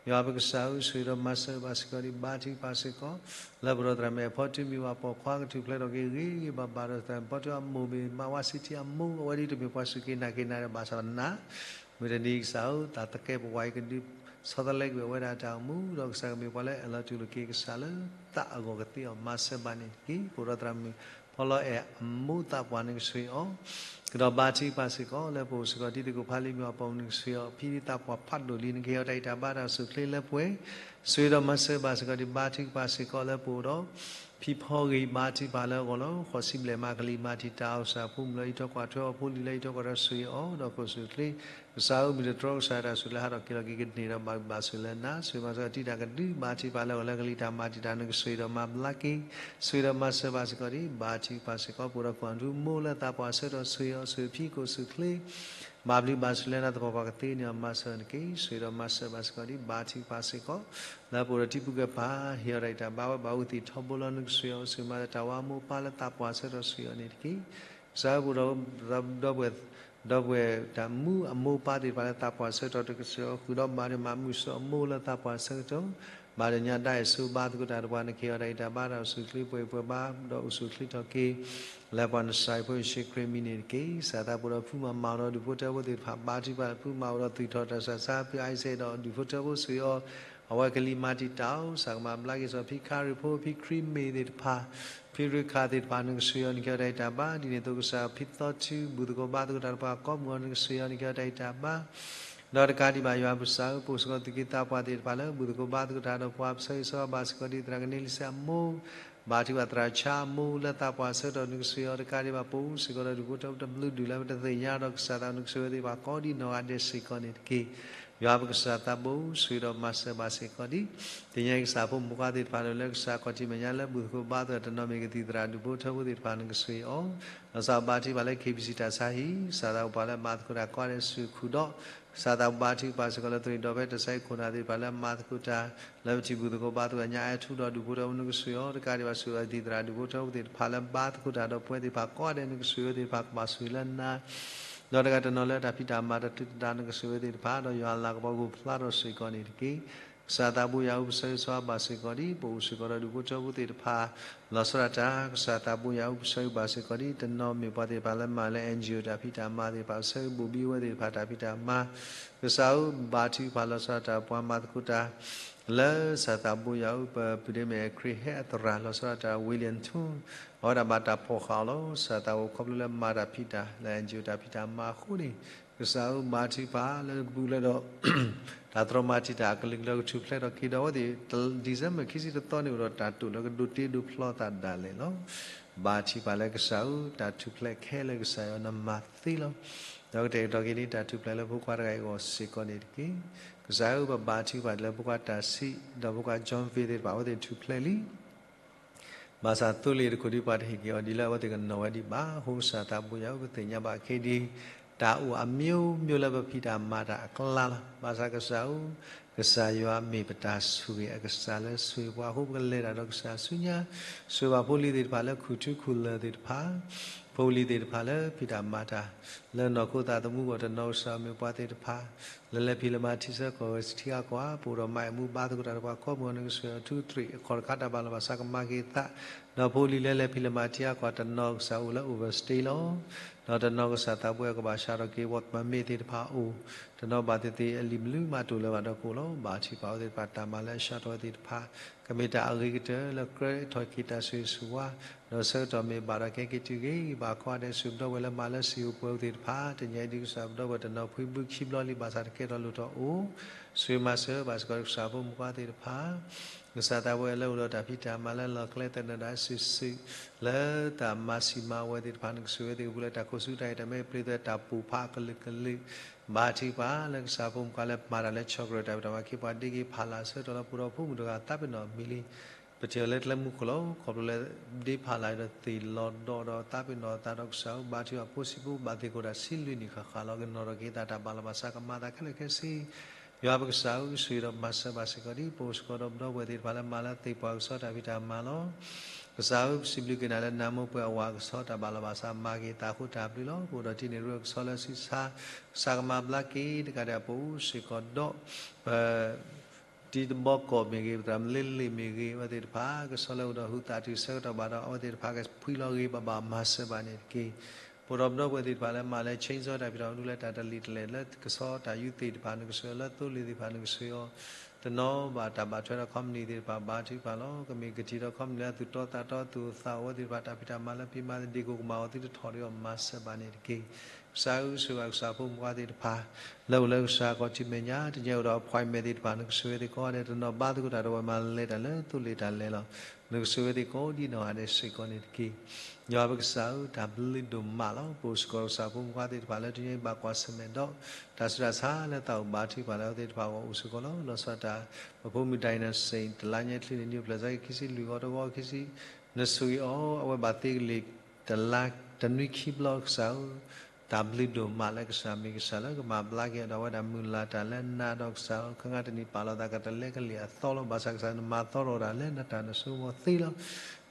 ယွၤပကစၢ်ဧၢ ဆိၣ်ဂ့ၤဒီးမၤစၢၤဘၣ်စ့ၢ်ကီးဒ် ဘါထုကဖၣ်စ့ၢ်ကီး လၢပအိၣ်ဒီးသရၣ်မုၣ်အဲၣ်ဖီထု မံၤပှၢ်ပိာ်ခွါ ကထူၣ်ဖျဲးထီၣ်က့ၤဂ့ၤဂ့ၤဘၣ်ဘၣ်ဒီး သရၣ်မုၣ်ဖီထုအမိၢ် မ့ၢ်မါဝါစံထံအမိၢ် အဝဲဒၣ်တမ့ၢ်ပှၤစူၢ်က့ၤနာ်က့ၤနၤဒီး ဘၣ်ဆၣ်နၤ မုၢ်တနံၤကစၢ်ဧၢ တၢ်သကဲးပဝးအံၤကဒုးဆီတလဲကွံာ်ဝဲဒၣ်တၢ်အိၣ်မူ ဒီးကစၢ်ကမ့ၢ်ပှၤလၢအအဲၣ်လီၤတူၢ်လိာ်က့ၤကစၢ်လၢသးအဂီၢ်ကသ့အီၤ မၤစၢၤဘၣ်န့ၣ်တက့ၢ်. ပအိၣ်ဒီးသရၣ်မုၣ်ဖီလီအဲၣ်အမိၢ်သးပှၢ် နကဆိၣ်ဂ့ၤအီၤ ကဒီးဘါထုကဖၣ်စ့ၢ်ကီး လၢပအိၣ်စ့ၢ်ကီး တံၤသကိးဖးလံ မ့ၢ်ပှၤပိာ်မုၣ် နကဆိၣ်ဂ့ၤအီၤ ဖံသးပှၢ်ဖးဒိၣ်လံ နကဟဲဒီးတၢ်ဘါ တၢ်အိၣ်ဆူၣ်ချ့လၢပှဲၤ ဆိၣ်ဂ့ၤဒီးမၤစၢၤဘၣ်စ့ၢ်ကီးဒ် ဘါထုကဖၣ်စ့ၢ်ကီး လၢပအိၣ်ဒီး ဖံဖီဂ့ၤ ဘါထုကဖၣ်လၢအဂီၢ်လီၤ. ဃိးဆံဘျဲၣ်မး ကလံၤမၤတံာ်တာ်အီၤ ကစၢ်ဖိမုၣ်လၢအအံးထွဲကွၢ်ထွဲအီၤ ဖိလံၤလၢအအံးထွဲကွၢ်ထွဲ ဆိၣ်ဂ့ၤအီၤ ဒီးကအိၣ်ဆူၣ်ချ့ ကစၢ်ဧၢ မုၢ်တတြီကစၢ် တၢ်ဆိၣ်လၢဟးထီၣ်က့ၤလီၤက့ၤကန့ၢ်ဒီး ဘၣ်ဘၣ်ဆိၣ်လၢနၤ ဆိၣ်ဂ့ၤမၤစၢၤ တံၤတၢ်ကဒု ဘါထုကဖၣ်လၢအဂီၢ်လၢကလံၤတၢ်မၤတံာ်တာ် နကဆိၣ်ဂ့ၤဒီးမၤဘျါက့ၤ ဆိၣ်ဂ့ၤဒီးမၤစၢၤဘၣ်စ့ၢ်ကီးဒ် ဘါထုကဖၣ်စ့ၢ်ကီး ပအိၣ်ဒီးကွၢ်ထူမိၢ်လၢသးပှၢ်ဆၢကတီၢ် ဆိၣ်ဂ့ၤအီၤ ဆိၣ်ဂ့ၤဖံ ကအိၣ်ဆူၣ်ချ့ ဘၣ်ဘျုးဘၣ်ဆိၣ်လၢနၤ သပှၢ်ပှၢ်ကသ့န့ၢ်အီၤ မၤစၢၤနက့ၢ် ဆိၣ်ဂ့ၤဒီးမၤစၢၤဘၣ်စ့ၢ်ကီးဒ် ဘါထုကဖၣ်စ့ၢ်ကီး လၢပအိၣ်ဒီးတံၤပုၢ်ကပၤ ဟ့ၣ်အီၤဒၣ်တၢ်ဘါဝဲ ဘၣ်အူသံၣ်ထီဘိလီၤ နကဆိၣ်ဂ့ၤအီၤ ဆိၣ်ဂ့ၤမၤစၢၤတၢ်ဝါမိၢ်ပၢ်လၢသးပှၢ်ဆၢကတီၢ် ဆိၣ်ဂ့ၤအီၤန့ၣ်တက့ၢ်. ကစၢ်ဧၢ ပအိၣ်ဒီး ဒီပုၢ်ဝဲၢ် ဒီပုၢ်ဝဲၢ်တၢ်မူအမိၢ်ပၢ်သ့ၣ်တဖၣ်လၢသးပှၢ်ဆၢကတီၢ် တကဆိၣ်ဂ့ၤအီၤ ဃုာ်ဒီးဘၣ်ဒီးမၤမုာ်ဆိးအမိၢ်လၢသးပှၢ်ဆၢကတီၢ် ဘၣ်ဒီးညါဒၣ်အဲၣ်ဆိးဘါသကိးတၢ်ဒီးပှၤ နကဟ့ၣ်အီၤဒၣ်အံၤတၢ်ဘါ တၢ်အိၣ်ဆူၣ်ချ့ပှဲၤပှဲၤဘါ ဒီးအိၣ်ဆူၣ်ချ့ထီၣ်က့ၤ လၢပှၤနစၢ်ဖိယ့ၣ်ၡူးခရံာ်မံၤန့ၣ်တက့ၢ်. ကစၢ်သးပူၤဒီးဖုမၤမၤအီၤဒီး ဒူၣ်ဖိထၢဖိသ့ၣ်တဖၣ် ဘါထုကဖၣ်ဖုမၤအီၤဒီး သူၣ်ထီၣ်တၢ်ဆးဆါ ဖု Isaac ဒီးဒူၣ်ဖိထၢဖိ ဆိၣ်ဂ့ၤအီၤ အဝဲကလံၤမၤတံာ်တာ်အီၤ ကစၢ်ကမၤဘျါက့ၤစီၤ ဖံခရံာ်ဖိ ဖံခရံာ်မ့ၢ်သ့ၣ်တဖၣ် ဖံရခၣ်သ့ၣ်တဖၣ် နကဆိၣ်ဂ့ၤအီၤ နကဟ့ၣ်အီၤတၢ်အံၤတၢ်ဘါ ဒ်န့ၣ်အသိးကစၢ် ဖံသီထု ဘူၣ်သကိးဘါသကိးတၢ်ဒီးပှၤကိးမုၢ်အီၤ နကဆိၣ်ဂ့ၤအီၤ နကဟ့ၣ်အီၤတၢ်အံၤတၢ်ဘါ ဒီးတကးဒံးဘၣ်ယွၤပကစၢ်ဧၢ ပအိၣ်စ့ၢ်ကီးသူၣ်က့သးပှၢ်သ့ၣ်တဖၣ်လၢ ဘူၣ်သကိးဘါသကိးတၢ်ဒီးပှၤ ပဆၢဂ့ၤဆၢဝါဘၣ်စ့ၢ်ကီးဒ် သရၣ်ကန့လံစဲးအမိၢ် ဘါထုကဖၣ်သရၣ်ဆါအမိၢ်လၢသးပှၢ်ဆၢကတီၢ် နကဆိၣ်ဂ့ၤအီၤ တကးဒံးဘၣ် ပအိၣ်စ့ၢ်ကီးဒီးဒူၣ်ဖိထၢဖိတဘျုးဒူၣ်လၢပတသ့ၣ်ညါဒီး ကစၢ်သး နကဆိၣ်ဂ့ၤဝဲသ့ၣ်တဖၣ်ကိးဒ်နီၢ်ဂၤဒဲးစ့ၢ်ကီးန့ၣ်တက့ၢ်. ယွၤပကစၢ်သးဘိ ဆိၣ်ဂ့ၤဒီးမၤစၢၤဘၣ်စ့ၢ်ကီးဒံး, တနံၤအံၤကစၢ်ဖိမုၣ်ဖိခွါသ့ၣ်တဖၣ်လၢ လၢကစၢ်ခီၣ်ထံးမဲာ်ညါလၢဘူၣ်သကိးဘါသကိးတနီၤမ့ၢ်ဂ့ၤ သံၣ်သရၣ်ဒူၣ်ဖိထၢဖိသ့ၣ်တဖၣ် နကဆိၣ်ဂ့ၤအီၤ, လီၤဆီဘါထုကဖၣ်လၢ KBC တၢ်ဆါဟံၣ် ကစၢ်သးဘိပှၤလၢမၤသကိးတၢ်ကိးဂၤဒဲးဆူၣ်ခူၣ်ဒီး ကစၢ်သးဘိဘါထုကဖၣ်စ့ၢ်ကီးလၢ သရံၣ်ဒီးဖဲတၢ်ဆါဟံၣ်ခိၣ်နၢ်သ့ၣ်တဖၣ်လၢမၤသကိးတၢ် လၢပထံၣ်ဘူၣ်သကိးဘါသကိးညါ အဲၣ်ထူဒီးဒူၣ်ဖိထၢဖိ နကဆိၣ်ဂ့ၤအီၤ, တကးဒံးဘၣ်ဆိၣ်ဂ့ၤအီၤ သံၣ်သရၣ်ဒူၣ်ဖိထၢဖိသ့ၣ်တဖၣ်လၢဘါသကိးတၢ်ဒီးပဝဲသ့ၣ်တဖၣ်ကိးဂၤဒဲး နကဆိၣ်ဂ့ၤအဝဲသ့ၣ်တဖၣ်ကဘၣ်ဆိၣ်ဂ့ၤလၢနၤ ဒီးတဂၤတနီၤလၢတၢ်ဖံးတၢ်မၤတၢ်ထုးတၢ် နကဆိၣ်ဂ့ၤအဝဲသ့ၣ်တဖၣ် ဒီးယွၤအလၤကပီၤကအိၣ်ဖျါထီၣ်စ့ၢ်ကီးန့ၣ်တက့ၢ်. ကစၢ်သးဘိယွၤဧၢ ပဆၢဂ့ၤဆၢဝါဘၣ်စ့ၢ်ကီးဒံး ပအိၣ်စ့ၢ်ကီးဒီးဒူၣ်ဖိထၢဖိသ့ၣ်တဖၣ် လီၤဆီဒၣ်တၢ် ကစၢ်သးဘိယွၤဧၢ ပဆၢဂ့ၤဘၣ်စ့ၢ်ကီးဒံး တနီၤမ့ၢ်ပှၤသ့ၣ်တဖၣ်လၢမၤလၢ NGO တၢ်ဖံးတၢ်မၤသ့ၣ်တဖၣ် ပဆၢဂ့ၤဘိၣ်ဘံအဝဲသ့ၣ်တဖၣ်တၢ်ဖံးတၢ်မၤ ကစၢ်ဧၢ ဘါထုကဖၣ်လီၤဆီဒၣ်တၢ် ပှၤမၤသကိးတၢ် လၢကစၢ်သးဘိယွၤဧၢ ပပုၢ်ဒ့မဲာ်ခရံာ်ဟဲအသရၣ် လီၤဆီဒၣ်တၢ် William Thu အဝဲဒၣ်ဘၣ်တၢ်ဖီၣ်ဃာ်အီၤလီၤ. ကစၢ်သးဘိခီဖျိလၢမၤတၢ်ဖံးတၢ်လၢ NGO တၢ်ဖံးတၢ်မၤအဃိန့ၣ် ကစၢ်ဧၢ ဘါထုကဖၣ်လၢပူၤလၢဒီး တၢ်သရၣ်မၤတံာ်တာ်အကလုာ်ကလုာ်ကထူၣ်ဖျဲးထီၣ်က့ၤဒီးအဝဲသ့ၣ် December ခံဆံတသီန့ၣ်အိၣ်ဒီးတၢ်တိာ်လၢကဒိးတ့ဒိးဖျီသးဒၣ်လဲာ်လီၤ. ဘါထုကဖၣ်လၢကစၢ်ဧၢ တၢ်ထူၣ်ဖျဲးခဲလၢာ်ကစၢ်ယွၤနမၤသ့လီၤ. ဒီးကတဲာ်ကတီၤက့ၤန့ၢ်တၢ်ထူၣ်ဖျဲးလၢဖိခွါတဂၤအံၤအဂီၢ်စ့ၢ်ကီးန့ၣ်တက့ၢ်. ကစၢ်ဧၢ ပဘါထုကဖၣ်လၢဖိခွါတၢ်ဆံး ဒီးဖိခွါ John Faith သ့ၣ်တဖၣ် အဝဲသ့ၣ်ထူၣ်ဖျဲးလံ ဘၣ်ဆၣ်သိလ့ၣ်တခိၣ်ဒံးပှၤတဟ့ၣ်က့ၤအီၤဒ်လၢအဝဲသ့ၣ်ကနီၤဝဲဒံးဘၣ်. အဃိကစၢ်သးဘိယွၤဧၢ ပသ့ၣ်ညါဘၣ်ခဲဒံး တၢ်အိၣ်အမျိုးမျိုးလၢပဖံးတၢ်မၤတၢ်အကျါလီၤ. ဘၣ်ဆၣ်ကစၢ်ဧၢ ကစၢ်ယွၤမ့ၢ်ပတၢ်ဆိၣ်ဂ့ၤအကစၢ်လၢဆိၣ်ဂ့ၤပှၤအဃိ ပကလဲၤတၢ်ဒီးကစၢ်ဆူညါ ဆိၣ်ဂ့ၤဘၣ်ဖိလံၤသ့ၣ်တဖၣ်လၢခူၣ်ထူခူၣ်လၢာ်သ့ၣ်တဖၣ် ဖိလံၤသ့ၣ်တဖၣ်လၢဖံးတၢ်မၤတၢ် လၢနီၢ်ခိသးသမူအဂီၢ် တနီၤကစၢ်မ့ၢ်ပှၤသ့ၣ်တဖၣ် လၢလဲၤဖံးလဲၤမၤထံဆၢကီၢ်ဆၢထံဂၤကီၢ်ဂၤ ပအိၣ်ဒီးမၤအမူဘါသကိးတၢ်ဒီးပှၤကိးမုၢ်ဂီၤ နကဆိၣ်ဂ့ၤအီၤထူသရံၣ် အခီၣ်တခါတၢ်ဘၣ်လီၤဘၣ်စးကမၤက့ၤသး ဒီးဖိလံၤလၢလဲၤဖံးလဲၤမၤထံဂၤကီၢ်ဂၤ တနီၤကစၢ်အိၣ်လၢ overstay လီၤ. ဒီးတနီၤကစၢ်သးဘိယွၤကဘၣ်ဆှၢထီၣ်က့ၤ work permit သ့ၣ်တဖၣ်အိၣ် တနီၤဘၣ်သ့ၣ်သ့ၣ်အလံာ်မနုၤမးတအိၣ်လၢၤဘၣ်ဒီးကအိၣ်လီၤ. ဘါထုကဖၣ်အဝဲသ့ၣ်တဖၣ် တၢ်မၤလၢအဆှၢထီၣ်ဝဲသ့ၣ်တဖၣ် ကမ့ၢ်တၢ်အဂ့ၤကတၢၢ်လၢကြၢးထီၣ်က့ၤတၢ်ဆိၣ်ဂ့ၤဆိၣ်ဝါ ဒီးဆၢကတီၢ်မ့ၢ်ဘၣ်ထီၣ်က့ၤက့ၤတုၤဂ့ၤဘၣ်ကိးဂၤဒဲးဆူပဒီပုၢ်ဝဲၢ်လၢမၤလၢစံာ်အိၣ်ပှဲၤအိၣ်သ့ၣ်တဖၣ် တနံၤအံၤဒ်ကစၢ်ပဒီပုၢ်ဝဲၢ်တနီၤဖှံဘုခံဘျီလံ ဘၣ်ဆၣ်တကဲထီၣ်လိၣ်ထီၣ်အိၣ် ဆိၣ်ဂ့ၤမၤစၢၤဘၣ်စ့ၢ်ကီးကစၢ်ဖိမုၣ်ဖိသ့ၣ်တဖၣ် ကစၢ်သးဘိယွၤလၢအိၣ်ဒီးတၢ်ဖံးတၢ်မၤလၢလီၢ်ကျဲသနၢၣ်ဒၣ်စုာ်စုာ် လၢတၢ်မၤဆံးမၤဝီသ့ၣ်တဖၣ် နကဆိၣ်ဂ့ၤဝဲသ့ၣ်ကပူၤလၢတၢ်ခိၣ်ဆူတၢ်အံၤ တၢ်မဲာ်ပျံၤသဲတၢ်ပိာ်ဖးအကလုာ်ကလုာ် ဘါထုကဖၣ်လၢကစၢ်ဖိမုၣ်ဖိလၢမၤတၢ်လၢဆီၣ်ကရၢၢ်တၢ်ဖံးတၢ်မၤ ခ့ပှၤဒ့က့ၤဖးလၢ်ဆၢကတီၢ်လၢပဒီဖိမုၣ်တဂၤသးပ့ၤနီၣ်အမံၤလံ ပထံၣ်အီၤလၢကျဲမုၢ်ခိၣ်လီၤ. ခီဖျိလၢဒ့ဖးလၢ်ဒီးသ့ၣ်လီၤဒီးဒီးသးပ့ၤနီၣ်အသးဒီးကစၢ်ဧၢ ဘါထုကဖၣ်ဖိဆံးဖိဘၣ်သ့ၣ်ကိၢ်တၢ်ဆံလွံၢ်နံၣ်ဃၣ်ဃၣ်လီၤ. ကနီၤထီၣ်က့ၤသးတၢ်ဘၣ်လီၤဘၣ်စးကမၤသးခဲလၢာ်ခဲဆ့ ယွၤပကစၢ်ဧၢ ဆိၣ်ဂ့ၤဒီးမၤစၢၤဘၣ်စ့ၢ်ကီးဒံး ပအိၣ်စ့ၢ်ကီးဒီးပဒီပုၢ်ဝဲၢ်သ့ၣ်တဖၣ်လၢမၤလၢသ့ၣ်ပှၢ်ကစီတၢ်ဖံးတၢ်မၤလီၤ. ကစၢ်ဧၢ ပစံးဘျုးက့ၤနၤလၢနၤမိၢ်ပှဲၤအဝၤကစီတၢ်ဘၣ်လီၤဘၣ်စးမၤက့ၤသးအဃိတၢ်ဘျုးလီၤ. ပအိၣ်ဒီးတံၢ်န့ၢ်ရ့အကဆှီလၢဆံးဆါ ကစၢ်ကမၤဘျါက့ၤ တကးဒံးပအိၣ်စ့ၢ်ကီးဒီး ပ တံၤသဘီကီၢ်မ့ၢ်ဂ့ၤ ပသရၣ်မုၢ်လ့လ့ၣ်မ့ၢ်ဂ့ၤ အဝဲသ့ၣ်တဖၣ် ကဆှီလၢအိၣ်ဒီးဟုသးတုၤဆၢကတီၢ်ဘၣ်ဒီး အဝဲသ့ၣ်တဖၣ်ကဖှံလီၤဂ့ၤဘၣ်ဘၣ်မၤစၢၤဘၣ်န့ၣ်တက့ၢ်. ပအိၣ်ဒီးပဒီပုၢ်ဝဲၢ်သ့ၣ်တဖၣ်လၢမၤလၢ chainsaw တၢ်ဖံးတၢ်မၤဒူလၢတၢ်တလံာ်တလဲၢ်လၢကဆှီတၢ်ယူးသ့ၣ်တဖၣ် နကဆိၣ်ဂ့ၤအီၤလၢသိလ့ၣ်သ့ၣ်တဖၣ် နကဆိၣ်ဂ့ၤအီၤ တနီၤဘၣ်တၢ်ဘၣ်ထွဲဒီး company သ့ၣ်တဖၣ် ဘါထုကဖၣ်လီၤ. ကမ့ၢ်ကထံၣ်ဒီး company လၢအသူၣ်တီသးတီ သူၣ်အိၣ်သးအိၣ်ဝဲသ့ၣ်တဖၣ် တၢ်ဖံးတၢ်မၤလၢဖံးမၤသ့ၣ် ဒ့ၣ်ကိၣ်ကမၣ်အီၤသုတထီၣ်ဒီးအီၤ မၤစၢၤဘၣ်န့ၣ်တက့ၢ်. ကစၢ်ဧၢ ဆိၣ်ဂ့ၤဘၣ်ကစၢ်ဖိမုၣ်ဖိသ့ၣ်တဖၣ် လၢအိၣ်လၢကစၢ်ခီၣ်ထံးမဲာ်ညါ တနံၤအံၤအိၣ်ဒီး appointment သ့ၣ်တဖၣ် နကဆိၣ်ဂ့ၤဝဲသ့ၣ်ကိးဂၤဒဲး တနီၤဘါသကိးတၢ်ဒီးဝဲမၤလဲၤတၢ်လၢသိလ့ၣ်တၢ်လဲၤလီၤ. နကဆိၣ်ဂ့ၤဝဲသ့ၣ်ကိးဒ်နီၢ်ဂၤဒဲးစ့ၢ်ကီးန့ၣ်တက့ၢ်. ယွၤပကစၢ်ဧၢ တၢ်ဘျုးဒိၣ်မးလီၤ. ပအိၣ်စ့ၢ်ကီးဒီးကစၢ်ဖိမုၣ်ဖိသ့ၣ်တဖၣ်လၢတနံၤအံၤဘၣ်ကွၢ်ဆၢၣ်မဲာ်ဒီး တၢ်ဆူးတၢ်ဆါလၢသးအိၣ်ဘါထုကဖၣ်လၢအဝဲသ့ၣ်တဖၣ်အဂီၢ်အိၣ်စ့ၢ်ကီးလီၤ. လီၤဆီဒၣ်တၢ် ပဖိမုၣ် Dynasty တလါညါချံန့ၣ် နံၣ်အိၣ်ဖျဲၣ်ဆၢက့ၤခံဆံလွံၢ်ဂီၤတဂီၤခံဆံ နဆိၣ်ဂ့ၤအီၤ အဝဲဘၣ်သ့ကလံၤ တလါတနွံခံဘျီကစၢ်ဧၢ တၢ်ဘျုးဒိၣ်မးလၢကစၢ်မ့ၢ်ကစၢ်လၢကမၤဘျါက့ၤအီၤဒီး အဝဲဒၣ်မုၢ်လၢ်တၢ်လၢနၤဒီးကစၢ်ဧၢ ခဲအံၤတနံၤပာ်လီၤသးကတလဲကလံၤအသီလီၤ. ဘၣ်ဆၣ်ကစၢ်နမၤသီထီၣ်တၢ်လၢနတၢ်နဆိကမိၣ်သ့လီၤ.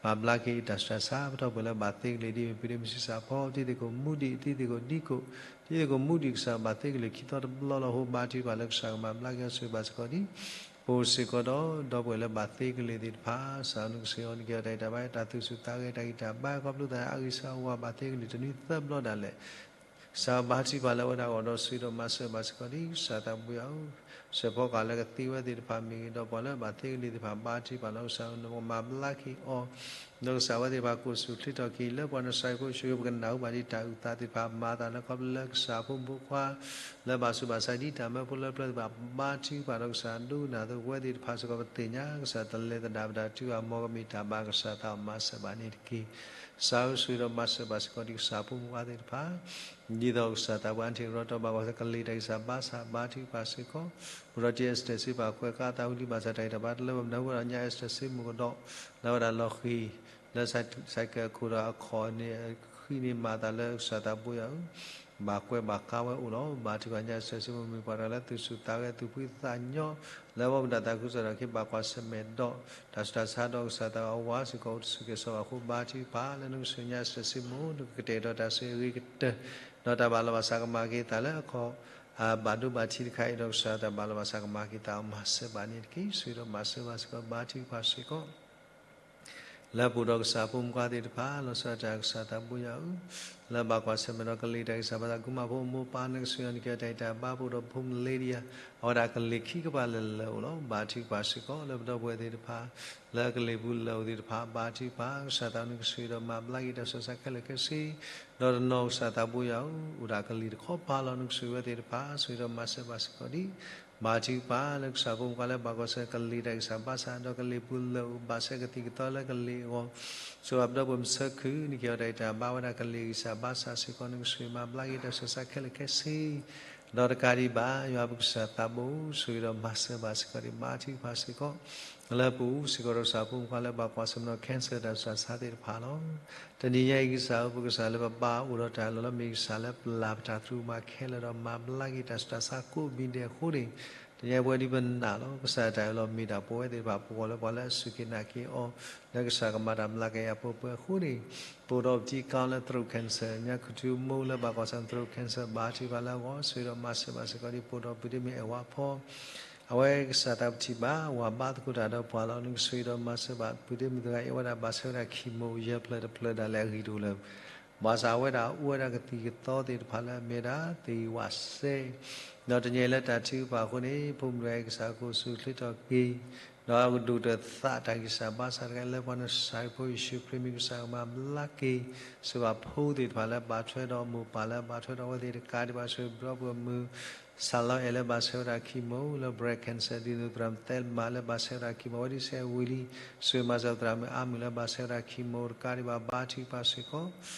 မၤဘျါက့ၤတၢ်ဆူးတၢ်ဆါ ပဒီပုၢ်ဝဲၢ်လၢဘၣ်သ့ကလံၤဒ်မ့ၢ်ပှၤဒ့မုၣ်ဆံးစၢ်ဖီ တံၤသကိးမူဒံး တံၤသကိးဒံကိး တံၤသကိးမူဒံးကစၢ်ဘၣ်သ့ကလံၤခံသီတဘျီလီၤ. အဃိဘါထုကဖၣ်လၢကစၢ်ကမၤဘျါက့ၤအီၤဆိၣ်ဂ့ၤဘၣ်စ့ၢ်ကီးဒံး ပအိၣ်စ့ၢ်ကီးဒီး ဒီပုၢ်ဝဲၢ်လၢဘၣ်သ့ကလံၤသ့ၣ်တဖၣ် ကစၢ်ဧၢ နကဆိၣ်ဂ့ၤအီၤ နကဟ့ၣ်အီၤတၢ်အံးတၢ်ဘါ တၢ်သူၣ်ဆူၣ်သးဂဲၤ တၢ်ဂံၢ်တၢ်ဘါ ခီဖျိသးအဂံၢ်စၢ်အဝၤဘၣ်သ့ကလံၤတနွံသၢဘျီဒၣ်လဲာ် ကစၢ်ဘါထုကဖၣ်လၢအဝဲဒၣ်အဂီၢ်ဒီးဆိၣ်ဂ့ၤဒီးမၤစၢၤဘၣ်စ့ၢ်ကီးဒံး ကစၢ်သးဘိယွၤဧၢ, စၢၤဖီကဟၣ်လၢကသံဝဲသ့ၣ်တဖၣ်မ့ၢ်ဂ့ၤ ဒီးပှၤလၢဘၣ်သ့ကလံၤသ့ၣ်တဖၣ် ဘါထုကဖၣ်လီၤ ကစၢ်ဧၢ နကမၤဘျါက့ၤအီၤ ဒီးကစၢ်ဝဲသ့ၣ်တဖၣ်ကိးဆူၣ်ချ့ထီၣ်က့ၤ လၢပှၤနစၢ်ဖိဆိၣ်ဂ့ၤ ပကနၢ်ဟူဘၣ်ဒံးတၢ်အုၣ်သးသ့ၣ်တဖၣ် မၤသးလၢခီဖျိလၢကစၢ်ဖိမုၣ်ဖိခွါ လၢဘၣ်ဆူးဘၣ်ဆါဒ်တၢ်မၢဖိလၢပျၢၤသ့ၣ်တဖၣ် ဘါထုကဖၣ်ဒီးကစၢ်ဒိကနၣ်အသိး ပဝဲသ့ၣ်တဖၣ်စ့ၢ်ကီးပသ့ၣ်ညါ ကစၢ်တလဲၤသဒၣ်ပတၢ်တုၤအမီၢ်ကမ့ၢ်တၢ်ဘၣ်ကစၢ်သးအီၤမၤစၢၤဘၣ်န့ၣ်တက့ၢ်. ကစၢ်ဧၢ ဆိၣ်ဂ့ၤဒီးမၤစၢၤဘၣ်စ့ၢ်ကီးဒံးကစၢ်ဖိမုၣ်ဖိခွါသ့ၣ်တဖၣ် ဒ်သိးကစၢ်သးပှၢ်အထံးကရီတီဘၣ်ကွၢ်ဆၢကလံၤတၢ်ဂံၢ်စၢ်ဘါစၢ် ဘါထုကဖၣ်စ့ၢ်ကီး, ပူၤဒီးတံၢ်အ့စတၢၢ်စံးပာ်ကွဲးကးသးဝံၤလံ ဘၣ်ဆၣ်တၢ်ဂံၢ်တၢ်ဘါတလၢပနၢ်ဟူဒီးညါအ့စတၢၢ်စ့ၢ်မုၢ်ကဒီး လၢဝဲဒၣ်လီၤဃံၤ လၢစဲးကဲးအခိၣ်ဒီးအခီၣ်န့ၣ် ဃံန့ၣ်မၤသးလၢကစၢ်သးဘိယွၤဧၢ ဘၣ်ကွဲးဘၣ်ကးဝဲအိၣ်လီၤ. ဘါထုကဖၣ်ညါအ့စတၢၢ်စ့ၢ်မုၢ်မ့ၢ်ပှၤတဂၤလၢသူၣ်ဆူၣ်သးဂဲၤ သူၣ်ဖှံသးညီ လၢအဘၣ်မုာ်တၢ်သးခုကစီၣ်ဒီးက့ၤဘၣ်ကွၢ်ဆၢၣ်မဲာ်ဒီး တၢ်ဆူးတၢ်ဆါဒီးကစၢ်သးဘိယွၤစ့ၢ်ကီးအိၣ်တဆူၣ်ကဲၤစီၤဘၣ်အဃိ ဘါထုကဖၣ်လၢနကစၢ်ညါအ့စတၢၢ်စ့ၢ်မုၢ် နကကတဲာ်ကတီၤတၢ်ဆူအဂ့ၤကတၢၢ် ဒီးတၢ်ဘၣ်လီၤဘၣ်စးကမၤက့ၤသးလၢအခီၣ် ဘၣ်ဒိဘၣ်ထံးတခါအံၤဒီးကစၢ်တၢ်ဘၣ်လီၤဘၣ်စးကမၤက့ၤသးအီၤမၤစၢၤဘၣ်န့ၣ်တက့ၢ်. ဆိၣ်ဂ့ၤဒီးမၤစၢၤဘၣ်စ့ၢ်ကီး ဘါထုကဖၣ်စ့ၢ်ကီး လၢပအိၣ်ဒီးကစၢ်ဖိမုၣ်ဖိခွါသ့ၣ်တဖၣ် လီၤဆီဒၣ်တၢ်ကစၢ်သးဘိယွၤဧၢ, လၢဘၣ်ကွၢ်ဆၢၣ်မဲာ်ဒီးကလံၤတၢ်ဂံၢ်စၢ်ဘါစၢ် ကုမၤဖိမိၢ်ပၢ်နကစၢ်ယွၤ နက့ၤအီၤတၢ်ဂံၢ်တၢ်ဘါ ပအိၣ်ဒီးဖိမုၣ်လ့ဒံယၤ အဝဲဒၣ်ကလံၤခံကပၤလၢာ်လၢာ်အိၣ်လီၤ. ဘါထုကဖၣ်စ့ၢ်ကီး လၢပဒီပုၢ်ဝဲၢ်သ့ၣ်တဖၣ် လၢကလံၤပူၤလၢာ်အိၣ်သ့ၣ်တဖၣ် ဘါထုကဖၣ် ကစၢ်သးနကစၢ်ဒီးမၤဘျါက့ၤတၢ်ဆူးတၢ်ဆါခဲလၢာ်ခဲဆ့ ဒီးတနီၤကစၢ်သးဘိယွၤဧၢ, အိၣ်ဒၣ်ကလံၤတခီပၤလီၤ နကစၢ်ဝဲသ့ၣ်တဖၣ် ဆိၣ်ဂ့ၤဒီးမၤစၢၤဘၣ်စ့ၢ်ကီးဒံး ဘါထုကဖၣ်လၢကစၢ်ဖိမုၣ်ဖိခွါလၢဘၣ်ကွၢ်ဆၢၣ်မဲာ်ကလံၤတၢ်ဂံၢ်စၢ်ဘါစၢ် ဒီးကလံၤပူၤလၢာ်အိၣ်ဘၣ်ဆၢကသံၣ်ကသီလၢကလံၤအဂီၢ်, ဆိၣ်ဂ့ၤပဒီပုၢ်ဝဲၢ်မုၢ်ဆၢခုၣ် နက့ၤအီၤတၢ်ဂံၢ်တၢ်ဘါဝဲဒၣ်ကလံၤဂံၢ်စၢ်ဘါစၢ်စ့ၢ်ကီး နကစၢ်မၤဘျါက့ၤတၢ်ဆူးတၢ်ဆါခဲလၢာ်ခဲဆ့ ဒီးတကးဒံးဘၣ် ယွၤပကစၢ်သးဘိ ဆိၣ်ဂ့ၤဒီးမၤစၢၤဘၣ်စ့ၢ်ကီးဒံး ဘါထုကဖၣ်စ့ၢ်ကီး လၢပအိၣ်စ့ၢ်ကီးဒီးကစၢ်ဖိမုၣ်ဖိခွါလၢဘၣ်ကွၢ်ဆၢၣ်မဲာ်ဒီး cancer တၢ်ဆူးတၢ်ဆါသ့ၣ်တဖၣ်လီၤ. တနံၤညါအံၤကစၢ်ဧၢ ပကစၢ်လၢပဘါအိၣ်ဒီးတၢ်လီၢ်လၢ မ့ၢ်ကစၢ်လၢပလၢ်ပတၢ်သရူးမၤခဲလၢာ်ဒီးမၤဘျါက့ၤတၢ်ဆူးတၢ်ဆါကိးမံၤဒဲးအဃိန့ၣ်, တနံၤညါပဝဲဒ်ပနာ်လီၤ ကစၢ်တၢ်အၢၣ်လီၤမ့ၢ်တၢ်ပဝဲသ့ၣ်တဖၣ် ပဂီၢ်လၢပှၤလၢအစူၢ်က့ၤနာ်က့ၤအီၤ လၢကစၢ်ကမၤတၢ်ဘျါက့ၤအပှဲၤပှဲၤအဃိန့ၣ်, ပအိၣ်ဒီးပထံကီၢ်လၢ throat cancer ညါခူၣ်ထူမိၢ်လၢဘၣ်ကွၢ်ဆၢၣ်မဲာ် throat cancer ဘါထုကဖၣ်လၢအဂီၢ် ဆိၣ်ဂ့ၤဒီးမၤစၢၤဘၣ်စ့ၢ်ကီးဒံး ပအိၣ်ဒီးပုၢ်ဒ့မုၣ်အဲၣ်ဝါဖီ အဝဲကစၢ်သးပထံၣ်ဘၣ် ဝၤဘါသကိးတၢ်ဒီးပှၤလီၤ နကဆိၣ်ဂ့ၤဒီးမၤစၢၤဘၣ် ပုၢ်ဒ့မုၣ်တဂၤအံၤ အဝဲဒၣ်ဘၣ်ဆၢဝဲဒၣ် chemo ယဲၢ်ဖျၢၣ်တဖျၢၣ်ဒၣ်လဲာ်အဂံၢ်တအိၣ်လၢၤ, ဘၣ်ဆၣ်အဝဲဒၣ်အိၣ်ဝဲဒၣ်ကသံၣ်ကသီသ့ၣ်တဖၣ်လၢအမ့ၢ်ဒၣ်သ့ၣ်ဝးစဲ ဒီးတနံၤအံၤလၢတၢ်ထုကဖၣ်အဃိန့ၣ် ဖိမုၣ်တဂၤအံၤကစၢ်ကအိၣ်ဆူၣ်ချ့ထီၣ်က့ၤ ဒီးအကဒိၣ်တသးတၢ်ဂံၢ်စၢ်ဘါစၢ်တခါအံၤ လၢပှၤနစၤရ့းဖိယ့ၣ်ၡူးခရံာ်မံၤကစၢ်ကမၤဘျါက့ၤ စီၤဘၣ်ဖိသ့ၣ်တဖၣ်လၢဘၣ်ထွဲဒီးမိၢ်ပၢ်လၢဘၣ်ထွဲဒီးအဝဲသ့ၣ်တကးဒံးဘၣ် ဆိၣ်ဂ့ၤပဒီပုၢ်ဝဲၢ်မုၣ် စၢ်လီၤအဲၣ်လၢဘၣ်ဆၢဝဲဒၣ် chemo လၢ breast cancer ဒ်သိးသရၣ်မုၣ်သဲမၤလၢဘၣ်ဆၢဝဲဒၣ် chemo ဝဲဒ်ဆဲးဝံၤလံ, ဆိၣ်ဂ့ၤမၤစၢၤသရၣ်မုၣ်အါမုၣ်လၢဘၣ်ဆၢဝဲဒၣ် chemo တကးဒံးဘၣ် ဘါထုကဖၣ်စ့ၢ်ကီး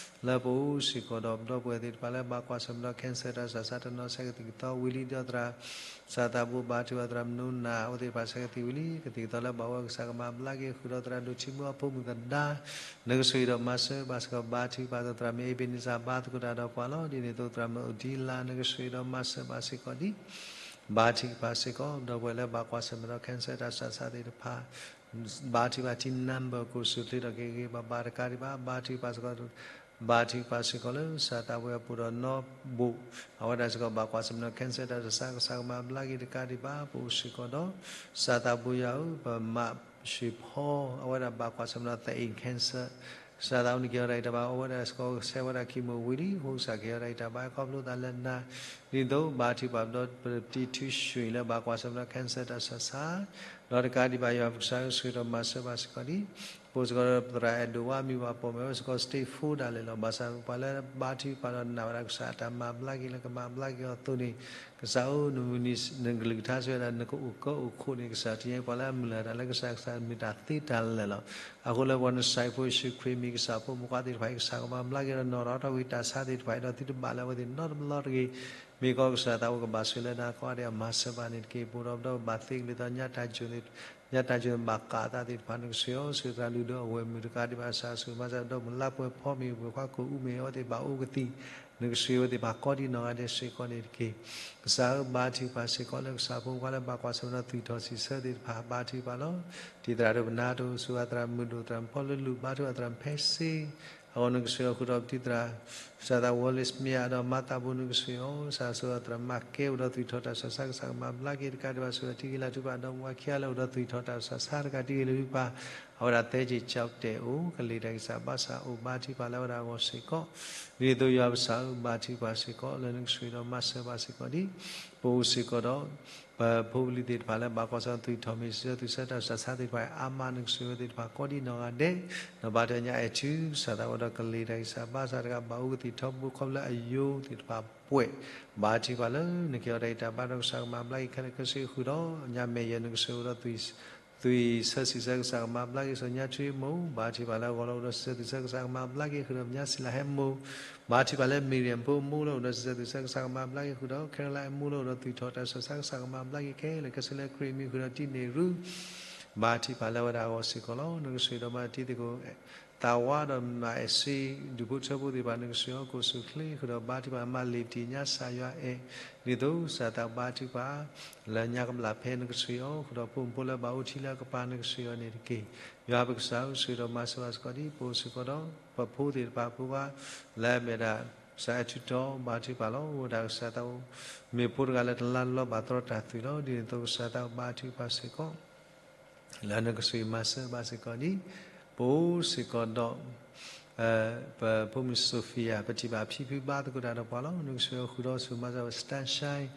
လၢပအိၣ်စ့ၢ်ကီးဒီးပဒီပုၢ်ဝဲၢ်သ့ၣ်တဖၣ်လၢဘၣ်ကွၢ်ဆၢၣ်မဲာ်ဒီး cancer တၢ်ဆူးတၢ်ဆါတနီၤဆဲးကသံၣ်ကသီဝံၤလံဒီးသရၣ် ကစၢ်သးဘိဘါထုကဖၣ်သရၣ်မုၣ်နိနၢ် အဝဲသ့ၣ်တဖၣ်ဆဲးကသံၣ်ဝံၤလံ ကသံၣ်ကသီလၢဘၣ်ဝဲကစၢ်ကမၤဘျါက့ၤဃုာ်ဒီးသရၣ်ဒိၣ်ထံမူ အဖိမုၣ်သဒါ နကဆိၣ်ဂ့ၤဒီးမၤစၢၤဘၣ်စ့ၢ်ကီး ဘါထုကဖၣ်သရၣ်မုၣ်အ့ဘ့းနံစၢ်ဘါသကိးတၢ်ဒီးပှၤလီၤ. ဒ်န့ၣ်အသိးသရၣ်မုၣ်အူဒံလါ နကဆိၣ်ဂ့ၤဒီးမၤစၢၤဘၣ်စ့ၢ်ကီးဒံး ဘါထုကဖၣ်စ့ၢ်ကီး ပဒီပုၢ်ဝဲၢ်လၢဘၣ်ကွၢ်ဆၢၣ်မဲာ်ဒီး cancer တၢ်ဆူးတၢ်ဆါသ့ၣ်တဖၣ် ဘါထုကဖၣ်ထံ number ကအိၣ်ဆူၣ်ချ့ထီၣ်က့ၤဂ့ၤဂ့ၤဘၣ်ဘၣ်တကးဒံးဘၣ် ဘါထုကဖၣ်စ့ၢ်ကီး ဘါထုကဖၣ်စ့ၢ်ကီးလၢ ကစၢ်သးပှၢ်အပူၤဒီးနီၢ်ဘိၣ် အဝဲဒၣ်စ့ၢ်ကီးဘၣ်ကွၢ်ဆၢၣ်မဲာ်ဒီး cancer တၢ်ဆူးတၢ်ဆါ ကစၢ်ကမၤဘျါက့ၤတကးဒံးဘၣ် ပအိၣ်စ့ၢ်ကီးဒီး ကစၢ်သးပှၢ်ယွၤဧၢ ပမၤ ရွှေဖီ အဝဲဒၣ်ဘၣ်ကွၢ်ဆၢၣ်မဲာ်ဒီး သအ့ၣ် cancer ကစၢ်သးနက့ၤအီၤတၢ်ဂံၢ်တၢ်ဘါ အဝဲဒၣ်စ့ၢ်ကီးဆဲးဝဲဒၣ် chemo ဝံၤလံ အဃိကစၢ်က့ၤအီၤတၢ်ဂံၢ်တၢ်ဘါ ခီဖျိသးလၢနၤ ဒ်သိးဘါထုကဖၣ်ပဒီပုၢ်ဝဲၢ်ပတံၤထူရွှေလၢ ဘၣ်ကွၢ်ဆၢၣ်မဲာ်ဒီး cancer တၢ်ဆူးတၢ်ဆါ ဒီးတကးဒံးဘၣ်ယွၤပကစၢ်ဆိၣ်ဂ့ၤဒီးမၤစၢၤဘၣ်စ့ၢ်ကီးဒံး ပအိၣ်စ့ၢ်ကီးဒီးသရၣ်အဲၣ်ဒိးဝါ မံၤဘၣ်ပိာ်မုၣ် အဝဲစ့ၢ်ကီး stage four ဒၣ်လဲာ်လီၤ. ဘၣ်ဆၣ်ပှၤလၢဘါထုကဖၣ်ဒီးနာ်ဝဲဒၣ်ကစၢ်အတၢ်မၤဘျါက့ၤလၢကမၤဘျါက့ၤအီၤအသိးန့ၣ် ကစၢ်ဧၢ နမုၢ်နံၤနကလုၢ်ကထါစံးဝဲဒၣ် နကအိၣ်ကၢအိၣ်ခိးန့ၣ် ကစၢ်တနံၤအံၤပှၤလၢအမုၢ်လၢ်တၢ်လၢကစၢ် ကစၢ်မ့ၢ်တၢ်သ့တၢ်လၢာ်လီၤ. အဃိလၢပှၤနစၤရ့းဖိယ့ၣ်ၡူးခရံာ်မံၤကစၢ်ဖိမုၣ်ဖိခွါသ့ၣ်တဖၣ်အံၤ ကစၢ်ကမၤဘျါက့ၤဒီးနီၢ်ဒီးထီၣ်ဝံၤတၢ်ဆါသ့ၣ်တဖၣ်အံၤဒီးသုတဘၣ်လၢအဝဲသ့ၣ်နီတဘျီတဂ့ၤ. မ့ၢ်ကီးကစၢ်သးဝဲကဘၣ်ဆိၣ်လၢနၤကိးဂၤဒဲး မၤစၢၤဘၣ်န့ၣ်တက့ၢ်. ပအိၣ်ဒီးပဒီပုၢ်ဝဲၢ်ဘၣ်သ့ကလဲၤဒီးညါတၢ်ယိာ်န့ၣ် ညါတၢ်ယိာ်န့ၣ်ဘၣ်ကးအသးသ့ၣ်တဖၣ် နကဆိၣ်ဂ့ၤအီၤ ဆိၣ်ဂ့ၤသရၣ်လုၢ်ဒိၣ်အဝဲၢ်မုၣ်တကးဒံးဘၣ် ကစၢ်ဆိၣ်ဂ့ၤမၤစၢၤဒီးမုၢ်လါပှဲၤဖီမ့ၢ်ဂ့ၤ ပှၤခွါကိာ်အူမ့ၢ်ဂ့ၤ အဝဲသ့ၣ်ဘၣ်အိၣ်ကသံၣ် နကဆိၣ်ဂ့ၤအဝဲသ့ၣ်တဖၣ်ကိးဒံးနီၢ်ဂၤဒဲးစ့ၢ်ကီးန့ၣ်တက့ၢ်. ကစၢ်ဧၢ ဘါထုကဖၣ်စ့ၢ်ကီးလၢကစၢ်ဖိမုၣ်ဖိခွါလၢဘၣ်ကွၢ်ဆၢၣ်မဲာ်ဒီးသွံၣ်ထီၣ်စံးဆၢသ့ၣ်တဖၣ် ဘါထုကဖၣ်လီၤ. တံၤသရၣ်ဒိၣ်ပနၢ်တအိၣ် ဆိၣ်ဂ့ၤသရၣ်မုၢ်ဒိၣ်သရၣ်မုၣ်ဖီလၢလူၢ် ဘါထုကဖၣ်သရၣ်မုၣ်ဖဲစ့ အဂီၢ်နကဆိၣ်ဂ့ၤအီၤဃုာ်ဒီးပတံၤသရၣ် ကစၢ်သးဝီလ့ၣ်စမံယၤဒီးမၤသးဘိ နကဆိၣ်ဂ့ၤအီၤ ကစၢ်ဆိၣ်ဂ့ၤသရၣ်မၤကဲအိၣ်ဒီးသွံၣ်ထီၣ်တၢ်ဆူးတၢ်ဆါ ကစၢ်ကမၤဘျါက့ၤတကးဒံးဘၣ် ဆိၣ်ဂ့ၤတံၤဂ့ၤလၢထုကဖၣ်ဒီးမုၢ်ဝါခံဂၤလၢအိၣ်ဒီးသွံၣ်ထီၣ်တၢ်ဆူးတၢ်ဆါတကးတံၤဂ့ၤလၢထုကဖၣ် အဝဲဒၣ်သဲက့ၤကၠီတဲာ်အိၣ် ကလံၤတၢ်ဂံၢ်စၢ်ဘါစၢ်အိၣ် ဘါထုကဖၣ်လၢအဝဲဒၣ်အဂီၢ်စ့ၢ်ကီး ဒ်သိးယွၤပကစၢ်ဧၢ ဘါထုကဖၣ်စ့ၢ်ကီး လၢနကဆိၣ်ဂ့ၤဒီးမၤစၢၤဘၣ်စ့ၢ်ကီးဒံး ပအိၣ်စ့ၢ်ကီးဒီး ပဖိပလံၤသ့ၣ်တဖၣ်လၢဘၣ်ကွၢ်ဆၢၣ်မဲာ်သွံၣ်ထီၣ်မ့ၢ်စံးဆၢ သွံၣ်ဆၢတၢ်ဆူးတၢ်ဆါသ့ၣ်တဖၣ်အါမး နကဆိၣ်ဂ့ၤအဝဲသ့ၣ်တဖၣ်ကိးဒံးနီၢ်ဂၤဒဲး ဒီးဘါထုကဖၣ်ညါအဲၣ်ထုကစၢ်သးဝဲဒီးကလံၤတၢ်ဂံၢ်စၢ်ဘါစၢ်တဂၤ ဘၣ်အိၣ်ကသံၣ်ထီဘိခီဖျိလၢအယိာ်သ့ၣ်တဖၣ်ပှဲၤ ဘါထုကဖၣ်လၢနက့ၤအီၤတၢ်ဂံၢ်တၢ်ဘါဒီး ကစၢ်ကမၤဘျါက့ၤခဲလၢာ်ခဲဆ့ဃုာ်ဒီး ညါမဲာ်ယဲၢ်နကဆိၣ်ဂ့ၤဒီးသွံၣ် သွံၣ်ဆၢစံးဆၢကစၢ်ကမၤဘျါက့ၤ စီၤညါထွံမိၢ် ဘါထုကဖၣ်လၢအဂီၢ်လၢအိၣ်ဒီးစံးဆၢစံးဆၢကစၢ်ကမၤဘျါက့ၤဃုာ်ဒီး မါစံလၤဟဲမိၢ် ဘါထုကဖၣ်လၢမံၤရံၣ်ဖိမိၢ်လၢအိၣ်ဒီးစံးဆၢစံးဆၢ ကစၢ်ကမၤဘျါက့ၤဃုာ်ဒီး ခဲရလၢအမိၢ်လၢအိၣ်ဒီးသွံၣ်ထီၣ်တၢ်ဆၢဆၢ ကစၢ်ကမၤဘျါက့ၤခဲလၢာ်ခဲဆ့လၢခရံာ်မံၤဃုာ်ဒီးတံၢ်န့ၢ်ရူ ဘါထုကဖၣ်လၢဝဲဒၣ်အဂီၢ်စ့ၢ်ကီးလီၤ. နကစၢ်ဒီးမၤတံၤသကိး သးဝါဒီးမၤအဲၣ်စ့ ဒူၣ်ဖိထၢဖိသ့ၣ်တဖၣ် နကစၢ်အီၤကိၣ်ဆူၣ်ချ့ဃုာ်ဒီး ဘါထုကဖၣ်မၤလ့ၤတံၢ်ညါစၢ်ယွၤအဲၣ် ဒ်သိးစၢ်သးဘါထုကဖၣ် လၢညါကဘျၣ်ဖဲနကစၢ်အီၤဃုာ်ဒီး ဖိမုၣ်ဖိလၢဘၣ်အိၣ်ထံလၢအကပၤ နကစၢ်အီၤန့ၣ်တက့ၢ်. ယွၤပကစၢ်ဧၢ ကစၢ်ဒီးမၤစၢၤဘၣ်စ့ၢ်ကီးဒ် ပအိၣ်စ့ၢ်ကီးဒီး ပဖိသ့ၣ်တဖၣ်ဖိခွါ လၢအမ့ၢ်ဒၣ် ကစၢ်အဲၣ်ထူးတီၤ ဘါထုကဖၣ်လီၤ. အိၣ်ဝဲဒၣ်ကစၢ်သး မ့ၢ်ဖိတဂၤလၢတလါတဘျီဘၣ်တြီတၢ်သွံၣ်လီၤ. ဒ်န့ၣ်အသိးကစၢ်သးဘါထုကဖၣ်စ့ၢ်ကီး လၢနကစၢ်မၤစၢၤဘၣ်စ့ၢ်ကီးဒ် ပအိၣ်စ့ၢ်ကီးဒီး ပဖိမုၣ် Sophia ပထံၣ်ဘၣ်ဖံဖုဘါသကိးတၢ်ဒီးပှၤလီၤ. နကစၢ်ဃုာ်ဒီးဆူၣ်မၤစၢၤ Sunshine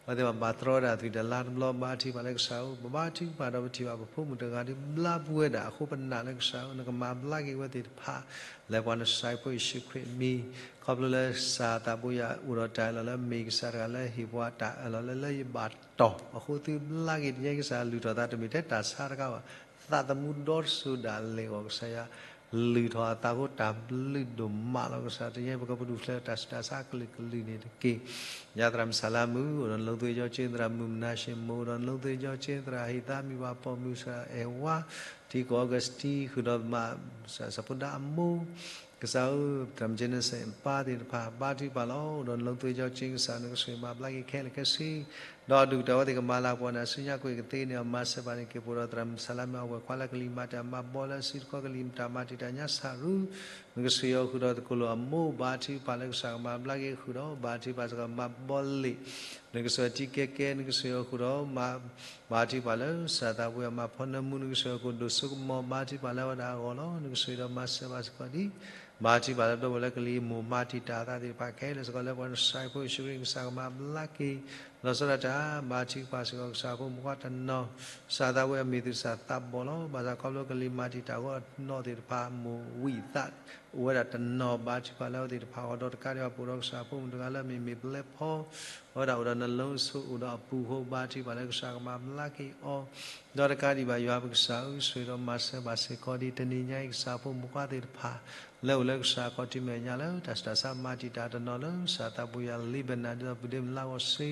အဝဲသ့ၣ်ဘၣ်တြီဒၣ်သွံၣ်တလါတဘျီ ဘါထုကဖၣ်လၢကစၢ်ဧၢ ပဘါထုကဖၣ်ဒီးပထံၣ်ဘၣ်ပဖိမုၣ်တဂၤဒ်ဘျါပူၤဝဲဒၣ်အဃိ ပနာ်လၢကစၢ်ဧၢ နကမၤဘျါက့ၤဝဲသ့ၣ်တဖၣ် လၢပှၤနစၢ်ဖိယ့ၣ်ၡူးခရံာ်မံၤ ခီဖျိလၢစၢ်သးဘိယွၤအိၣ်ဒီးတၢ်အၢၣ်လီၤလၢမ့ၢ်ကစၢ်တဂၤလၢဟ့ၣ်ပှၤတၢ်အၢၣ်လီၤလၢလၢယဘၣ်တီၢ် အဃိသုဘျါက့ၤတညါ ကစၢ်လုၢ်ထီၣ်သးတမ့ၢ်ထဲတၢ်ဆါတခါဘၣ် သးသမူဒီတစိၤဒၣ်လဲာ်အဂီၢ် ကစၢ်ယွၤ လုၢ်ထီၣ်အသးဃိတၢ်ဘျုးဒိၣ်မးလီၤ. ကစၢ်တညါပကပတုာ်ဖျဲးဒီးတၢ်ဆူးတၢ်ဆါအကလုာ်ကလုာ်န့ၣ်တက့ၢ်. ယၤသရၣ်မုၣ်စၢ်လါမုၣ် အိၣ်ဒီးနလိသ့ၣ်ကၠီက့ သရၣ်မုၣ်မနၤၡ့မိၢ် အိၣ်ဒီးနလိသ့ၣ်ကၠီက့ သရၣ်ဟ့ၣ်သါမံၤဘၣ်ပိာ်မုၣ် ကစၢ်အဲၣ်ဝါ ထံကီၢ်အီကူးစတံ ဃုာ်ဒီးမး ကစၢ်ဖိဒါအမိၢ် ကစၢ်ဧၢ သရၣ်မုၣ်ကၠ့နစ့ၣ် ပၢ်သ့ၣ်တဖၣ် ဘါထုကဖၣ်လီၤ. အိၣ်ဒီးနလိသ့ၣ်ကၠီက့ ကစၢ် နကစၢ်မၤဘျါက့ၤခဲလၢာ်ခဲဆ့ ဒီးဒုၣ်ဒါဝဲသ့ၣ်ကမၤလၤကပီၤနၤဆူညါကွံာ်ကသ့န့ၣ် မၤစၢၤဘၣ်န့ၣ်က့ၤ ပအိၣ်ဒီးသရၣ်မုၣ်စၢ်လါမုၣ် အဝဲၢ်ခွါလၢကလံၤမၤတၢ်မၤဘီလၢအစုတခီ ကလံၤမၤတၢ်မၤတံာ်တာ်ညါစၢ်ရူ နကစၢ်အီၤဃုာ်ဒီးသကိးလိာ်အမိၢ် ဘါထုကဖၣ်လၢကစၢ်ကမၤဘျါက့ၤဃုာ်ဒီး ဘါထုကဖၣ်စ့ၢ်ကီးမၤဘီလ့ၣ် နကစၢ်တံၤကဲကဲ နကစၢ်အီၤဃုာ်ဒီး ဘါထုကဖၣ်လၢစၢ်သးဘိယွၤမၤဖီနၢမူ နကစၢ်အီၤကအိၣ်ဒိၣ်စိကမီၤ ဘါထုကဖၣ်လၢဝဲဒၣ်အဂီၢ်လီၤ. နကစၢ်ဒီးမၤစၢၤဘၣ်စ့ၢ်ကီးဒ် ဘါထုကဖၣ်လၢဒီပုၢ်ဝဲၢ်လၢကလံၤမိၢ်မၤတံာ်တာ်အသးသ့ၣ်တဖၣ်ခဲလၢာ်စ့ၢ်ကီး လၢပှၤနစၢ်ဖိယ့ၣ်ၡူးခရံာ် ကစၢ်ကမၤဘျါက့ၤ လီၤဆီဒၣ်တၢ် ဘါထုကဖၣ်စ့ၢ်ကီး ကစၢ်ဖိမုၣ်ခွါတနီၤ စၢ်သးဘိယွၤမ့ၢ်သူၣ်စၢ်သးဘီလီၤ. ဘၣ်ဆၣ်ခီဖျိကလံၤမၤတံာ်တာ်အဃိ အနီၢ်သ့ၣ်တဖၣ်မိၢ်ဝံသး အိၣ်ဝဲဒၣ်တနီၤ ဘါထုကဖၣ်လၢအဝဲသ့ၣ်တဖၣ်အဂီၢ် ဒီးတကးဒံးဘၣ် ပအိၣ်ဒီးကစၢ်ဖိမုၣ်တဂၤလၢအမ့ၢ်မ့ၢ်ပလဲဖီ အဝဲဒၣ်အိၣ်ဒီးနလိဆိအိၣ်ဒီးအပူၤအဃိ ဘါထုကဖၣ်လၢကစၢ်ကမၤဘျါက့ၤအီၤ ဒီးတကးဒံးဘၣ် ယွၤပကစၢ်ဧၢ ကစၢ်ဒီးမၤစၢၤဘၣ်စ့ၢ်ကီးဒ်တနံၤညါအံၤ ကစၢ်ဖိမုၣ်ခွါသ့ၣ်တဖၣ် လၢအိၣ်လၢကစၢ်ခီၣ်ထံးမဲာ်ညါလၢ တၢ်ဆူးတၢ်ဆါမၤတံာ်တာ်တနီၤလၢ စၢ်သးဘိယွၤလ့ၤဘနၤ ဒ်သိးပုၢ်ဒ့မုၣ်လါဂီၤဆံ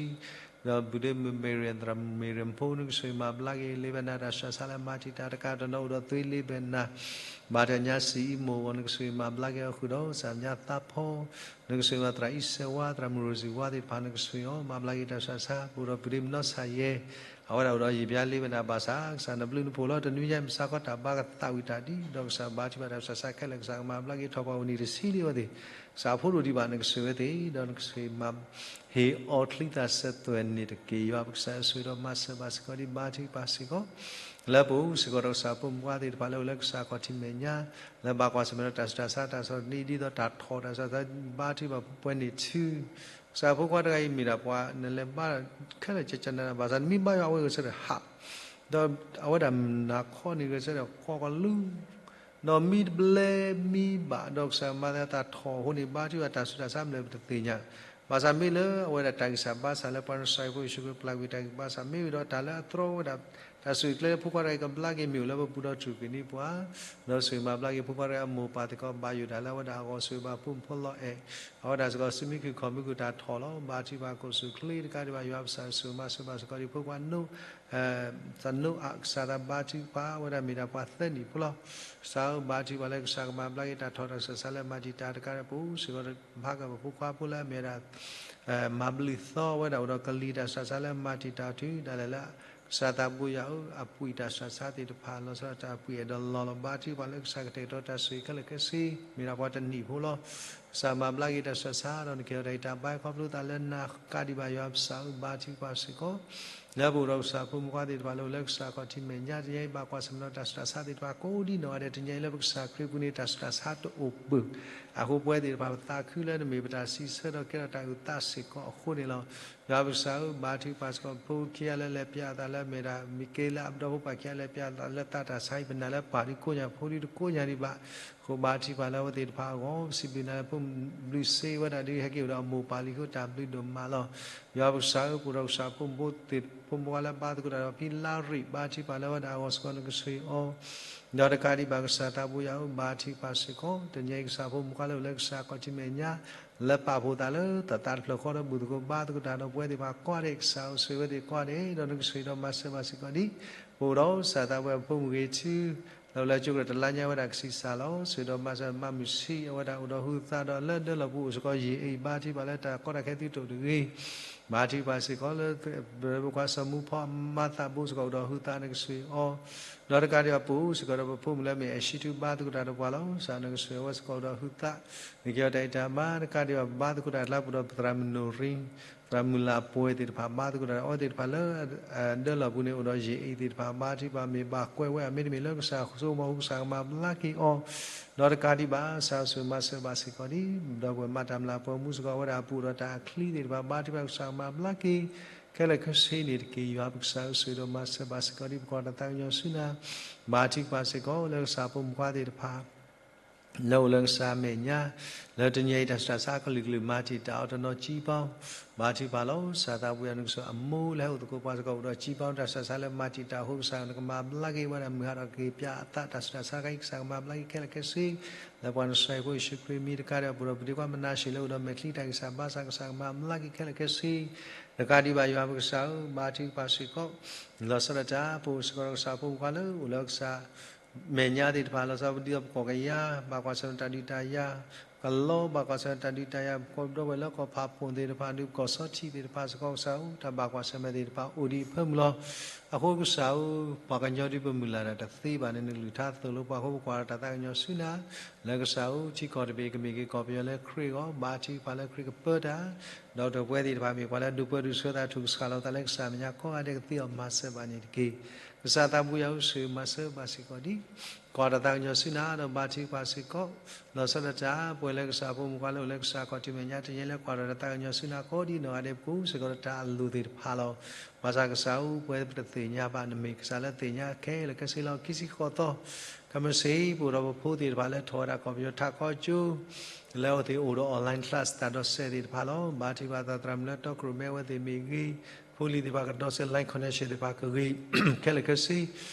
ဒီးပုၢ်ဒ့မုၣ်မ့ၢ်ရံၣ် သရၣ်မုၣ်မ့ၢ်ရံၣ်ဖိ နကစၢ်မၤဘျါက့ၤ လ့ၤဘနၤ တၢ်ဆူးတၢ်ဆါလၢမၤတံာ်တာ်တကးတနီၤ အိၣ်ဒီးသွံၣ်လ့ၤဘနၤ ဘၣ်တၢ်ညါစံၣ်အံၤမိၢ်အဂီၢ် နကစၢ်မၤဘျါက့ၤအီၤဃုာ်ဒီး စၢ်ညါသးဖီ နကစၢ်မၤသရၣ်အံၣ်စဲးဝါ သရၣ်မုၣ်ရိၣ်စံၣ်ဝါသ့ၣ်တဖၣ် နကစၢ်အီၤ မၤဘျါက့ၤတၢ်ဆူးတၢ်ဆါ ပအိၣ်ဒီးပုၢ်ဒ့မုၣ်နီၢ်ဆၣ်ယဲ အဝဲဒၣ်အိၣ်ဒီးယံာ်ဘျါလ့ၤဘနၤဘၣ်ဆၣ် ကစၢ်နဘျုးနဖှိၣ်လီၤ တနွံညါအံၤ မုၢ်ဆါခီတၢ်ဘါကသးဝံၣ်တၢ်ဒ် ဒီးကစၢ်ဘါထုကဖၣ်တၢ်ဆူးတၢ်ဆါခဲလၢာ် ကစၢ်ကမၤဘျါက့ၤထီၣ်ပှၤအိၣ်နံၣ်တဆံလံအဝဲသ့ၣ် ကစၢ်ဖိဒိၣ်ဒံးဘၣ် နကစၢ်ဝဲသ့ၣ် ဒီးနကစၢ်မၤ ဟ့ၣ်အီၤချံသၣ်စၢၤသွဲၣ်န့ၣ်တက့ၢ်. ယွၤပကစၢ်အဆိၣ်ဒီးမၤစၢၤဘၣ်စ့ၢ်ကီးဒ်ဘါထုကဖၣ်စ့ၢ်ကီး လၢပအိၣ်စ့ၢ်ကီးဒီးကစၢ်ဖိမုၣ်ခွါသ့ၣ်တဖၣ်လၢအိၣ်လၢကစၢ်ခီၣ်ထံးမဲာ်ညါ လၢဘၣ်ကွၢ်ဆၢၣ်မဲာ်ဒီးတၢ်ဆူးတၢ်ဆါ တၢ်ဆီၣ်တနံၤ ဒ်သိးတၢ်ထီၣ်တၢ်ဆူးတၢ်ဆါ ဘါထုကဖၣ်ပှဲၤန့ၣ်ဆူ ကစၢ်ဖိခွါတဂၤအံၤမ့ၢ်ဒၣ်ပှၤ နလဲၤဘါခဲလၢာ်ကကနၤ ဘၣ်ဆၣ်နမ့ၢ်ဘါယွၤအဝဲဂဲၤဆၢထၢၣ်ဟး ဒီးအဝဲဒၣ်နၤခီန့ၣ်ဂဲၤဆၢထၢၣ်ဃီကလူ ဒီးမံတဘျဲမံဘၣ် ဒီးကစၢ်မၤသးထီၣ်အဃိန့ၣ် ဘါထုကဖၣ်တၢ်ဆူးတၢ်ဆါမနုၤလဲၣ်ပတသ့ၣ်ညါ ဘၣ်ဆၣ်မ့ၢ်လၢအဝဲဒၣ်တၢ်ဂံၢ်စၢ်ဘါစၢ်လၢပှၤနစၢ်ဖိယ့ၣ်ၡူးခရံာ်ပျၢ်ကွံာ်တၢ်ဂံၢ်ဘါစၢ် မ့ၢ်ဝံၤဒီးတၢ်လၢအတြီဝဲဒၣ် တၢ်ဆိၣ်ဂ့ၤကျဲလၢဖိခွါတဂၤအံၤကဘျါက့ၤမ့ၢ်အိၣ်လၢပပူၤဒီးတြူာ်ကွံာ်န့ၣ်ပှၤ ဒီးဆိၣ်ဂ့ၤမၤဘျါက့ၤဖိခွါတဂၤအမိၢ်ပၢ်သ့ၣ်ကီး ဘၣ်ယိၣ်တၢ်လၢအဝဲဒၣ်အဂီၢ် ဆိၣ်ဂ့ၤဘၣ်ဖိမုၣ်ဖိလီၤအဲၣ် အဝဲဒၣ်စ့ၢ်ကီး စုမုၢ်ခုၣ်ခီၣ်မုၢ်ခုၣ်တၢ်ထီၣ်လီၤ ဘါထုကဖၣ်ကိၣ်ဆူၣ်ချ့တကးဒံးဘၣ် ယွၤပကစၢ်ဆိၣ်ဂ့ၤမၤစၢၤဘၣ်စ့ၢ်ကီးဒ်ဖိခွါနိ သနိအး ကစၢ်သးဘါထုကဖၣ် အဝဲဒၣ်မ့ၢ်ဒၣ်ပှၤသၢနံၣ်ဖိလီၤ. ကစၢ်ဧၢ ဘါထုကဖၣ်လၢကစၢ်ကမၤဘျါက့ၤတၢ်ထီၣ်တၢ်ဆူးတၢ်ဆါလၢမၤတံာ်တာ်တကးဒီးပအိၣ်စ့ၢ်ကီး ဖးကပဖိခွါဖိလၢအမ့ၢ်ဝဲဒၣ် မၤဘျုးသီဝဲဒၣ်အိၣ်ဒီးကလံၤတၢ်ဆူးတၢ်ဆါလၢမၤတံာ်တာ်တုၤဒၣ်လဲာ်လၢ ကစၢ်သးဘိယွၤဧၢ အပှံာ်တၢ်ဆူးတၢ်ဆါသ့ၣ်တဖၣ် လီၤဆီဒၣ်တၢ်ပှံာ်အဲၣ်ဒိးလီၤလီၤ ဘါထုကဖၣ်လၢကစၢ်ကတဲာ်ကတီၤတၢ်ဆိၣ်ဂ့ၤခဲလၢာ်ခဲဆ့ မ့ၢ်ဒၣ်ပှၤတနံၣ်ဖိလီၤ. ကစၢ်မၤဘျါက့ၤတၢ်ဆူးတၢ်ဆါဒီးနကဲထီၣ်တၢ်ဂံၢ်တၢ်ဘါခီဖျိသးလၢနၤကးဒံးဘၣ် ယွၤပကစၢ်ဧၢ ဘါထုကဖၣ်စ့ၢ်ကီး လၢပအိၣ်ဒီးကစၢ်ဖိမုၣ်ခွါသ့ၣ်တဖၣ်လၢအိၣ်လၢကစၢ်ခီၣ်ထံးမဲာ်ညါတယဲအံၤ ဘၣ်ကွၢ်ဆၢၣ်မဲာ်ဒီးတၢ်ဆူးတၢ်ဆါသ့ၣ်တဖၣ်ကိးဒ်နီၢ်ဂၤဒဲး တညါအံၤလၢပကစၢ်ခရံာ်ပူၤန့ၣ် တၢ်ဆူးတၢ်ဆါတအိၣ်ပၢၢ် အဃိပဝဲသ့ၣ်တဖၣ်ပသးခုလၢနမ့ၢ်ပတၢ်စံးဆၢဒီးကဲထီၣ်တၢ်အုၣ်သးစ့ၢ်ကီးအဃိန့ၣ်လီၤ. ယွၤပကစၢ်ဧၢ ဘါထုကဖၣ်စ့ၢ်ကီး ဖိခံဂၤလၢလဲၤပျးအသးလၢအမ့ၢ်ဒၣ် မံၤက့လးအဒီဖိပၢ်ခံဂၤလၢပျးအသးလၢသးတၢ်ဆါအံၤ ပနာ်လၢပၢ်ဒုးကိးညါဖိဒုးတကိးညါဒံးဘၣ် အဃိဘါထုကဖၣ်လၢအဝဲသ့ၣ်တဖၣ်အဂီၢ် ပစံးဘျုးနၤလၢဖိ ဘျုးစ့ဝဲဒၣ်ဒုး ဟဲက့ၤအိၣ်ဒီးအမိၢ်ပၢ်လံအဃိ တၢ်ဘျုးဒိၣ်မးလီၤ. ယွၤပကစၢ်ဧၢ, ပအိၣ်ဒီးကစၢ်ဖိမုၣ်ဖိသ့ၣ် ဖိမုၣ်ဖိခွါလၢအဘါသကိးတၢ်ဒီးဖံလါရံၣ် ဘါထုကဖၣ်လၢအဝဲဒၣ်အဂီၢ်စ့ၢ်ကီးနကစၢ်အံၤအီၤ ဒီးတကးဒံးဘၣ် ကစၢ်သးပူၤယၤဧၢ, ဘါထုကဖၣ်စ့ၢ်ကီး တနံၤအံၤကစၢ်ဖိမုၣ်ခွါလၢအိၣ်လၢကစၢ်ခီၣ်ထံးမဲာ်ညါ လၢပာ်ဖှိၣ်သးလၢသးတဖျၢၣ်ဃီဒီးဘူၣ်သကိးဘါသကိးတၢ်ဒီးပဝဲသ့ၣ်တဖၣ် ကိးဂၤဒဲး ကစၢ်ဧၢ ဆိၣ်ဂ့ၤဝဲသ့ၣ်ကိးဂၤဒဲး ဒီးနကဆိၣ်ဂ့ၤဒီးမၤစၢၤဘၣ်စ့ၢ်ကီးဒံး ပအိၣ်ဒီးကစၢ်သးပူၤဖိမုၣ်ဂ့ၤထူ လၢအဝဲလၢကၠိကရၢၢ်တလါညါဝဲဒၣ်ကဆံးစၢ်လီၤ. ဆိၣ်ဂ့ၤဒီးမၤစၢၤ မၤမုၢ်ဆံး အဝဲဒၣ်အိၣ်ဒီးဟုသးဒီးလၢဒၢလီၢ်ပူၤအိၣ်စ့ၢ်ကီးယံာ်အံၤ ဘါထုကဖၣ်လၢတၢ်ကီတၢ်ခဲသုတအိၣ်တဂ့ၤ ဘါထုကဖၣ်စ့ၢ်ကီးလၢ ပကွၢ်စီၤမူဖီအမါသးဘိစ့ၢ်ကီးအိၣ်ဒီးဟုသးနကဆိၣ်ဂ့ၤအီၤ ဒီးတကးဒံးဘၣ်ပအိၣ်စ့ၢ်ကီးဒီးပဖိမုၣ်လၢအမ့ၢ်အဲၣ်ရှံထူဘါသကိးတၢ်ဒီးပှၤလီၤ. ကစၢ်နကဆိၣ်ဂ့ၤအဝဲစ့ၢ်ကီးအိၣ်ဒီးဟုသး နက့ၤအီၤတၢ်အံၤတၢ်မၤ တကးဒံးဘၣ်ဘါသကိးတၢ်လၢပအိၣ်ဒီးပသရၣ်မုၣ်နိၣ်ရံ သရၣ်မုၣ်လၢအပှဲၤသ့ၣ်တဖၣ် ဘါသကိးတၢ်ဒီးအဝဲသ့ၣ်တဖၣ်လၢ ဒၢလီၢ်ပူၤန့ၣ် အိၣ်ဒီးယံာ်အံၤသ့ၣ်တဖၣ် ဘါထုကဖၣ်မ့ၢ်ဘၣ်ကွဲးဝဲအမ့တမ့ၢ်လၢကစၢ်ဆိကမိၣ်အဃိ ကစၢ်ကမၤဘျါက့ၤအီၤ ဒီးတကးဒံးဘၣ် ကစၢ်ဆိၣ်ဂ့ၤမၤစၢၤဘၣ်စ့ၢ်ကီးဒံး ဒီးပဝဲမၤတၢ်မျၢ်ပှၤမူစ့ၢ်ကီး အဝဲဒၣ်အပူၤဒီးတၢ်အချံသ့ၣ်တဖၣ် ဘါထုကဖၣ်ကစၢ်ကမၤဘျါက့ၤ ခဲလၢာ်ခဲဆ့န့ၣ်တက့ၢ်. ယွၤပကစၢ်ဧၢ ဆိၣ်ဂ့ၤဒီးမၤစၢၤဘၣ်စ့ၢ်ကီးဒံး ပကွၢ်တၢ်သးကညီၤဆူနၤ ဘါထုကဖၣ်စ့ၢ်ကီးလၢကစၢ်ဖိမုၣ်ခွါသ့ၣ်တဖၣ် လၢအိၣ်လၢကစၢ်မဲာ်ညါ လၢတနံၤအံၤတၢ်ဆူးတၢ်ဆါအကလုာ်ကလုာ် မၤတံာ်တာ်အီၤတနီၤကံပီ ဘါထုကဖၣ်လီၤ. ကစၢ်သးပူၤယၤနကဆိၣ်ဂ့ၤအမိၢ်လၢဟဲအိၣ်သကိးပှၤစ့ၢ်ကီး အိၣ်ဒီးကံပီတၢ်ဆူးတၢ်ဆါလၢမၤတံာ်တာ်အဃိ ကစၢ်နကမၤဘျါက့ၤဝဲဒၣ်မုၢ်ဟါဒီးက့ၤပၠးအသးတၢ်ဆူးတၢ်ဆါတခါအံၤ ကစၢ်ကမၤဘျါက့ၤခဲလၢာ်ခဲဆ့ လၢပှၤနစဲးဖိယ့ၣ်ၡူးခရံာ်မံၤ တကးဒံးဘၣ်ပအိၣ်ဒီးပဒ့ကွၢ်မနၤၡ့ၣ်လၢအိၣ်ဒီးမဲာ်ချံတၢ်ဂံၢ်စၢ်ဘါစၢ် ကစၢ်ကမၤဘျါက့ၤခဲလၢာ်ခဲဆ့ တကးဒံးဘၣ်ယွၤပကစၢ်ဧၢ ဘါထုကဖၣ်စ့ၢ်ကီး လီၤဆီဒၣ်တၢ် ပအိၣ်စ့ၢ်ကီးဒီးကစၢ်ဖိမုၣ်ခွါလၢအိၣ်လၢကစၢ် မဲာ်ညါသ့ၣ်တဖၣ် လီၤဆီဒၣ်တၢ်ဒ်သိးပကီၢ်ကယၤ ဘၣ်ကွၢ်ဆၢၣ်မဲာ်တၢ်ဒုးတၢ်ယၤ ကလီဘၣ်ကွၢ်ဆၢၣ်မဲာ်တၢ်ဒုးတၢ်ယၤ ပကီၢ်ဒီပုၢ်ဝဲၢ်လၢကီၢ်ဖးပိၣ်သ့ၣ်တဖၣ် ဒုးပကီၢ်ဆီထံးသ့ၣ်တဖၣ်စ့ၢ်ကီး ကစၢ်ဧၢ တၢ်ဘၣ်ကွၢ်ဆၢၣ်မဲာ်သ့ၣ်တဖၣ်အိၣ်ဒံးအဖၢမုၢ်လီၤ. အဃိကစၢ်ဧၢ ပှၤကညီဒုးပမုၢ်လၢ်တၢ်တသ့ဘၣ်န့ၣ် နကလုၢ်ကထါသိၣ်လိပှၤအဃိ ပကွၢ်ဒီးတၢ်သးကညီၤဆူနၤ လၢကစၢ်ဧၢ ထံကီၢ်တဘ့ၣ်ကမ့ၢ်က့ၤကီၢ်ပယီၤလၢခရံာ်အဂီၢ် ဘါထုကဖၣ်လၢခရံာ်ကပၢတၢ် ဒီးတပှဲၤသ့ၣ်တဖၣ်မ့ၢ်ပှၤလၢအဒိၣ်ပၢဒိၣ်ဆှၢသး ထုကဖၣ်လီၤသးလၢကစၢ်မဲာ်ညါကိးဂၤဒဲး ကသ့အီၤမၤစၢၤဘၣ်န့ၣ်တက့ၢ်. ကစၢ်သးပူၤယၤဧၢ ဆိၣ်ဂ့ၤမၤစၢၤဘၣ်စ့ၢ်ကီးဒံး ကွၢ်တၢ်သးကညီၤဆူနၤဒီးဘါထုကဖၣ်စ့ၢ်ကီး လီၤဆီဒၣ်တၢ် ပဝဲလၢကစၢ်ဖိမုၣ်ခွါလၢအိၣ်လၢကစၢ်ခီၣ်ထံးမဲာ်ညါ တနံၤအံၤလၢကွၢ်ထီၣ်တၢ်သးကညီၤဆူနၤကိးဒံးနီၢ်ဂၤဒဲး ပကအိၣ်စ့ၢ်ကီးဒီးတၢ်အလိၣ်သ့ၣ်တဖၣ်လီၤ. ဘၣ်ဆၣ်ကစၢ်ဧၢ ပဝဲပတသ့ၣ်ညါဘၣ် နမ့ၢ်ကစၢ်လၢသ့ၣ်ညါခဲလၢာ်ခဲဆ့လီၤ. ခံဆံဃိးသီ ခဲမုၢ်ဆ့ၣ် ပအိၣ်ဒီးပဖိသ့ၣ်တဖၣ်လၢထီၣ်ဝဲဒၣ်ကီၢ်ပယီၤထးခီကၠိ လၢအဝဲသ့ၣ်အိၣ်ဒီး online class တၢ်ဒီးစဲးသ့ၣ်တဖၣ်လီၤ. ဘါထုကဖၣ်သးသရၣ်မုၣ်လၢတီခိၣ်ရိၣ်မဲအဝဲသ့ၣ်မ့ၢ်ဂ့ၤ ဖိလံၤသ့ၣ်တဖၣ်ကဒီးစဲး line connection သ့ၣ်တဖၣ်ကဂ့ၤ ခဲလၢာ်ခဲဆ့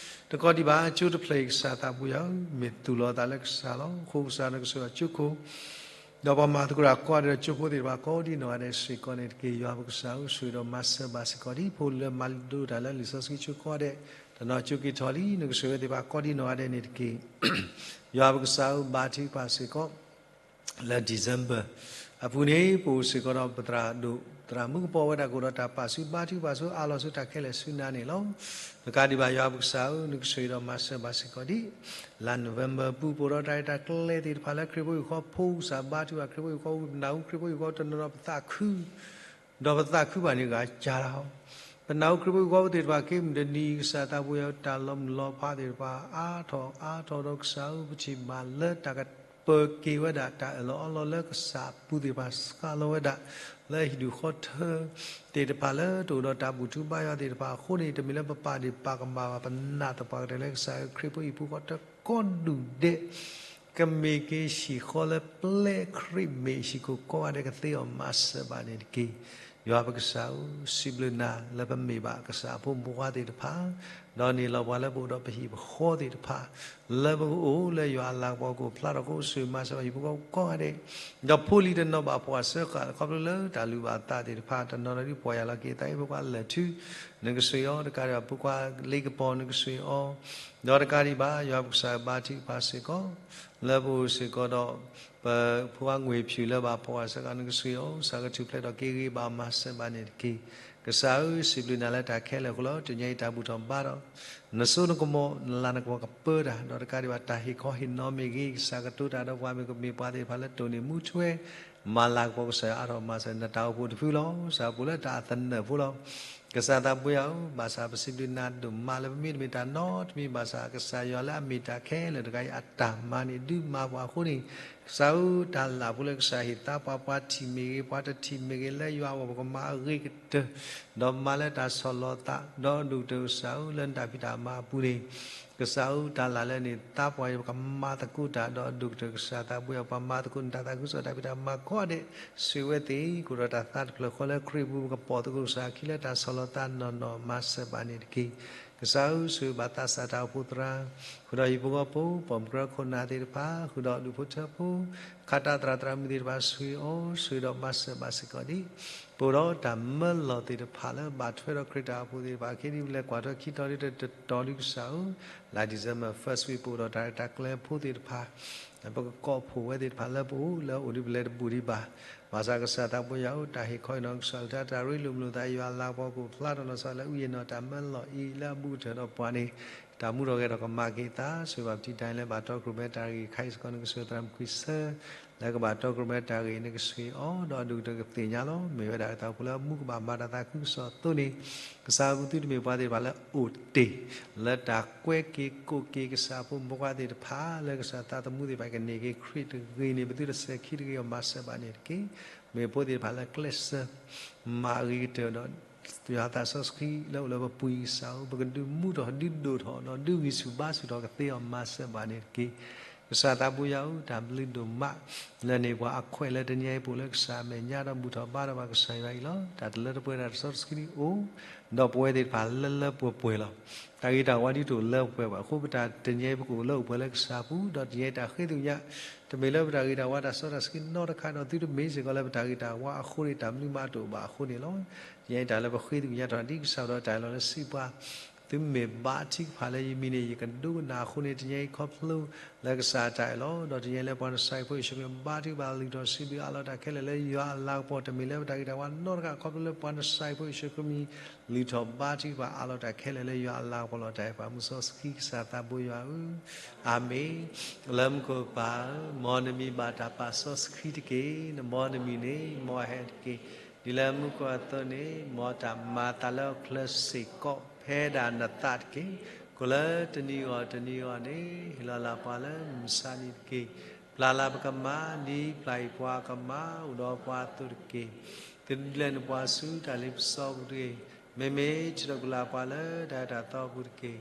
တကးဒံးဘၣ် ကၠိတဖျၢၣ်အံၤ ကစၢ်သးပူၤယၤဧၢ မ့ၢ်သူၣ်လီၤအသးလၢကစၢ်လီၤ. အဃိကစၢ်နကဆိၣ်ဂ့ၤအကၠိခိၣ် ဒီးပှၤမၤသကိးတၢ်ကိးဂၤဒဲးဒီးကၠိဖိသ့ၣ်တဖၣ်ကိးဒံးနီၢ်ဂၤဒဲးစ့ၢ်ကီးန့ၣ်တက့ၢ်. ယွၤပကစၢ်ဧၢ ဆိၣ်ဂ့ၤဒီးမၤစၢၤဘၣ်စ့ၢ်ကီးဒံး ဖိလၢမၤလိတၢ်လၢလံာ်စီဆှံကၠိကိးဂၤဒဲး တနီၤကၠိက့ၤထီၣ်လံ နကဆိၣ်ဂ့ၤသ့ၣ်တဖၣ်ကိးဒံးနီၢ်ဂၤဒဲးန့ၣ်တက့ၢ်. ယွၤပကစၢ်ဧၢ ဘါထုကဖၣ်စ့ၢ်ကီး လၢ December အပူၤန့ၣ် ပအိၣ်စ့ၢ်ကီးဒီးပသရၣ်ဒိၣ် သရၣ်မုၣ်ကပီၤဝဲဒၣ်ကအိၣ်ဒီးတၢ်ပာ်စုဘါထုကဖၣ်ဆူအါလီၤဆူတၢ်ခဲလၢာ်ဆူနၤန့ၣ်လီၤ. တကးဒံးဘၣ်ယွၤပကစၢ်ဧၢ နကဆိၣ်ဂ့ၤဒီးမၤစၢၤဘၣ်စ့ၢ်ကီးဒံး လါ November ပူၤ ပအိၣ်ဒီးတၢ်ရဲၣ်တၢ်ကျဲၤသ့ၣ်တဖၣ်လၢခရံာ်ဖိဟံၣ်ဃီဖိ ကစၢ်ဘါထုကဖၣ်ခရံာ်ဖိဟံၣ်ဃီ ပနၢ်ဟူခရံာ်ဖိဟံၣ်ဃီတနီၤနီၤပသးခု ဒီးပသးခုဘၣ်န့ၣ်ဂၤကၢ်လီၤ. ပနၢ်ဟူခရံာ်ဖိဟံၣ်ဃီဖိသ့ၣ်တဖၣ် က့ၤမုၢ်တနံၤ ကစၢ်သးပူၤယၤဧၢ တၢ်လီၤမုၢ်လီၤဖးသ့ၣ်တဖၣ် အါထီၣ်အါထီၣ်ဒီးကစၢ်ဧၢ ပထံၣ်ဘၣ်လၢတၢ်ကပၢၤက့ၤဝဲဒၣ် တၢ်အၢၣ်လီၤအီလီၤလၢကစၢ်အပူၤသ့ၣ်တဖၣ် စှၤလီၤဝဲဒၣ် လၢဟံၣ်ဒူၣ်ဃီထၢသ့ၣ်တဖၣ်လၢတအိၣ်ဒီးတၢ်ဘူၣ်ထူဘါယွၤသ့ၣ်တဖၣ်အဃိန့ၣ် တမ့ၢ်လၢပပာ်ဒ့ၣ်ပာ်ကမၣ်ဘၣ် ပနာ်သပှၢ်ကတၢၢ်လၢကစၢ်ဧၢ ခရံာ်ဖိဟံၣ်ဖိဃီတကိးဒူၣ်ဒဲး ကမ့ၢ်က့ၤဟံၣ်ဃီလၢပျဲခရံာ်မ့ၢ်ဟံၣ်ခိၣ်ကိးဂၤဒဲး ကသ့အီၤမၤစၢၤဘၣ်န့ၣ်တက့ၢ်. ယွၤပကစၢ်ဧၢ စံးဘျုးနၤလၢပမ့ၢ်ဘၣ်ကစၢ်အဖိမုၣ်ဖိခွါသ့ၣ်တဖၣ် ဒီးန့ၢ်လီၤပှၤလၢပအိၣ်ဒီးပဟံၣ်ပဃီသ့ၣ်တဖၣ် လၢပကအိၣ်လၢယွၤအလၤကပီၤကအိၣ်ဖျါထီၣ်ကအိၣ်ဆိၣ်ဂ့ၤမၤစၢၤဘၣ်ဟံၣ်ဖိဃီကိးဂၤဒဲး ဒီးဖိလံၤတနီၤဘၣ်ဖှီၣ်စၢဃာ် ခီဖျိလၢတၢ်လုၢ်ဘၣ်သးသ့ၣ်တဖၣ် တနီၤနီၤဒ်ပီၢ်ယၢ်လီၤက့ၤသးအ့ၣ်ဖိခွါလၢာ်ထု နကဆိၣ်ဂ့ၤအီၤ တကးဒံးဘၣ်ဖိခွါလ့ကပီၤ နကဆိၣ်ဂ့ၤအီၤ ဒီးတကးဒံးဘၣ် ယွၤပကစၢ်ဘါထုကဖၣ်စ့ၢ်ကီး လၢပအိၣ်စ့ၢ်ကီးဒီး ပဖိခွါငွေဖြူလၢဘၣ်ဖှီၣ်စၢဃာ် နကဆိၣ်ဂ့ၤအီၤ ကစၢ်ကထူၣ်ဖျဲးထီၣ်က့ၤဂ့ၤဘၣ်မၤစၢၤဘၣ်န့ၣ်တက့ၢ်. ကစၢ်ဧၢ စံးဘျုးနၤလၢတၢ်ခဲလၢာ်အဃိလီၤ. တနံၤအံၤတၢ်ဘူၣ်ထီၣ်ဘါထီၣ် နစိနကမီၤ နလၤနကပီၤကပၢတၢ် ဒီးတကးဒံးဘၣ်တၢ်ဟ့ၣ်ခီဟ့ၣ်နီၤမ့ၢ်ဂ့ၤ ကစၢ်ကတိၤတၢ်ဒီးပှၤမ့ၢ်ကမ့ၢ်ပှၤသ့ၣ်တဖၣ်လၢတိၢ်န့ၢ်မူထွဲ မၤလၤကပီၤကစၢ်ယွၤအါထီၣ်မၤစၢၤ နတၢ်အိၣ်ဖှိၣ်တဖုလီၤ. ကစၢ်ပူၤလၢတၢ်အသနၢၣ်ဖိလီၤ. ကစၢ်သးပှ့ၤဧၢ ဘၣ်ဆၣ်ပစံးဘျုးနၤဒိၣ်မးလၢပမ့တမ့ၢ်တၢ်နီတမံၤဘၣ်ဆၣ် ကစၢ်ယွၤလၢအမ့ၢ်တၢ်ခဲလၢာ်တဂၤအံၤအတၢ်မၤန့ၣ် ဒုးမၤပှၤအဃိန့ၣ် ကစၢ်ဧၢ တၢ်လၢ်ဖိလၢကစၢ်ဟ့ၣ်သါပှၤ ပှၤထံၣ်မ့ၢ်ဂ့ၤ ပှၤတထံၣ်မ့ၢ်ဂ့ၤ လၢယွၤအဂီၢ်ပကမၤအဂ့ၤကတၢၢ် ဒီးမၤလၢတၢ်ဆီၣ်လီၤသး ဒီးဒိၣ်ကတၢၢ်ကစၢ်ဧၢ လၢနတၢ်ဖံးတၢ်မၤအပူၤန့ၣ် ကစၢ်ဧၢ, တၢ်လၢ်လၢန့ၣ် သးပှၢ်အံၤ ပကမၤသကိးတၢ်ဒီးအဒိၣ်ကတၢၢ်, ကစၢ်သးဘိယွၤ, ပှၤမၤသကိးနတၢ်သးခုကစီၣ်တၢ်ဖံးတၢ်မၤကိးဂၤဒဲး, ဆိၣ်ဂ့ၤဝဲသ့ၣ်, ကအိၣ်ဒီးတၢ်သးတဖျၢၣ်ဃီလၢခရံာ်အပူၤ, ပကပိာ်သကိးကစၢ်အခံလၢတၢ်ဆီၣ်လီၤသးနီၢ်နီၢ်, မၤစၢၤဘၣ်န့ၣ်တက့ၢ်. ကစၢ်ဧၢ, ဆိၣ်ဂ့ၤဘၣ်သးစၢ်တၢ်အိၣ်ဖှိၣ်သရၣ်, ဃုာ်ဒီးဟံၣ်ဖိဃီဖိ, ပိာ်မုၣ်ကရၢခိၣ်နၢ်သ့ၣ်တဖၣ်, ဃုာ်ဒီးဒူၣ်ဖိထၢဖိ, ခးတၢ်သရၣ်သရၣ်မုၣ်သ့ၣ်တဖၣ်, ဆိၣ်ဂ့ၤအီၤ, ဆိၣ်ဂ့ၤဒီးမၤစၢၤဘၣ်စ့ၢ်ကီးဒံး. ပအိၣ်ဒီးတၢ်မၢလီၤသ့ၣ်တဖၣ်လၢဘၣ်ထွဲဒီးခရံာ်တၢ်အိၣ်ဖှိၣ်သ့ၣ်တဖၣ်, ခဲဒ်ပလဲၤကွၢ်ထွဲခံတီၤဒ်တတီၤဒ်, ကစၢ်ဧၢ, လါ December first week ပအိၣ်ဒီးတၢ်ရဲၣ်တၢ်ကျဲၤဖိသ့ၣ်တဖၣ်, ပကကိးဖှိၣ်ဝဲသ့ၣ်တဖၣ်လၢပအိၣ်လၢအအိၣ်ဒ်ပလဲၤတဘူးဒံးဘၣ်. ဘၣ်ဆၣ်ကစၢ်သးဘိယွၤဧၢ, တၢ်ဟ့ၣ်ခီဟ့ၣ်နီၤကစၢ်အကလုၢ်ကထါ, တၢ်ရ့လိာ်မုာ်လိာ်သးယွၤအလၤကပီၤကအိၣ်ဖျါထီၣ်နီၢ်နီၢ်လၢအုၣ်ယ့ၢ်နီၢ်တၢ်မၢလီၤအံၤလၢအဘူးကတၢၢ်ဒီးပှၤန့ၣ်, တၢ်မူထီၣ်ဂဲၤထီၣ်ကမၤက့ၤအသး, ဆိၣ်ဂ့ၤဘၣ်ပထံၣ်တၢ်အံၤလၢဘၣ်တီခိၣ်ရိၣ်မဲတၢ်ဂ့ၢ်ခါအံၤစ့ၢ်ကီးန့ၣ်, ကစၢ်သရၣ်မုၣ်ခွံဆၢ လၢကဘၣ်တီခိၣ်ရိၣ်မဲတၢ်ဂ့ၢ်အံၤန့ၣ်, ကဆိၣ်ဂ့ၤအီၤဒီးအဒိၣ်ကတၢၢ်ကသ့ၣ်ညါလီၤ. မ့ၢ်ဝဲဒၣ်တၢ်အိၣ်ဖှိၣ်လၢအမူကဘၣ်မၤတၢ်သးခုကစီၣ်အသိးန့ၣ်, ကစၢ်ဧၢ, ပသုတမ့ၢ်ပှၤသ့ၣ်တဖၣ်လၢအအိၣ်တ့ၢ် လၢတၢ်ကွဲက့ၤကိးက့ၤကစၢ်အဖိမုၣ်ဖိခွါသ့ၣ်တဖၣ်, လၢကစၢ်သးသမူသ့ၣ်တဖၣ်ကန့ၢ်က့ၤခရံာ်တဂ့ၤန့ၣ်, ပသုတစဲၤခံတဂ့ၤအီၤ, မၤစၢၤဘၣ်န့ၣ်တက့ၢ်. မ့ၢ်ဖိသ့ၣ်တဖၣ်လၢကျဲးစၢး မၤအဂ့ၤကတၢၢ်ဒီး ယွၤအသးစီဆှံလၢအိၣ်လၢပပူၤအံၤ, ကစၢ်ဧၢ, ပကဒုးမူထီၣ်ဒုးဒိၣ်ထီၣ်ဒီးဒုးဂံၢ်ဆူၣ်ဘါဆူၣ်ထီၣ်ကသ့အီၤ, မၤစၢၤဘၣ်န့ၣ်တက့ၢ်. ကစၢ်သးဘိယွၤဧၢ, တၢ်ဘျုးဒိၣ်မး လၢန့ၢ်ပှၤအခွဲးလၢတနံၤအံၤ ပအိၣ်လၢကစၢ်အမဲာ်ညါဒီးဘူၣ်ထီၣ်ဘါထီၣ်ဘၣ်ကစၢ်ယွၤအံၤလီၤ. တၢ်တလၢတပှဲၤတၢ်တစီတဆှံဒ်အိၣ်ဒီးပဝဲသ့ၣ်တဖၣ်လၢလၢပှဲၤပှဲၤလီၤ. တၢ်ဂ့ၤတၢ်ဝါဒ်တအိၣ်လၢပှဲၤဘၣ်အဃိ, ပတၢ်တနံၤအံၤပကအိၣ်လၢအိၣ်ပှဲၤလၢကစၢ်အပူၤ, ဒီးတနံၤအံၤတၢ်ဃ့သကွံာ်ညါ တမ့ၢ်လၢပတၢ်ဂ့ၤတၢ်ဝါတၢ်စီတၢ်ဆှံနီတခါဒီးသုတမ့ၢ်စ့ၢ်ကီးလၢပတၢ်ဂ့ၤတၢ်ဝါအဃိန့ၣ်, တၢ်မနုၤမးတအိၣ်ဘၣ်အဃိန့ၣ်လီၤ. တနံၤအံၤတၢ်လၢပဃ့သကွံာ်ညါထီၣ်ဒ်ကစၢ်ဒီးတၢ်အၢၣ်လီၤလၢစံးပှၤ, သုမ့ၢ်ဘါထုကဖၣ်လၢယမံၤန့ၣ် ယကဒိကနၣ်အဃိန့ၣ်, တနံၤအံၤခီဖျိလၢကစၢ်အတၢ်အၢၣ်လီၤ, ဒီးတနံၤအံၤလၢပှၤနစၤရ့းဖိယ့ၣ်ၡူးခရံာ်ဘါထုကဖၣ်လုၢ်ထီၣ်စံးဘျုးအးလီၤတၢ်ခဲလၢာ်လၢယွၤအလၤကပီၤ, တမ့ၢ်လၢပတၢ်ဂ့ၤတၢ်ဝါနီတခါ, ခီဖျိလၢပှၤနစၤရ့းဖိယ့ၣ်ၡူးခရံာ်မံၤ လုၢ်ထီၣ်ဘါထုကဖၣ်အးလီၤတၢ်ခဲလၢာ်လၢယွၤအလၤကပီၤလီၤ. တၢ်အဲၣ်ပှၤမုၢ်စီဆှံကစၢ်သးဘိယွၤဧၢ, အၤမ့ၣ်. လၢမူခိၣ်ပၢ်ဧၢ, မ်နမံၤဘၣ်တၢ်ပာ်စီဆှံတက့ၢ်. မ်နမံၤန့ၣ်မ်အဟဲတက့ၢ်. ဒ်လၢမူခိၣ်အသိးန့ၣ်, မ်တၢ်မၤအသးလၢဟီၣ်ခိၣ်ချၢစ့ၢ်ကီး ဖဲဒၣ်နသးတက့ၢ်. ကိၣ်လၢတနံၤအဂီၢ်တနံၤအဂီၢ်န့ၣ်, ဟ့ၣ်လီၤလၢပှၤလၢမုၢ်ဆါနံၤတက့ၢ်. ပျၢ်လၢပကမၤ ဒ်ပျၢ်အံၤပှၤကမၤအိၣ်ဒီးပှၤအသိးတက့ၢ်. သုတဒုးလဲနပှၤဆူတၢ်လ့ပစီပူၤတဂ့ၤ. မ့မ့ၢ်ထုးထီၣ်ကွံာ်လၢပှၤလၢတၢ်အၢတၢ်သီပူၤတက့ၢ်. အဂ့ၢ်ဒ်အံ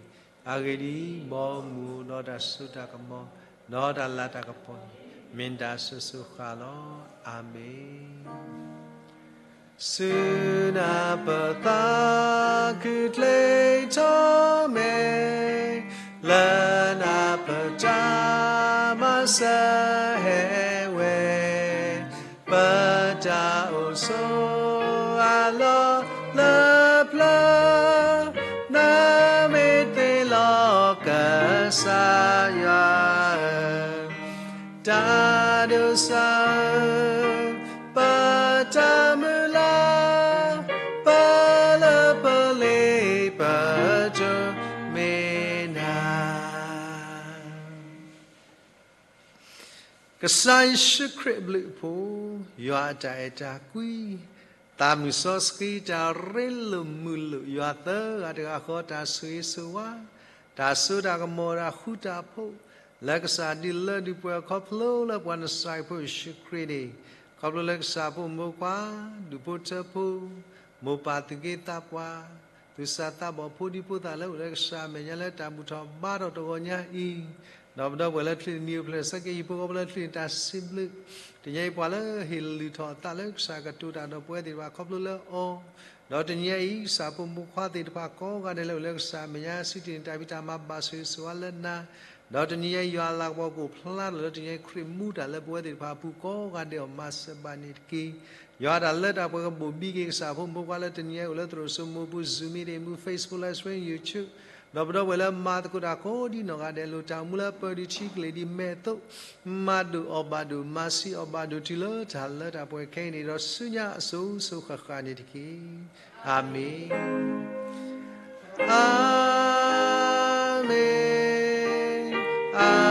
ၤ, မ်မုၢ်အိၣ်ဒီးတၢ်စိတၢ်ကမီၤ, ဒီးတၢ်လၤတၢ်ကပီၤန့ၣ်, မ့ၢ်တၢ်စိၤစိၤဃၣ်ဃၣ်လီၤ. အၤမ့ၣ်. ဆူနၢ်ပၢၢ်သးခုကျဲထီၣ်မဲာ်, လၢနၢ်ပၢၢ်တၢ်မၤစၢၤဟဲဝဲ, ပတၢ်အိၣ်ဆိးအလီၢ်လၢပျၢၤ, နမ့ၢ်သ့လီၤကစၢ်ယွၤဧၢ, တၢ်ဒိးစၢ်ဧၢ, ပတၢ်မုၢ်လၢ်, ပလၢပလ့ပတိၢ်မ့ၢ်နၤ. ကစၢ်ယ့ၣ်ၡူးခရံာ်အဘျုးအဖှိၣ်, ယွၤအတၢ်အဲၣ်တၢ်ကွံ, သးမုၢ်စီဆှံတၢ်ရ့လိာ်မုာ်လိာ်ယွၤသၢဂၤတဂၤဃီ, တၢ်ဆိၣ်ဂ့ၤဆိၣ်ဝါ, တၢ်စိတၢ်ကမီၤတၢ်ဃူတၢ်ဖိး, လၢကစၢ်ဒုးလၢဒုးပှဲၤခီဖျိလၢပှၤနစၤရ့းဖိယ့ၣ်ၡူးခရံာ်န့ၣ်, ခီဖျိလၢကစၢ်ဖိမုၣ်ဖိခွါ, ဒူၣ်ဖိထၢဖိ, မိၢ်ပၢ်သူၣ်က့သးပှၢ်, သူၣ်စၢ်သးဘီၣ်ဖိဒံဖိသၣ်လၢအိၣ်လၢကစၢ်အမဲာ်ညါလၢတၢ်ဘူၣ်ထီၣ်ဘါထီၣ်တဂီၤညါအံၤ, ဒီးပဒီပုၢ်ဝဲၢ်လၢချံးတနံၤအိၣ်ဖျဲၣ်ဆၢက့ၤ ဟံၣ်ဖိဃီဖိလၢချံးန့ၣ်တၢ်စံးဘျုး, တနံၤအံၤပှၤလၢဟ့ၣ်လုၢ်ထီၣ်အသးလၢကစၢ်ကတိၤတၢ်ဒီးပဝဲသ့ၣ်တဖၣ်ခီဖျိလၢအီၤ, ဒီးတနံၤအံၤ ကစၢ်ဖိမုၣ်ဖိခွါသ့ၣ်တဖၣ်ကိးဂၤဒဲးလၢအိၣ်လၢကစၢ်အမဲာ်ညါ စံးတ့ၢ်န့ၢ်တၢ်ဖံးတၢ်မၤဘၣ်ဆိၣ်ဂ့ၤဆိၣ်ဝါလၢနၤ, ဒီးတနံၤအံၤယွၤအလၤကပီၤကအိၣ်ဖျါထီၣ်လၢတနံၤအံၤခရံာ်မူတၢ်လၢပဝဲသ့ၣ်တဖၣ်အပူၤကိးဂၤဒဲးအီၤ မၤစၢၤဘၣ်န့ၣ်တက့ၢ်. ယွၤတၢ်လၢတၢ်ပှဲၤကဘိၣ်ဘံက့ၤကစၢ်ဖိမုၣ်ဖိခွါလၢတနံၤအံၤအိၣ်လၢသရိာ်စိမိၤပူၤ Zoom meeting မူ Facebook Live Stream YouTube, ဒီးပဒီပုၢ်ဝဲၢ်လၢမၤသကိးတၢ်ကိးဒ်နီၢ်ဂၤဒဲး လိၣ်တၢ်အိၣ်မူလၢပၢၢ်ဒံးထံကလ့ၢ်ဒံးမဲာ်အသိး, မၤဒိၣ်အီၣ်ဘၣ်ဒိၣ် မၤဆံးအီၣ်ဘၣ်ဒိၣ်တုၤလၢတၢ်လၢတၢ်ပှဲၤခဲအံၤန့ၣ်ဒီးဆူညါအစိၤစိၤဃၣ်ဃၣ်န့ၣ်တက့ၢ်. အၤမ့ၣ်, အၤမ့ၣ်, အၤ